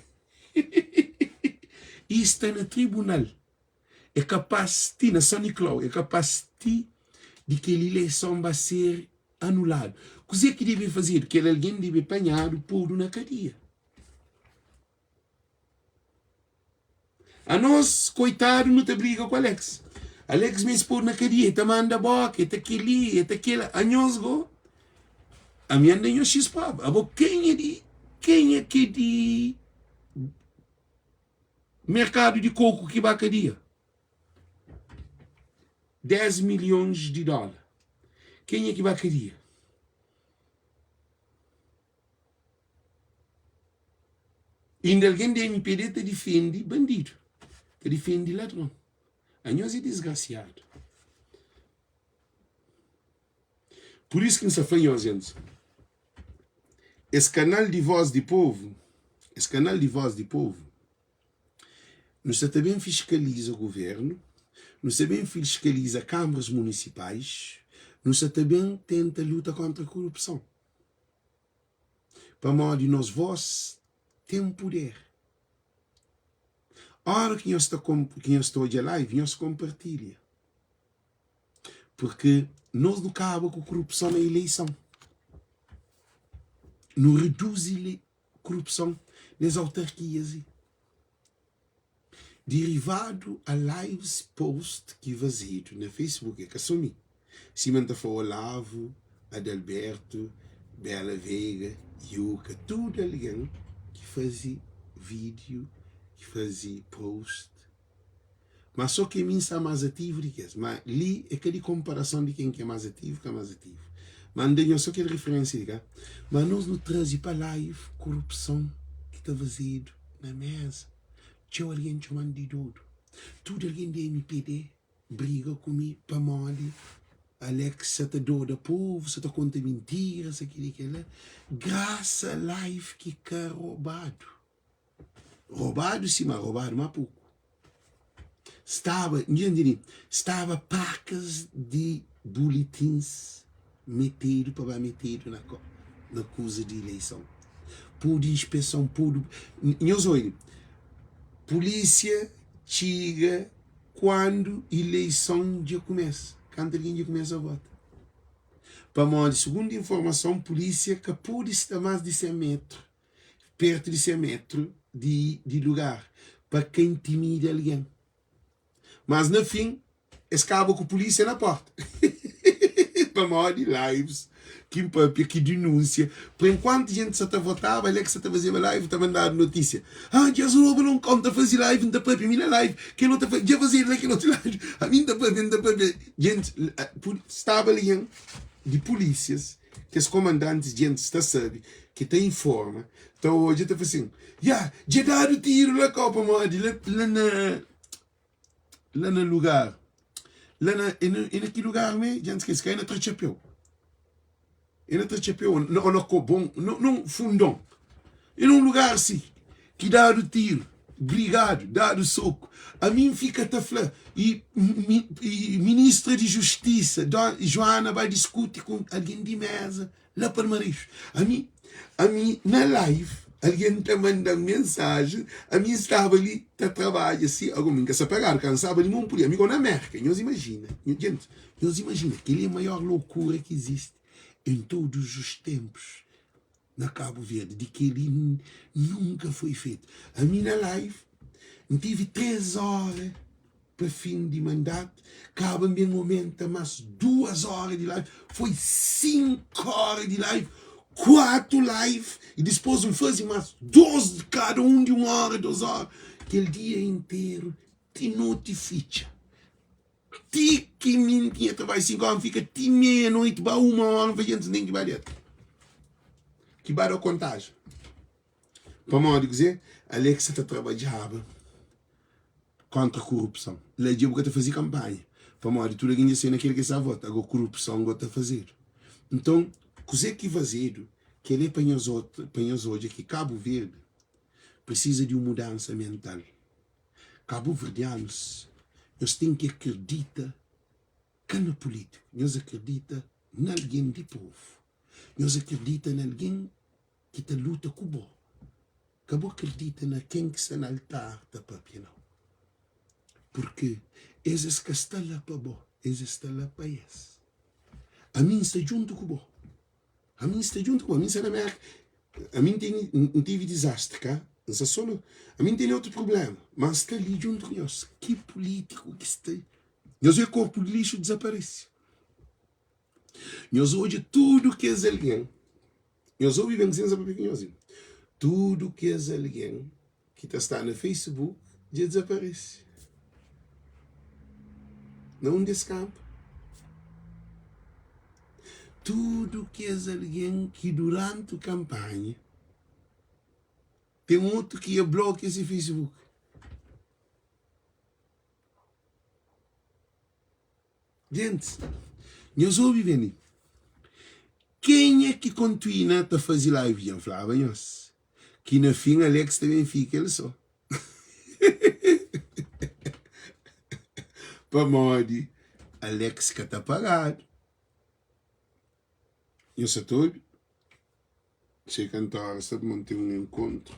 A: i sta na tribunal é kapaz ti na San Niklau é kapaz ti di kel ileison ba ser anuladu kuze ki debe fazedu kel algen debe panhadu podu na kadia. Anos koitadu nu ta briga ku Alex. Alex meste podu na kadia, e ta manda boka, e ta keli, e ta kela. Anhos go, ami N da nhos xis proba. Abo kenha di, kenha ke di merkadu di koku ki ba kadia? 10 milhons di dóla. Kenha ki ba kadia? Inda algen di mpd ta difende bandidu, ta difende ladron. Anhos é disgrasiadu. Pur isu ki N sta fla nhos, gentis, es kanal di Voz di Povu, es kanal di Voz di Povu, nu sta ta ben fiskaliza guvernu, nu sta ben fiskaliza kamaras munisipais, nu sta ta ben tenta luta kontra korupson. Pamodi nos vós ten puder. Óra ki nhos ta ki nhos ta odja live, nhos konpartilha. Purki nos nu kaba ku korupson na ileison. Nu reduzi korupson nes autarkias li. Derivadu a lives post ki fazedu na Facebook, é ka so mi, sima N ta fla Olavo, Adalberto, Bela Veiga, Yuka, tudu algen ki faze vídiu, ki faze post, ma so ki mi N sta más ativu di ki es. Ma li é ka di konparason di ken ki é más ativu, ka más ativu. Ma N da nhos so kel riferénsia li ka. Ma nos nu traze pa live korupson ki ta fazedu na méza. Txeu algen txoma-m di dodu. Tudu algen di mpd briga ku mi pamodi Alex sa ta doda povu, sa ta konta mintira, sa kel-li, kel-la. Grasa life ki ka robadu. Robadu si, ma robadu ma poku. Staba, nha ntende, staba pakas di bulitins metedu pa ba metedu na na kuza di ileison. Pudu inspeson, pudu. Nhos oidi, pulisia txiga kuandu ileison dja kumesa, kantu algen dja kumesa vota. Pamodi, sugundu informason, pulisia ka pudi sta mas di 100 metru, pertu di 100 metru di di lugar pa ka intimida algen. Mas na fin es kaba ku pulísia na porta pamodi lives ki N papia, ki dinúnsia. Pa enkuantu jenti sa ta votaba, Alex sa ta fazeba live, ta mandadu notísia, Ah, dja es roba la un kau, N ta faze live, N ta papia mi na live, kel otu ta fla, dja fazedu la kel otu ladu, ami N ta papia, N ta papia. Jenti, staba algen di pulísias, kes komandantis, jentis ta sabe, ki ta informa, ta odja, ta fla sin, Ya, dja dadu tiru la kau, pamodi la la na la na lugar la na é na é na ki lugar mé dja N skese ka é na tra txapéu é na tra txapéu ô na kobon nun fundon é na un lugar si ki dadu tiru brigadu dadu soku ami N fika ta fla i i ministra di justisa Joana bai diskuti ku algen di meza La Palmarexo. Ami, ami na live, algen ta manda-m mensajen, ami N staba li ta trabadja si, ago mi N ka sta pagadu, ka N staba li ma un pudia, ami go na Merka, nhos imajina, djentis, nhos imajina, kel-li é maior lokura ki izisti en todos os tempos na Kabu Verdi, di kel-li nunka foi fetu. Ami na live, N tivi 3 ora Pa fim di mandatu, kaba N ben omenta mas duas ora di live, foi 5 ora di live, 4 live e dispos N fazi mas 2 kada un di 1 ora, 2 ora, kel dia interu ti noti fitxa, ti ki mi N tinha trabadju 5 ora N fika ti meia noiti ba 1 ora N fla djentis N ten ki ba deta, ki ba da kontajen. Pamodi kuzê? Alexa ta trabadjaba kontra korupson. La dja bu ka ta faze kanpanha, pamodi tudu algen dja sai na kel ki sa vota. Agora korupson go ta fazedu. Nton, kuzê ki fazedu? Kel-li é pa nhos pa nhos odja ki Kabu Verdi prisiza di un mudansa mental. Kabuverdianus, nhos ten ki akredita ka na pulítiku, nhos akredita na algen di povu, nhos akredita na algen ki ta luta ku bo. Ka bo akredita na ken ki sta na altar ta papia, nau. Purki es, es ka sta la pa bo, es, es sta la pa es. Ami N sta djuntu ku bo. Ami N sta djuntu ku bo. Ami N sta na Merka. Ami N tene, N tive dizastri, ka? N sta so na. Ami N tene otu prubléma, ma N sta li djuntu ku nhos. Ki pulítiku ki sta. Nhos odja korpu di lixu dizaparese. Nhos odja tudu kes algen, nhos obi ben kuzê N sta papia ku nhos li, tudu kes algen ki ta sta na Facebook dja dizaparese. Na undi es kanpa? Tudu kes algen ki duranti kanpanha ten otu ki ia blokia se Facebook. Gentis, nhos obi ben li. Kenha ki kontuina ta faze live dja N flaba nhos ki na fin Alex ta ben fika el so. Pamodi Alex ka ta pagadu. Nhos sa ta obi? Sei kantu ora sta pamodi ten un enkontru.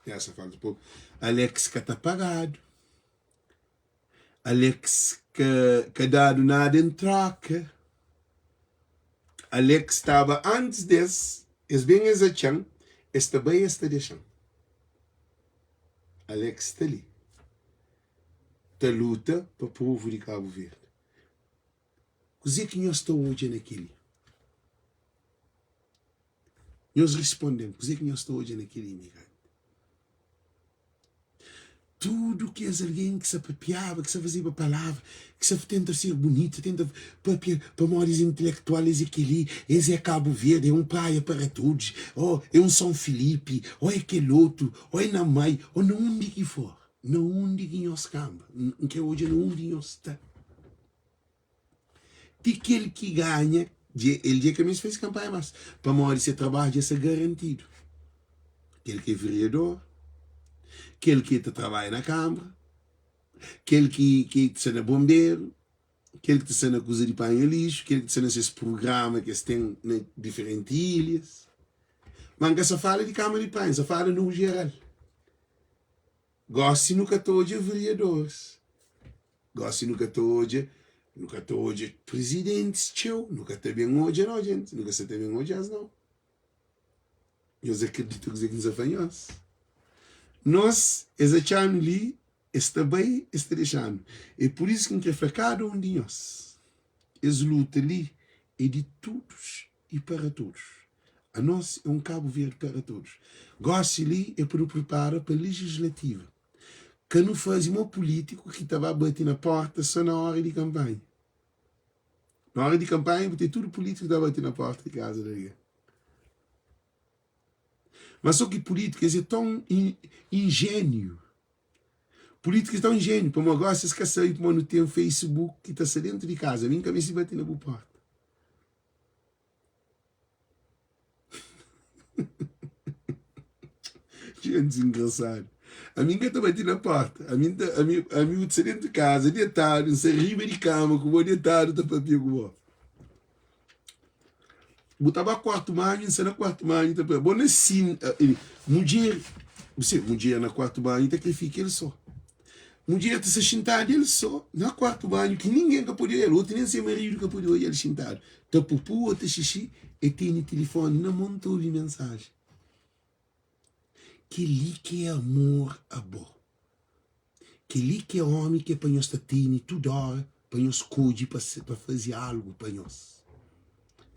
A: Ya sa falta poku. Alex ka ta pagadu. Alex ka ka dadu nada en troka. Alex staba antis des, es ben es atxa-m, es ta bai es ta dexa-m. Alex sta li ta luta pa povu di Kabu Verdi. Kuzê ki nhos ta odja na kel-li? Nhos responde-m, kuzê ki nhos ta odja na kel imigranti? Tudu kes algen ki sa papiaba, ki sa fazeba palavra, ki sa tenta ser bunitu, tenta papia pamodi es intelektual, es é kel-li, es é Kabu Verdi, é un praia para todos, ó é un São Filipe, ó é kel otu, ó é na Mai, ó na undi ki for, na undi ki nhos kanba, N kre odja na undi nhos sta. Ti kel ki ganha, dje, el dje ka meste faze kanpanha más, pamodi se trabadju dja sta garantidu. Kel ki é vereador, kel ki ta trabadja na kanbra, kel ki ki ta sta na bonberu, kel ki ta sta na kuza di panha lixu, kel ki ta sta na ses prugrama ki es ten na diferenti ilhas. Ma N ka sta fala di Kamara di Praia, N sta fala nu jeral. Gósi nu ka ta odja veriadoris, gósi nu ka ta odja, nu ka ta odja prizidentis txeu, nu ka ta ben odja nau djentis, nu ka sa ta ben odja-s nau. Nhos akredita kuzê ki N sa fla nhos? Nos, es atxa-nu li, es ta bai, es ta dexa-nu. É pur isu ki N krê fla kada un di nhos, es luta li é di tudus i para todos. Anos é un Kabu Verdi para todos. Gosi li é pa nu pripara pa legislativa. Ka nu faze mo pulitiku ki ta ba bati na porta so na ora di kanpanha. Na ora di kanpanha bu ten tudu pulitiku ta bati na porta di kaza di algen. Ma so ki pulitiku es é ton injeniu. Pulitiku es tão injeniu pamodi gosi es ka sabe pamodi nu ten Facebook ki ta sta dentu di kaza. Mi N ka meste bati na bu porta. Gente engraçado. Ami nka ta bati na porta. Ami nta, ami, ami bu ta sta dentu kaza, detadu, nsa riba di kama ku bo detadu ta papia ku bo. Bu ta ba kuartu banhu, nsa na kuartu banhu ta papia. Bo na sin, mudjer, bu se, mudjer na kuartu banhu ta kre fika el so. Mudjer ta sta xintadu el so na kuartu banhu ki ningen ka pode oja-l, otu nen se maridu ka pode oja-l xintadu ta pupu ô ta xixi, el tene tilifoni na mon ta obi mensajen. Kel-li ki é amor a bo. Kel-li ki é ómi ki é pa nhos ta tene tudu óra pa nhos skodje pa faze algu pa nhos.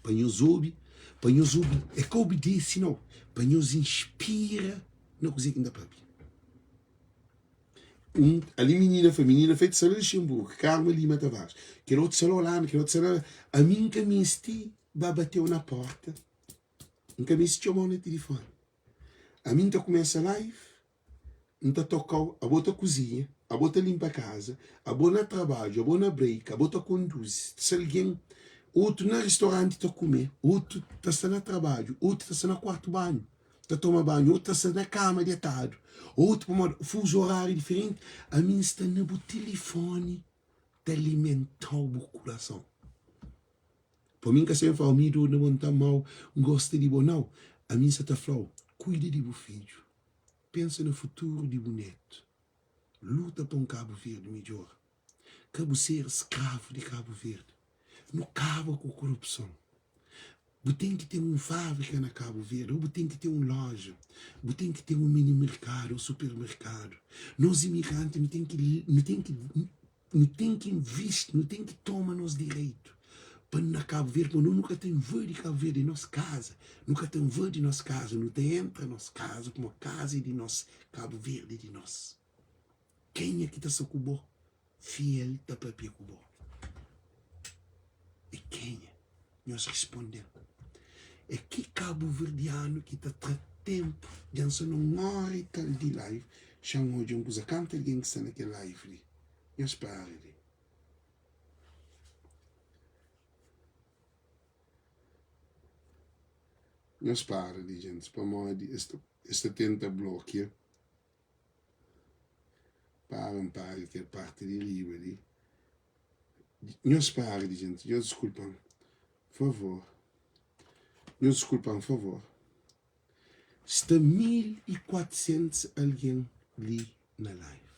A: Pa nhos obi, pa nhos obi, é ka obidese nau, pa nhos inspira na kuzê ki N ta pâpia. Un ali minina fla minina fetu sta la Luxemburgo Karma Lima Tavares kel otu sta la Holanda kel otu sta la ami N ka misti ba bateu na porta N ka misti txomau na tilifoni ami N ta kumesa live N ta tokau abo ta kuzinha abo ta limpa kaza abo na trabadju abo na break abo ta konduzi si algen otu na ristoranti ta kume otu ta sta na trabadju otu ta sta na kuartu banhu. ta toma banhu, otu ta sta na kama detadu, otu pamodi fuzu orariu diferenti, ami N sta na bu tilifoni ta alimentau bu kurason. Pa mi N ka sta ben flau, mi dor na bo N ta amau, N gosta di bo, nau, ami N sta ta flau, kuida di bu fidju, pensa na futuru di bu netu, luta pa un Kabu Verdi midjor, ka bu ser skravu di Kabu Verdi. Nu kaba ku korupson. Bu ten ki ten un fábrika na Kabu Verdi, ô bu ten ki ten un lója, bu ten ki ten un mini merkadu ô supermerkadu. Nos imigranti nu ten ki nu ten ki. Nu ten ki invisti, nu ten ki toma nos direitu pa na Kabu Verdi, pa no nu ka ta invadi Kabu Verdi, é nos kaza, nu ka ta invadi nos kaza, nu ta entra nos kaza pamodi kaza é di nos, Kabu Verdi é di nos. Kenha ki ta sta ku bo fiel ta papia ku bo? É kenha? Nhos risponde-m. É ki kabuverdianu ki ta tra tenpu dja N sta na un óra i tal di live xa N odja un kuza kantu algen ki sta na kel live li nhos para li nhos para li gentis pamodi es ta es ta tenta blokia Para N para kel parti di riba li. Nhos para di gente, nhos diskulpa-m, favor. Nhos diskulpa-m, favor. Sta 1400 algen li na live.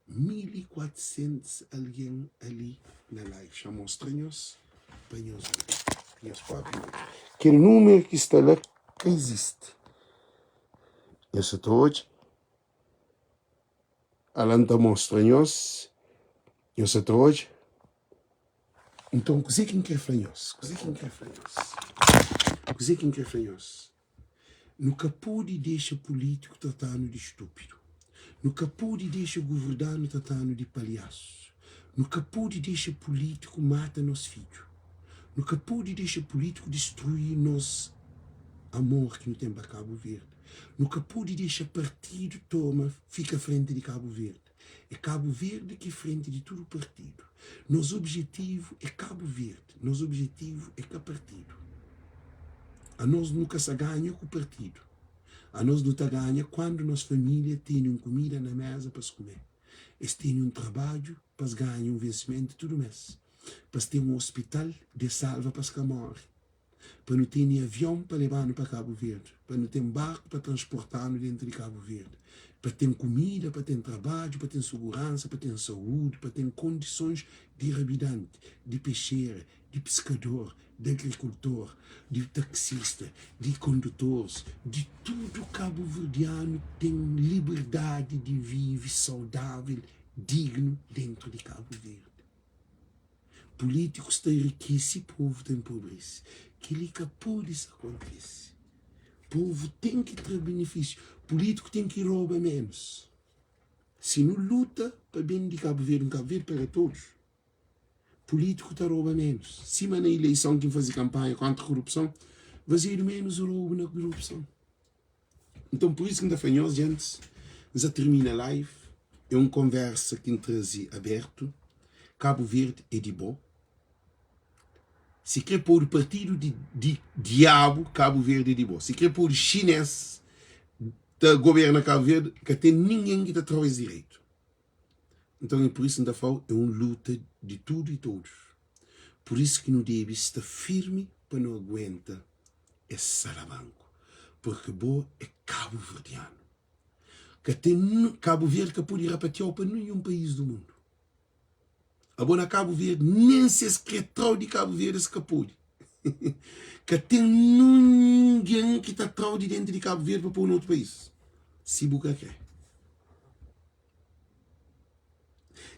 A: 1400 algen ali na live. Xa mostra nhos pa nhos odja. Nhos propi odja. Kel númeru ki sta la ka izisti. Nhos sa ta odja? Ala N ta mostra nhos. Nhos sa ta odja? Nton, kuzê ki N krê fla nhos? Kuzê ki N krê fla nhos? Kuzê ki N krê fla nhos? Nu ka pode dexa pulítiku trata-nu di stúpidu. Nu ka pode dexa goverdanu trata-nu di palhasu. Nu ka pode dexa pulítiku mata nos fidju. Nu ka pode dexa pulítiku distrui nos amor ki nu ten pa Kabu Verdi. Nu ka pode dexa partidu toma fika frenti di Kabu Verdi. É Kabu Verdi ki frenti di tudu partidu. Nos objetivu é Kabu Verdi, nos objetivu é ka partidu. Anos nu ka sa ganha ku partidu. Anos nu ta ganha kuandu nos familia tene un kumida na meza pa es kume, es tene un trabadju pa es ganha un vensimentu tudu mes, pa es ten un ospital di es salva pa es ka more. pa nu tene avion pa leba-nu pa Kabu Verdi, pa nu ten barku pa transporta-nu dentu di Kabu Verdi, pa ten kumida, pa ten trabadju, pa ten suguransa, pa ten saúdi, pa ten kondisons di rabidanti, di pexera, di piskador, di agrikultor, di taksista, di kondutors, di tudu kabuverdianu ten liberdadi di vive saudável, dignu dentu di Kabu Verdi. Pulítikus ta enrikise, povu ta enpobrese. Kel-li ka pode sa kontise. Povu ten ki tra benefísiu. Pulítiku ten ki roba ménus. Si nu luta pa ben di Kabu Verdi, un Kabu Verdi para todos, pulítiku ta roba ménus. Sima na ileison ki N faze kanpanha kóntra korupson, fazedu ménus robu na korupson. Nton, pur isu ki N ta fla nhos, djentis, N sa tirmina live, é un konversa ki N traze abertu, Kabu Verdi é di bo, si kre podu partidu di di diabu, Kabu Verdi é di bo, si kre podu xines ta goberna Kabu Verdi, ka ten ningen ki ta tra-u es direitu. Nton, é pur isu ki N ta fla-u, é un luta di tudu i todus, pur isu ki nu debe sta firmi pa nu aguenta es salabanku porque bo é kabuverdianu ka ten Kabu Verdi ka pode rapatiau pa ninhun país do mundu abo na Kabu Verdi nen si es kre trau di Kabu Verdi es ka pode ka ten ningen ki ta trau di dentro di Kabu Verdi pa poi na otu país si bu ka kre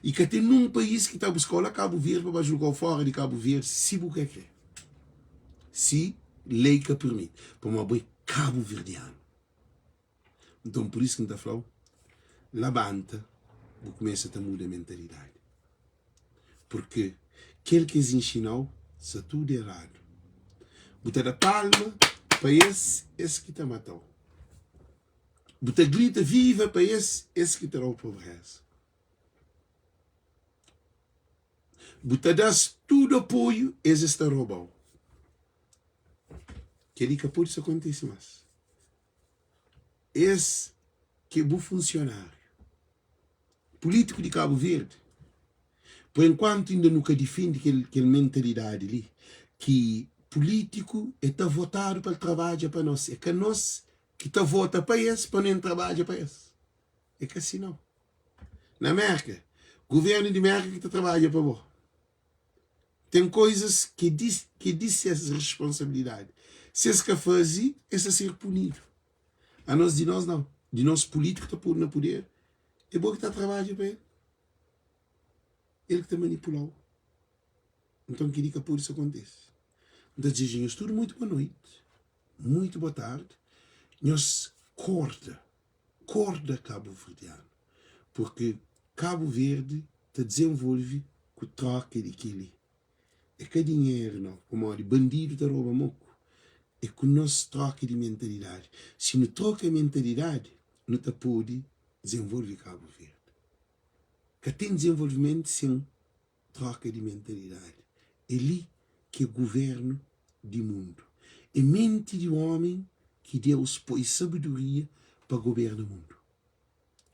A: I ka ten nun país ki ta buska-u la Kabu Verdi pa ba julga-u fora di Kabu Verdi si bu ka kre. Si lei ka pirmiti. Pamodi bo é kabuverdianu. Nton pur isu ki N ta fla-u, labanta bu kumesa ta muda mentalidadi. Purki kel ki es inxina-u sta tudu eradu. Bu ta da palma pa es, es ki ta mata-u. Bu ta grita viva pa es, es ki ta da-u pobreza. Bu ta da-s tudu apoiu, es es ta roba-u. Kel-li ka pode sa kontise más. Es ki é bu funsionáriu. Pulítiku di Kabu Verdi, pur enkuantu inda nu ka difende kel kel mentalidadi li, ki pulítiku e ta votadu pa el trabadja pa nos, é ka nos ki ta vota pa es pa nu en trabadja pa es. É ka si nau. Na Merka, guvernu di Merka ki ta trabadja pa bo. Ten koizas ki di ki di ses responsabilidadi. Si es ka fazi, es ta ser punidu. Anos di nos nau. Di nos pulítiku ta podu na puder, é bo ki ta trabadja pa el. El ki ta manipula-u. Nton kel-li ka pode sa kontise. N ta dizeja nhos tudu muitu boa noiti, muitu boa tardi. Nhos korda, korda kabuverdianu, purki Kabu Verdi ta dizenvolve ku troka di kel-li. É ka dinheru nau, pamodi bandidu ta roba moku. É ku nos troka di mentalidadi. Si nu troka mentalidadi, nu ta pode dizenvolve Kabu Verdi. Ka ten dizenvolvimentu sen troka di mentalidadi. É li ki é guvernu di mundu. É menti di omi ki Deus poi sabedoria pa goberna mundu.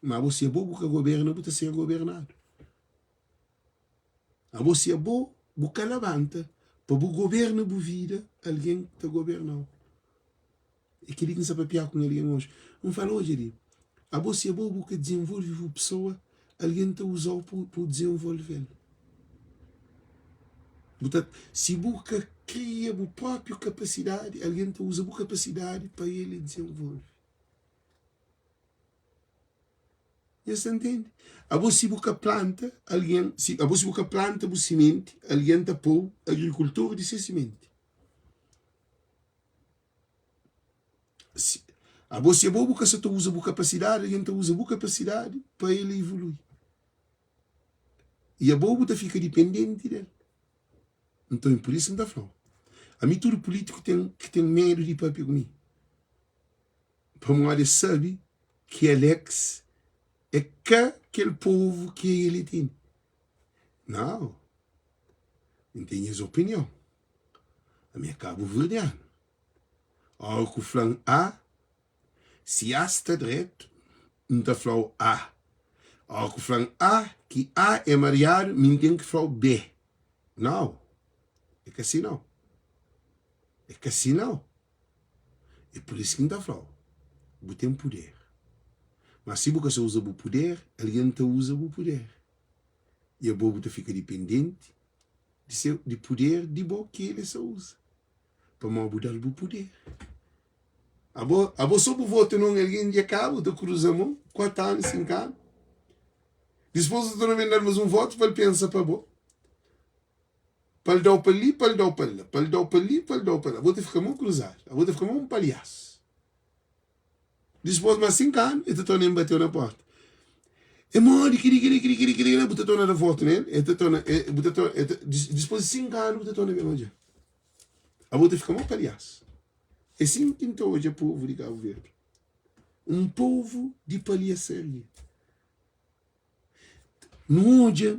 A: Ma abo si abo bu ka goberna, bu ta ser gobernadu. Abo si abo bu ka labanta pa bu goberna bu vida, algen ta gobernau. É kel-li ki N sta papiá ku un algen oji. N fala, Odja li, abo si abo bu ka dizenvolve bu pesoa, algen ta uza-u pa dizenvolve-l. Bu ta, si bu ka kria bu própi kapasidadi, algen ta uza bu kapasidadi pa el dizenvolve. Nhos ta ntende? Abo si bu ka planta, algen, si, abo si bu ka planta bu simenti, algen ta pô-u agrikultor di se simenti. Si, abo si abo bu ka sa ta uza bu kapasidadi, algen ta uza bu kapasidadi pa el evolui. I abo bu ta fika dipendenti del. Nton, pur isu N ta fla-u, ami tudu pulítiku ten ki ten medu di papia ku mi, pamodi es sabe ki Alex é ka kel povu ki el é tene. Nau, N ten nhas opinion. Ami é kabuverdianu. Óra ku fla-m A, si A sta dretu, N ta fla-u A. Óra ku fla-m A, ki A é mariadu, mi N ten ki fla-u B. Nau, é ka si nau. É ka si nau. É pur isu ki N ta fla-u, bu ten puder. Má si bu ka sa uza bu puder, algen ta uza bu puder. I abo bu ta fika dipendenti di seu di puder di bo ki el sa uza pamodi bu dal bu puder abo abo so bu vota na un algen dja kaba bu ta kruza mon 4 anu 5 anu dispos bu ta ben dal mas un votu pa el pensa pa bo pa el dau pa li pa el dau pa la pa el dau pa li pa el dau pa la abo ta fika mon kruzadu abo ta fika mon palhasu. Dispôs más 5 anu, el ta torna ben bateu na porta. É modi kili, kili, kili, kili, kili, bu ta torna da volta nel, el ta torna, el, bu ta torna, el ta, dispôs di 5 anu bu ta torna ben odja. Abo ta fika mó palhasu. É sin ki N ta odja povu di Kabu Verdi. Un povu di palhasaria. Nu odja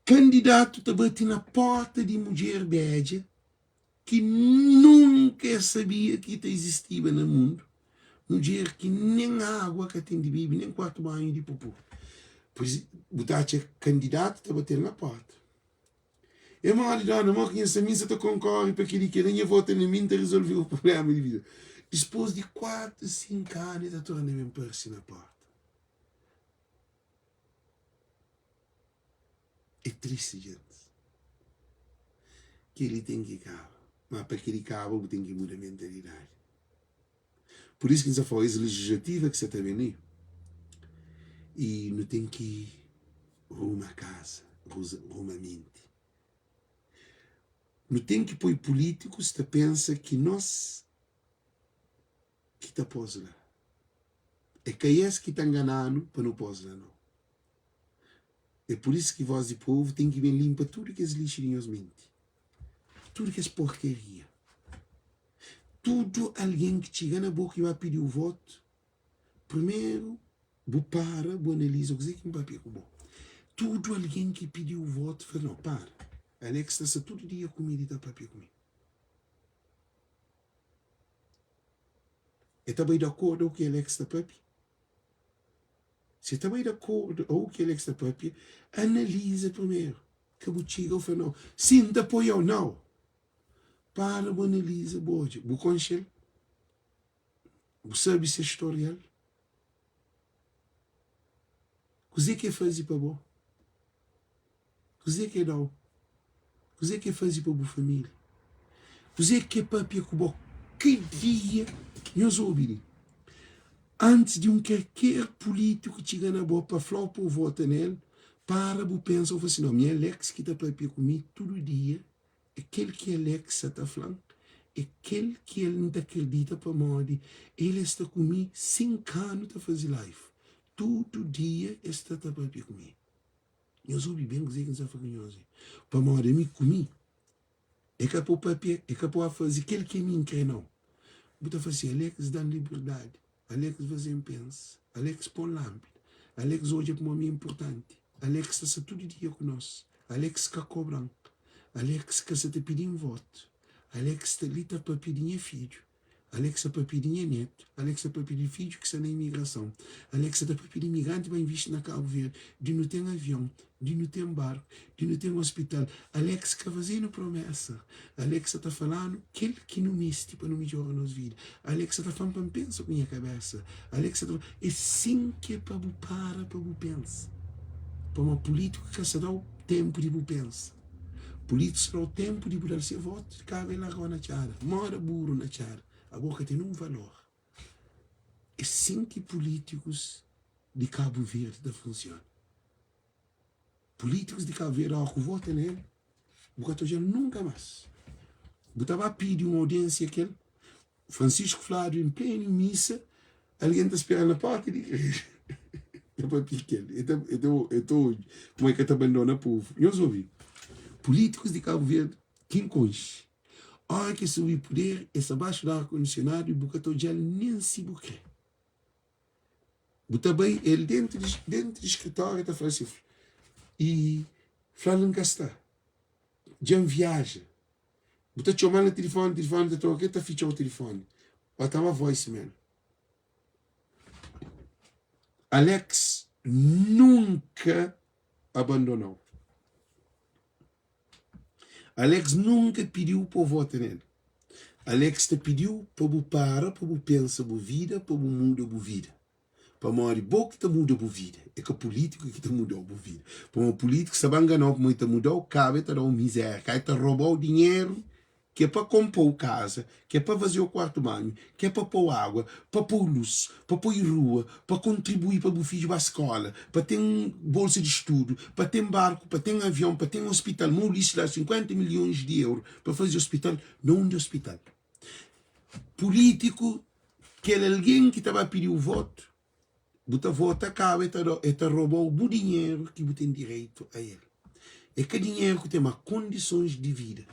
A: kandidatu ta bati na porta di mudjer bedja ki nunka es sabia ki ta izistiba na mundu, mudjer ki nen agua ka ten di bebe, nen kuartu banhu di pupú. Bu ta atxa kandidatu ta bate-l na porta. É modi, dona, mo ki nha sta? Mi N sa ta konkore pa kel-li, kel-la, nha vota na mi, N ta rizolve bu prubléma di vida. Dispôs di kuatu, sinku anu, el ta torna ben parse na porta. É tristi gentis. Keli ten ki kaba. Ma pa keli kaba bu ten ki muda mentalidadi. Pur isu ki N sa fla es legislativa ki sa ta ben li i nu ten ki ruma kaza, ruma menti. Nu ten ki poi pulitikus ta pensa ki nos ki ta pos la. É ka es ki ta ngana-nu pa nu pos la, nau. É pur isu ki Voz di Povu ten ki ben linpa tudu kes lixu di nhos menti, tudu kes porkaria. Tudu algen ki txiga na bo ki ba pidi-u votu, primeru bu para bu analiza kuzê ki N papia ku bo. Tudu algen ki pidi-u votu, fla, Nau, para, Alex ta sta tudu dia ku mi, li ta papia ku mi. E ta bai di akordu ku ki Alex ta papia? Si e ta bai di akordu ku ki Alex ta papia, analiza primeru. Ka bu txiga bu fla nau. Si N ta apoiau, nau. Para bu analiza, bu odja. Bu konxe-l? Bu sabe se storial? Kuzê ki e faze pa bo? Kuzê ki e da-u? Kuzê ki e faze pa bu família? Kuzê ki e pâpia ku bo? Ki dia nhos obi li? Antis di un kalker pulítiku txiga na bo pa fla-u pa bu vota na el, Para bu pensa, bu fla si, no, mi Alex ki ta papia ku mi tudu dia, é kel ki Alex sa ta fla-m, é kel ki el N ta kridita pamodi el sta ku mi 5 anu ta faze live. Tudu dia el sta ta papia ku mi. Nhos obi ben kuzê ki N sta fla ku nhos li. Pamodi ami ku mi, é ka pa papia, é ka pa faze kel ki ami N kre, nau. Bu ta fla si, Alex da-m liberdadi. Alex faze-m pensa, Alex pô-m lánpida, Alex odja pamodi mi é inportanti, Alex ta sta tudu dia ku nos, Alex ka kobra-m, Alex ka sa ta pidi-m votu, Alex sta li ta pâpia di nha fidju, Alex ta pâpia di nha nétu, Alex ta pâpia di fidju ki sta na imigrason, Alex ta pâpia di imigranti ba invisti na Kabu Verdi, di nu ten avion, di nu ten barku, di nu ten ospital. Alex ka faze-nu promesa. Alex sa ta fala-nu kel ki nu meste pa nu midjora nos vida. Alex sa ta fla-m pa N pensa ku nha kabesa. Alex sa ta fla, É sin ki é pa bu para pa bu pensa. Pamodi pulítiku ka sa da-u ténpu di bu pensa. Pulítiku sa da-u ténpu di bu da-l se votu, kaba el larga-u na txada. Moda buru na txada. Abo ka ten nun valor. É sin ki pulítikus di Kabu Verdi ta funsiona. Pulítikus di Kabu Verdi, óra ku vota na el, bu ka ta odja-l nunka más. Bu ta ba pidi un audiénsia ku el. Francisco fladu en plenu misa, algen ta spera-l na pórta di igreja ta papia ku el. El ta, el ta, el ta odja kuma el ka ta bandona povu. Nhos obi, pulítikus di Kabu Verdi ki N konxe, óra ki es subi puder, es sta baxu di ar kondisionadu i bu ka ta odja-l nen si bu kre. Bu ta bai el dentu di dentu di skritóriu ta fla si i fla-l N ka sta, dja N viaja. Bu ta txoma-l na tilifoni, tilifoni ta toka, el ta fitxa-u tilifoni. Ba ta ba voicemail. Alex nunka abandona-u. Alex nunka pidiu pa bu vota nel. Alex ta pidiu pa bu para pa bu pensa bu vida, pa bu muda bu vida. Pamodi bo ki ta muda bu vida, é ka pulítiku ki ta mudau bu vida. Pamodi pulítiku sta ba nganau pamodi el ta mudau, kaba el ta dau mizéria, kaba el ta robau dinheru ki é pa konpo-u kaza, ki é pa vazia-u kuartu banhu, ki é pa pô-u água, pa pô-u lus, pa poi rua, pa kontribui pa bu fidju ba skóla, pa ten bolsa di studu, pa ten barku, pa ten avion, pa ten ospital. Ma Ulisses da 50 milhons di euru pa faze ospital. Na undi ospital? Pulítiku, kel algen ki ta ba pidi-u votu, bu ta vota kaba e ta da e ta roba-u bu dinheru ki bu ten direitu a el. É ka dinheru ku ten, ma kondisons di vida.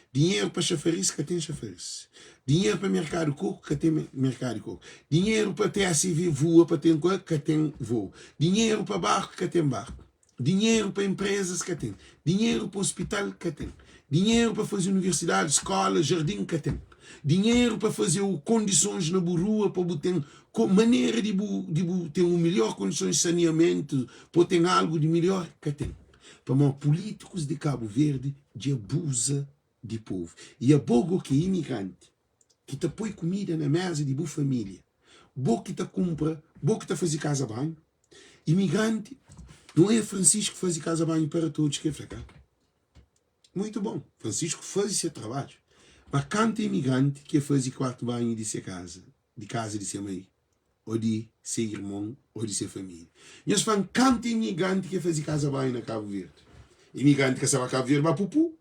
A: Dinheru pa xafaris ka ten xafaris. Dinheru pa merkadu koku ka ten merkadu koku. Dinheru pa TACV vua pa ten kua ka ten voo. Dinheru pa barku ka ten barku. Dinheru pa enprezas ka ten. Dinheru pa ospital ka ten. Dinheru pa faze universidadi, skola, jardin ka ten. Dinheru pa faze-u kondisons na bu rua pa bu ten manera di bu di bu ten un melhor kondisons di saneamentu, pa bu ten algu di melhor ka ten. Pamodi pulítikus di Kabu Verdi dja abuza di povu. I abo go ki é imigranti, ki ta poi kumida na meza di bu família, bo ki ta kunpra, bo ki ta faze kaza banhu, Imigranti, não é Francisco faze casa banho para todos que fla cá. Muito bom, Francisco faze seu trabalho. Mas kantu imigranti que faze quarto banho de se casa, de casa de se mãe, ou de se irmão, ou de se família. Nhos fala kantu imigranti que faze casa banho na Cabo Verde. Imigranti ka sa ba Cabo Verde ba pupu.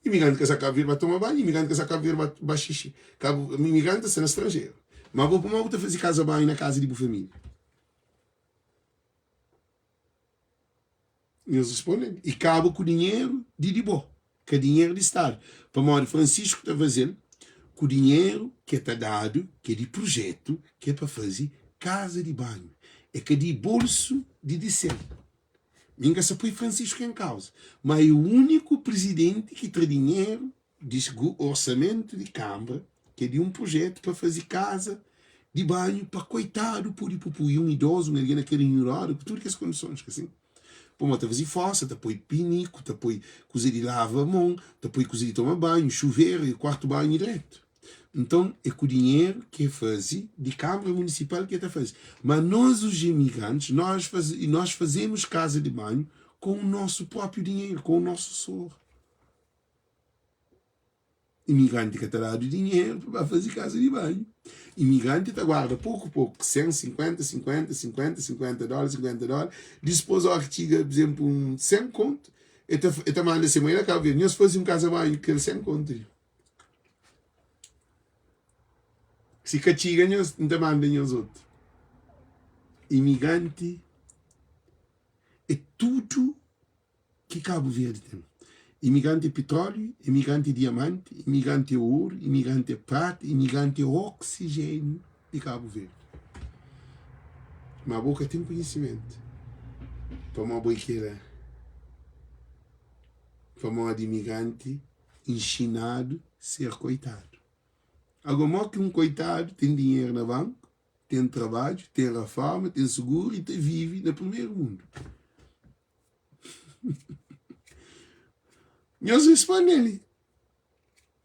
A: Imigranti ka sa Cabo Verde ba toma banho, imigranti ka sa Cabo Verde ba, ba xixi. Cabo, imigranti sta na estrangeiro. Mas bo, pamodi bu ta faze casa banho na casa di bu família? Nhos responde-m, i kaba ku dinheru di di bo, ka dinheru di Stadu. Pamodi Francisco ta faze-l ku dinheru ki e ta dadu, ki é di prujetu, ki é pa faze kaza di banhu. É ka di bolsu di di sel. Mi N ka sa poi Francisco en kauza, ma é úniku prizidenti ki tra dinheru di orsamentu di kanbra, ki é di un prujetu pa faze kaza di banhu pa koitadu pode pupui un idozu, un algen na karinhu roda, ku tudu kes kondisons ki asin. Pamodi ta faze fosa, ta poi piniku, ta poi kuza di lava mon, ta poi kuza di toma banhu, xuveru i kuartu banhu dretu. Nton, é ku dinheru ki e faze di kanbra munisipal ki e ta faze. Ma nos, os imigrantis, nós nós fazemos kaza di banhu com o nosso próprio dinheiro, com o nosso suor. Imigranti ka ta dadu dinheru pa ba faze kaza di banhu. Imigranti ta guarda poku poku, 100, 50, 50, 50, 50 dóla, 50 dóla. Dispôs óra ki txiga, pur izénplu, un 100 kontu, el ta el ta manda se mai la Kabu Verdi, nhos faze un kaza banhu ku kel 100 kontu li. Si ka txiga nhos, N ta manda nhos otu. Imigranti é tudu ki Kabu Verdi ten. Imigranti é pitróliu, imigranti é diamanti, imigranti é oru, imigranti é prata, imigranti é oksijéniu di Kabu Verdi. Ma bo ka ten konhisimentu pamodi bo é kela, pamodi imigranti inxinadu ser koitadu. Agora, mo ki un koitadu ten dinheru na banku, ten trabadju, ten raforma, ten suguru i ta vive na primeru mundu? Nhos responde li.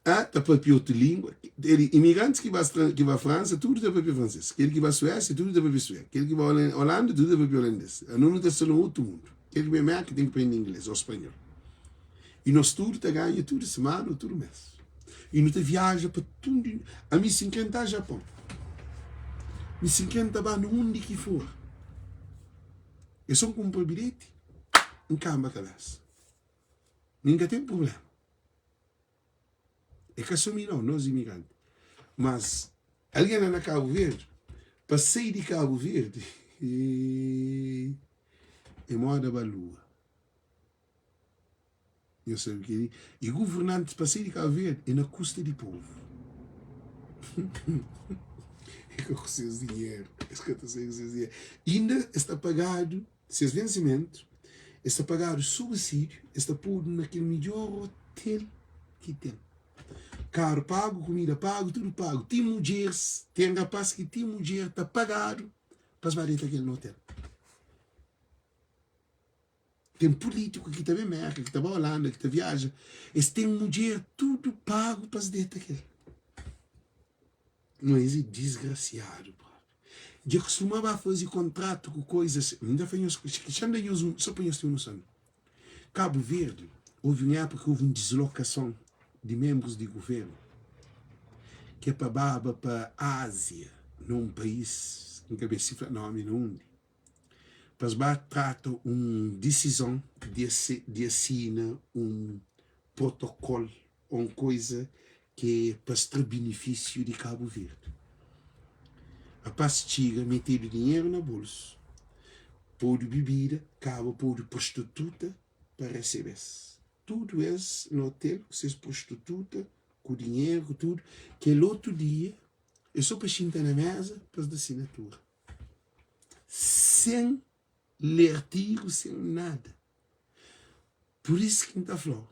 A: Ah, ta papia otu língua. Ele, imigrantes ki ba, ki ba Fransa, tudu ta papia fransês. Kel ki ba Suésia, tudu ta papia sueku. Kel ki ba Holanda, tudu ta papia holandês. Anu nu ta sta na otu mundu. Kel ki ba Merka ten ki prende inglês ou spanhol. I nos tudu ta ganha tudu semana ou tudu mês. I nu ta viaja pa tudu. Ami si N kre N ta Japon. Mi si N kre N ta ba na undi ki for. É só N kunpra bilheti, N kanba kabésa. Mi N ka ten prubléma. É ka só mi nau, nos imigranti. Mas algen la na Kabu Verdi, pa sai di Kabu Verdi, é moda ba lua. Nhos sabe kel-li. I governantis pa sai di Kabu Verdi é na kusta di povu. É ka ku ses dinheru. Es ka ta sai ku ses dinheru. Inda es ta pagadu ses vensimentu, es ta pagadu subsídiu, es ta podu na kel midjór otel ki ten. Karu pagu, kumida pagu, tudu pagu. Ti mudjeris, ten rapás ki ti mudjer ta pagadu pa es ba deta ku el na otel. Ten pulítiku ki ta ben Merka, ki ta ba Holanda, ki ta viaja, es ten mudjer tudu pagu pa es deta ku el. Mas es é disgrasiadu propi. Dja kustuma ba faze kontratu ku koizas, N ta fla nhos, xa-m da nhos un, só pa nhos ten un noson. Kabu Verdi, houve un époka ki houve un dislokason di menbrus di guvernu ki é pa baba pa Ázia, na un país, N ka meste fla nomi na undi. Pa es ba trata un disizon di asina un protokol o un koiza ki é pa es tra binifisiu di Kabu Verdi. Rapaz txiga, metedu dinheru na bolsu, podu bibida, kaba podu prostituta pa resebe-s. Tudu es na otel ku ses prostituta, ku dinheru, ku tudu. Kel otu dia é so pa xinta na meza pa es da sinatura. Sen lé artigu, sen nada. Pur isu ki N ta fla-u,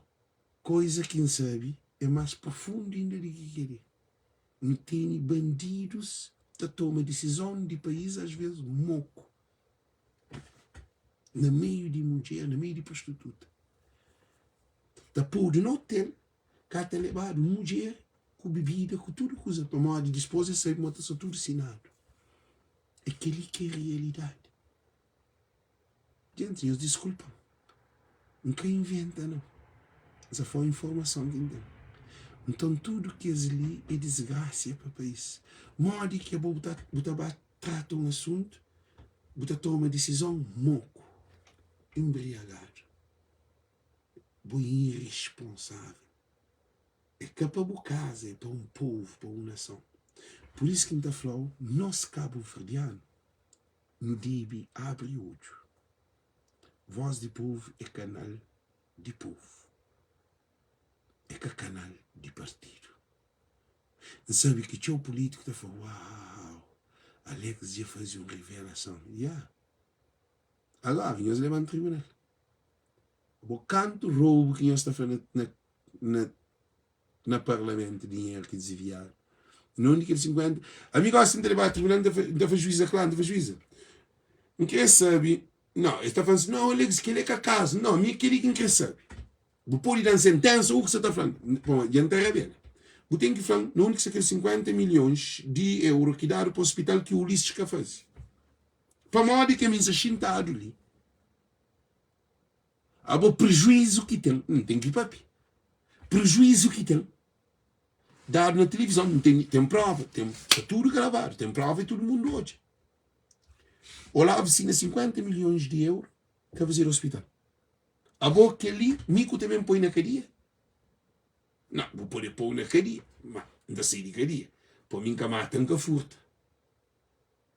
A: koiza ki N sabe é más profundu inda di ki kel-li. Nu tene bandidus ta toma disizon di país asves moku, na meiu di mudjer, na meiu di prostituta. Ta podu na otel Ka ta lebadu mudjer ku bibida ku tudu kuza pamodi dispos es sabe ma ta sta tudu sinadu. É kel-li ki é rialidadi. Jenti, nhos diskulpa-m, N ka inventa nau. N sa fla informason ki N ten. Nton tudu kes li é disgrasia pa país. Modi ki abo bu ta bu ta ba trata un asuntu, bu ta toma disizon moku, enbriagadu? Bo é irresponsável. É ka pa bu kaza, é pa un povu, pa un nason. Pur isu ki N ta fla-u, nos kabuverdianu, nu debe abri odju. Voz di Povu é kanal di povu, é ka kanal di partidu. N sabe ki txeu pulítiku ta fla, Uau, Alex dja faze un revelason. Ya. Agora, nhos leba-m tribunal. Bo kantu roubu ki nhos ta fla na na na parlamentu dinheru ki disiviadu na undi kel 50 ami gosi nta leba tribunal nta nta fla juiza kla nta fla juiza n kre sabi no es ta fla si no Alex keli é ka kazu no mi keli ki n kre sabi bu podi dan sentensa u ki sa ta fla pamodi dja nta rabela bu ten ki fla na undi ki sta kel 50 milhons di euro ki dadu pa hospital ki Ulisses ka fazi pamodi ki ami nsa xintadu li Abo prejuízo ki ten, N ten ki papia. Prejuízo ki ten. Dadu na tilivizon, N ten, ten prova, ten, sta tudu gravadu, ten prova i tudu mundu odja. Olavo sina 50 milhons di euru ka fazedu ospital. Abo kel-li, mi ku ta ben poi na kadia? Nau, bu pode pou na kadia, ma N ta sai di kadia. Po mi N ka mata, N ka furta.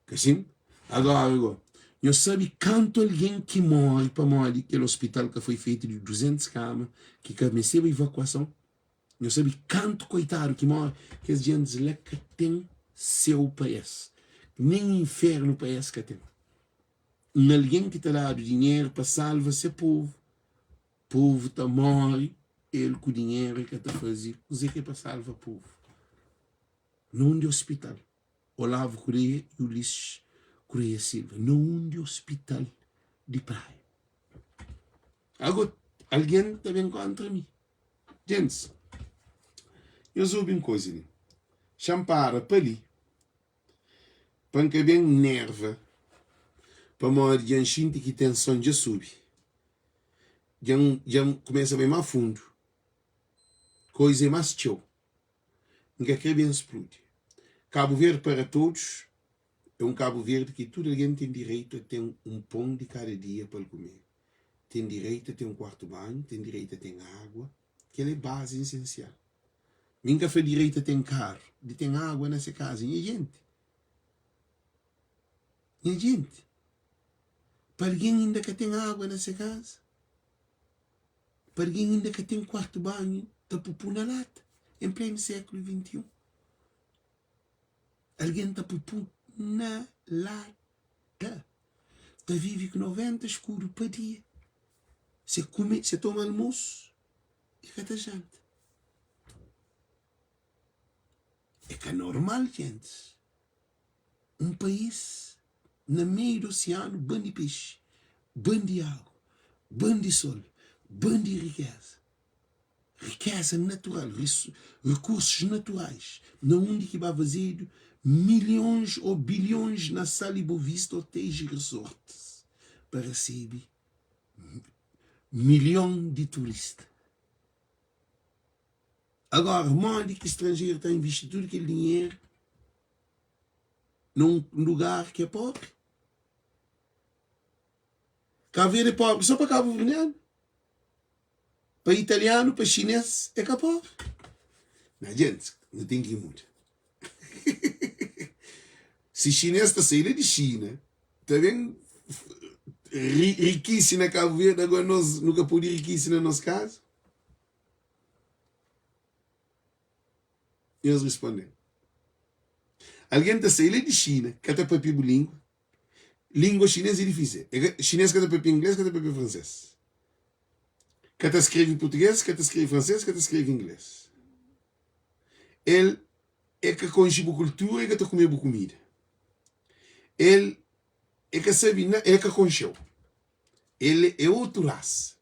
A: Ka sin? Agora go, nhos sabe kantu algen ki more pamodi kel ospital ka foi fetu di 200 kama ki ka mesteba ivakuason? Nhos sabe kantu koitadu ki more? Kes gentis la ka ten seu pa es, nen infernu pa es ka ten. Un algen ki ta dadu dinheru pa salva se povu, povu ta more, el ku dinheru el ka ta faze kuze ki é pa salva povu. Na undi ospital? Olavo Correia e Ulisses Correia Silva na undi ospital di Praia. Ago algen ta ben kontra mi. Gentis, nhos obi un koza li. Xa-m para pa li, pa N ka ben nerva, pamodi dja N xinti ki tenson dja subi. Dja N dja N kumesa bai má fundu. Koza é más txeu. N ka kre ben spludi. Cabo Verde para todos é un Cabo Verde ki tudu algen ten direitu a ten un pon di kada dia pa el kume, ten direitu a ten un kuartu banhu, ten direitu a ten agua, kel é bazi isensial. Mi N ka fla direitu a ten karu, di ten agua na se kaza. Nha jenti, nha jenti, pa algen inda ka ten agua na se kaza? Pa algen inda ka ten kuartu banhu ta pupu na lata en plenu sékulu 21. Algen ta pupu na lata, ta vive ku 90 skudu pa dia. Se kume, se toma almosu, e ka ta janta. É ka normal, gentis. Un país na meiu di osianu ban di pexi, ban di agu, ban di sol, ban di rikeza. Rikeza natural, rikursus naturais, na undi ki ba fazedu milhons ô bilhons na Sal i Bovista, otéis i resorts pa resebe milhon di turista. Agora, modi ki stranjeru ta invisti tudu kel dinheru na un lugar ki é pobri? Kabu Verdi é pobri só pa kabuverdianu? Pa italianu, pa xinês é ka pobri? Na djentis, nu ten ki muda. Si xinês ta sai la di Xina, ta ben rikisi na Kabu Verdi, agora nos nu ka pode rikisi na nos kaza? Nhos responde-m, Algen ta sai la di Xina, ka ta papia bu língua? Língua xinês é difísil. Xinês ka ta papia inglês, ka ta papia fransês. Ka ta skrebe purtugês, ka ta skrebe fransês, ka ta skrebe inglês. El é ka konxe bu kultura, el ka ta kume bu kumida. El é ka sabe na, el ka konxe-u. El é otu rasa.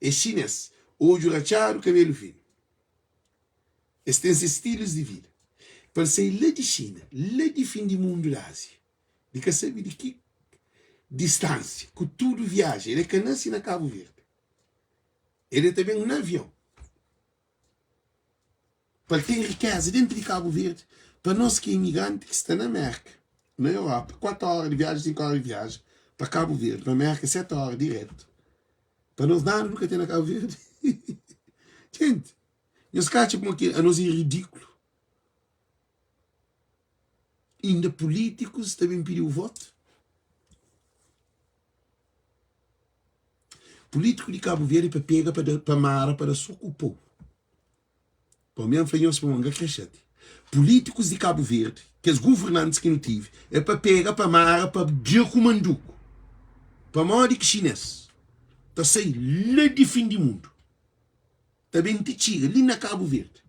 A: É xinês, odju ratxadu, kabelu finu. Es ten ses stilus di vida. Pa el sai la di Xina, la di fin di mundu di Ázia, di ka sabe di ki distánsia, ku tudu viajen, el é ka nase na Kabu Verdi, el é ta ben na avion. Pa el ten rikéza déntu di Kabu Verdi, pa nos ki é imigranti ki sta na Mérka, na Európa, 4 óra di viajen, 5 óra di viajen pa Kabu Verdi, pa Mérka 7 óra dirétu, pa nos nada nu ka ten na Kabu Verdi. Jenti, nhos ka atxa kuma ki anos é ridíkulu? Inda pulítikus ta ben pidi-u votu? Pulítiku di Kabu Verdi pa pega pa da pa mara pa da so ku povu. Pa mi N fla nhos pamodi N ka kre xati. Pulítikus di Kabu Verdi, kes guvernantis ki nu tive, é pa pega pa mara pa gia ku manduku. Pamodi ki xinês ta sai la di fin di mundu ta ben ti txiga li na Kabu Verdi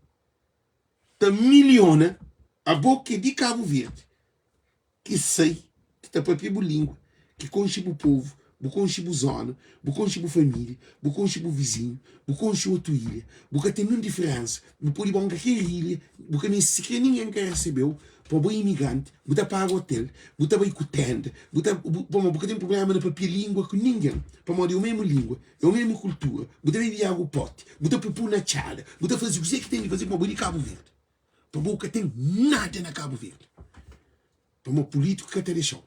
A: ta miliona abo ki é di Kabu Verdi ki sai, ki ta papia bu lingua, ki konxe bu povu, bu konxe bu zona, bu konxe bu familia, bu konxe bu vizinhu, bu konxe otu ilha, bu ka ten nun diferensa, bu pode ba un kalker ilha, bu ka meste sikrê ningen ka resebe-u, pa bo é imigranti, bu ta paga otel, bu ta bai ku tenda, bu ta, bu, pamodi bu ka ten prubléma na papia lingua ku ningen, pamodi é omemu lingua, é omemu kultura, bu ta bebe agu poti, bu ta pupu na txada, bu ta faze kuzê ki ten di faze pamodi bo é di Kabu Verdi. Pa bo ka ten nada na Cabo Verde. Pamo pulitiku ka ta dexa-u.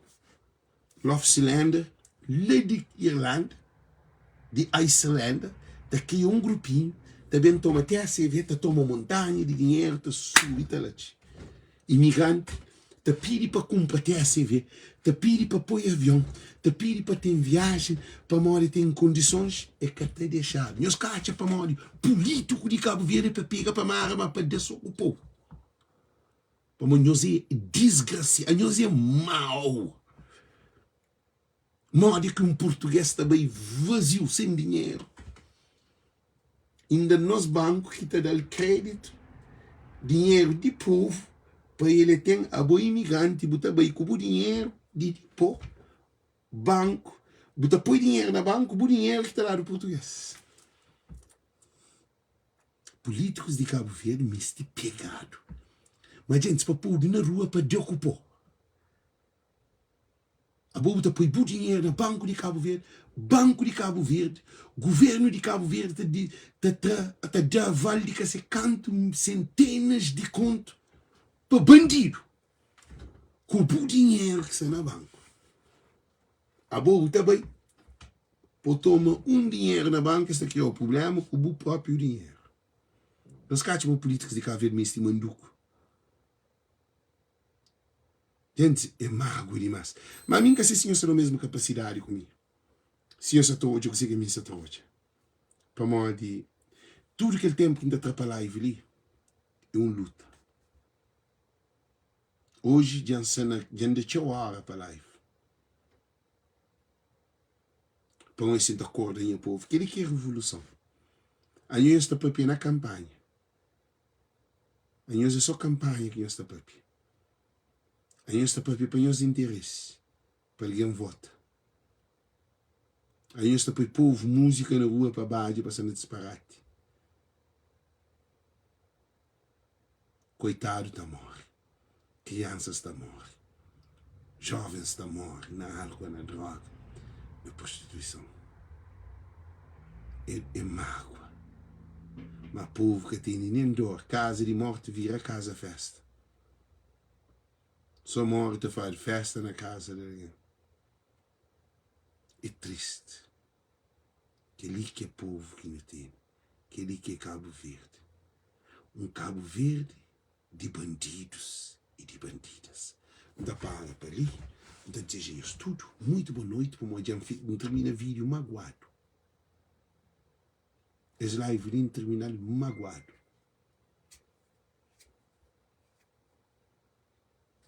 A: Lof Silander, la di Irlanda, di Icelanda, ta kria un grupinhu, ta ben toma TACV, ta toma montanha di dinheru, ta subi ta latxi. Imigranti ta pidi pa kunpra TACV, ta pidi pa poi avion, ta pidi pa ten viajen, pamodi ten kondisons, e ka ta dexadu. Nhos ka atxa pamodi pulitiku di Kabu Verdi é pa pega pa mara, ma pa da so ku povu. Pamodi nhos é disgrasiadu, anhos é mau. Modi ki un purtugês ta bai vaziu, sen dinheru? Inda nos banku ki ta da-l kréditu, dinheru di povu, pa el e ten. Abo imigranti, bu ta bai ku bu dinheru di dipô banku, bu ta poi dinheru na banku, bu dinheru ki ta dadu purtugês. Pulítikus di Kabu Verdi meste pegadu. Ma djentis pa podu na rua pa da ku po. Abo bu ta poi bu dinheru na Banku di Kabu Verdi, Banku di Kabu Verdi, Guvernu di Kabu Verdi ta di ta tra ta da aval di ka se kantu sentenas di kontu pa bandidu ku bu dinheru ki sta na banku. Abo bu ta bai po toma un dinheru na banku es ta kria-u prublema ku bu propriu dinheru. Nhos ka atxa ma pulitikus di Kabu Verdi meste manduku? Gentis é mágua dimás. Má mi N ka se si nhos ta na mésmu kapasidadi ku mi, si nhos sa ta odja kuzê ki mi N sa ta odja. Pamodi tudu kel ténpu ki N ta tra pa live li é un luta. Oji dja N sta na, dja N da txeu óra pa live. Pa N si N ta korda nha povu. Kel-li ki é revoluson. Anhos nhos ta pâpia na kanpanha. Anhos é só kanpanha ki nhos ta pâpia. Anhos ta pâpia pa nhos interesi, pa algen vota. Anhos ta poi povu múzika na rua pa badja, pa sta na disparati. Koitadu ta móre, kriansas ta móre, jóvens ta móre na álkua, na dróga, na prostituison. É, é mágua. Má povu ka tene nen dór. Kaza di mórti vira kaza fésta. Sô móre ta fladu fésta na kaza di algen. É tristi. Kel-li ki é povu ki nu tene. Kel-li ki é Kabu Verdi. Un Kabu Verdi di bandidus i di bandidas. N ta para pa li, N ta dizeja nhos tudu muitu bo noiti pamodi dja N tirmina vídiu maguadu. Es live li N tirmina-l maguadu.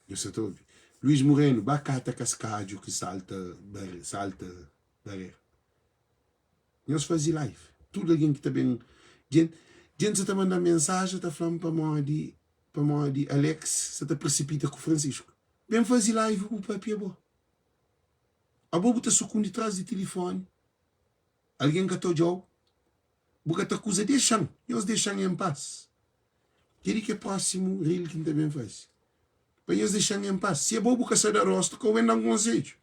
A: Nhos sa ta obi? Luís Moreno, ba kata kaskadju ki salta salta barera. Nhos faze live. Tudu algen ki ta ben. Djent sa ta manda-m mensajen ta fla-m pamodi pamodi Alex sa ta prisipita ku Francisco. Ben faze live bu papia bo. Abo bu ta sukundi tras di tilifoni. Algen ka ta odja-u. Bu ka ta kuza. Dexa-m. Nhos dexa-m en pas. Kel-li ki é prósimu reel ki N ta ben faze. Pa nhos dexa-m en pas. Si abo bu ka sa da rostu, ka bu ben da-m konsedju.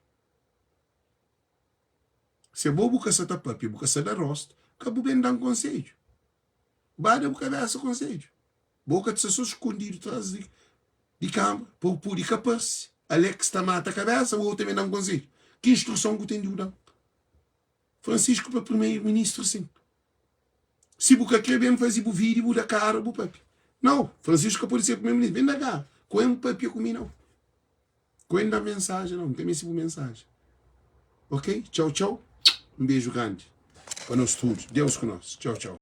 A: Si abo bu ka sa ta papia, bu ka sa da rostu, ka bu ben da-m konsedju. Ba da bu kabésa konsedju. Bo ka ta sta so skondidu tras di di kanbra pa bu pudi ka parse. Alex ta mata kabésa, bo ta ben da-m konsedju. Ki instruson ku ten di bu da-m? Francisco pa primeiro ministru sin. Si bu ka kre ben faze bu vídeo bu da kara bu papia. Nau, Francisco ka pode ser primeiro ministru. Ben da kara. Ku N papia ku mi nau. Ku N da mensajen nau. N ka meste bu mensajen. Ok? Txau txau. Un beju grandi pa nos tudu. Deus ku nos. Txau txau.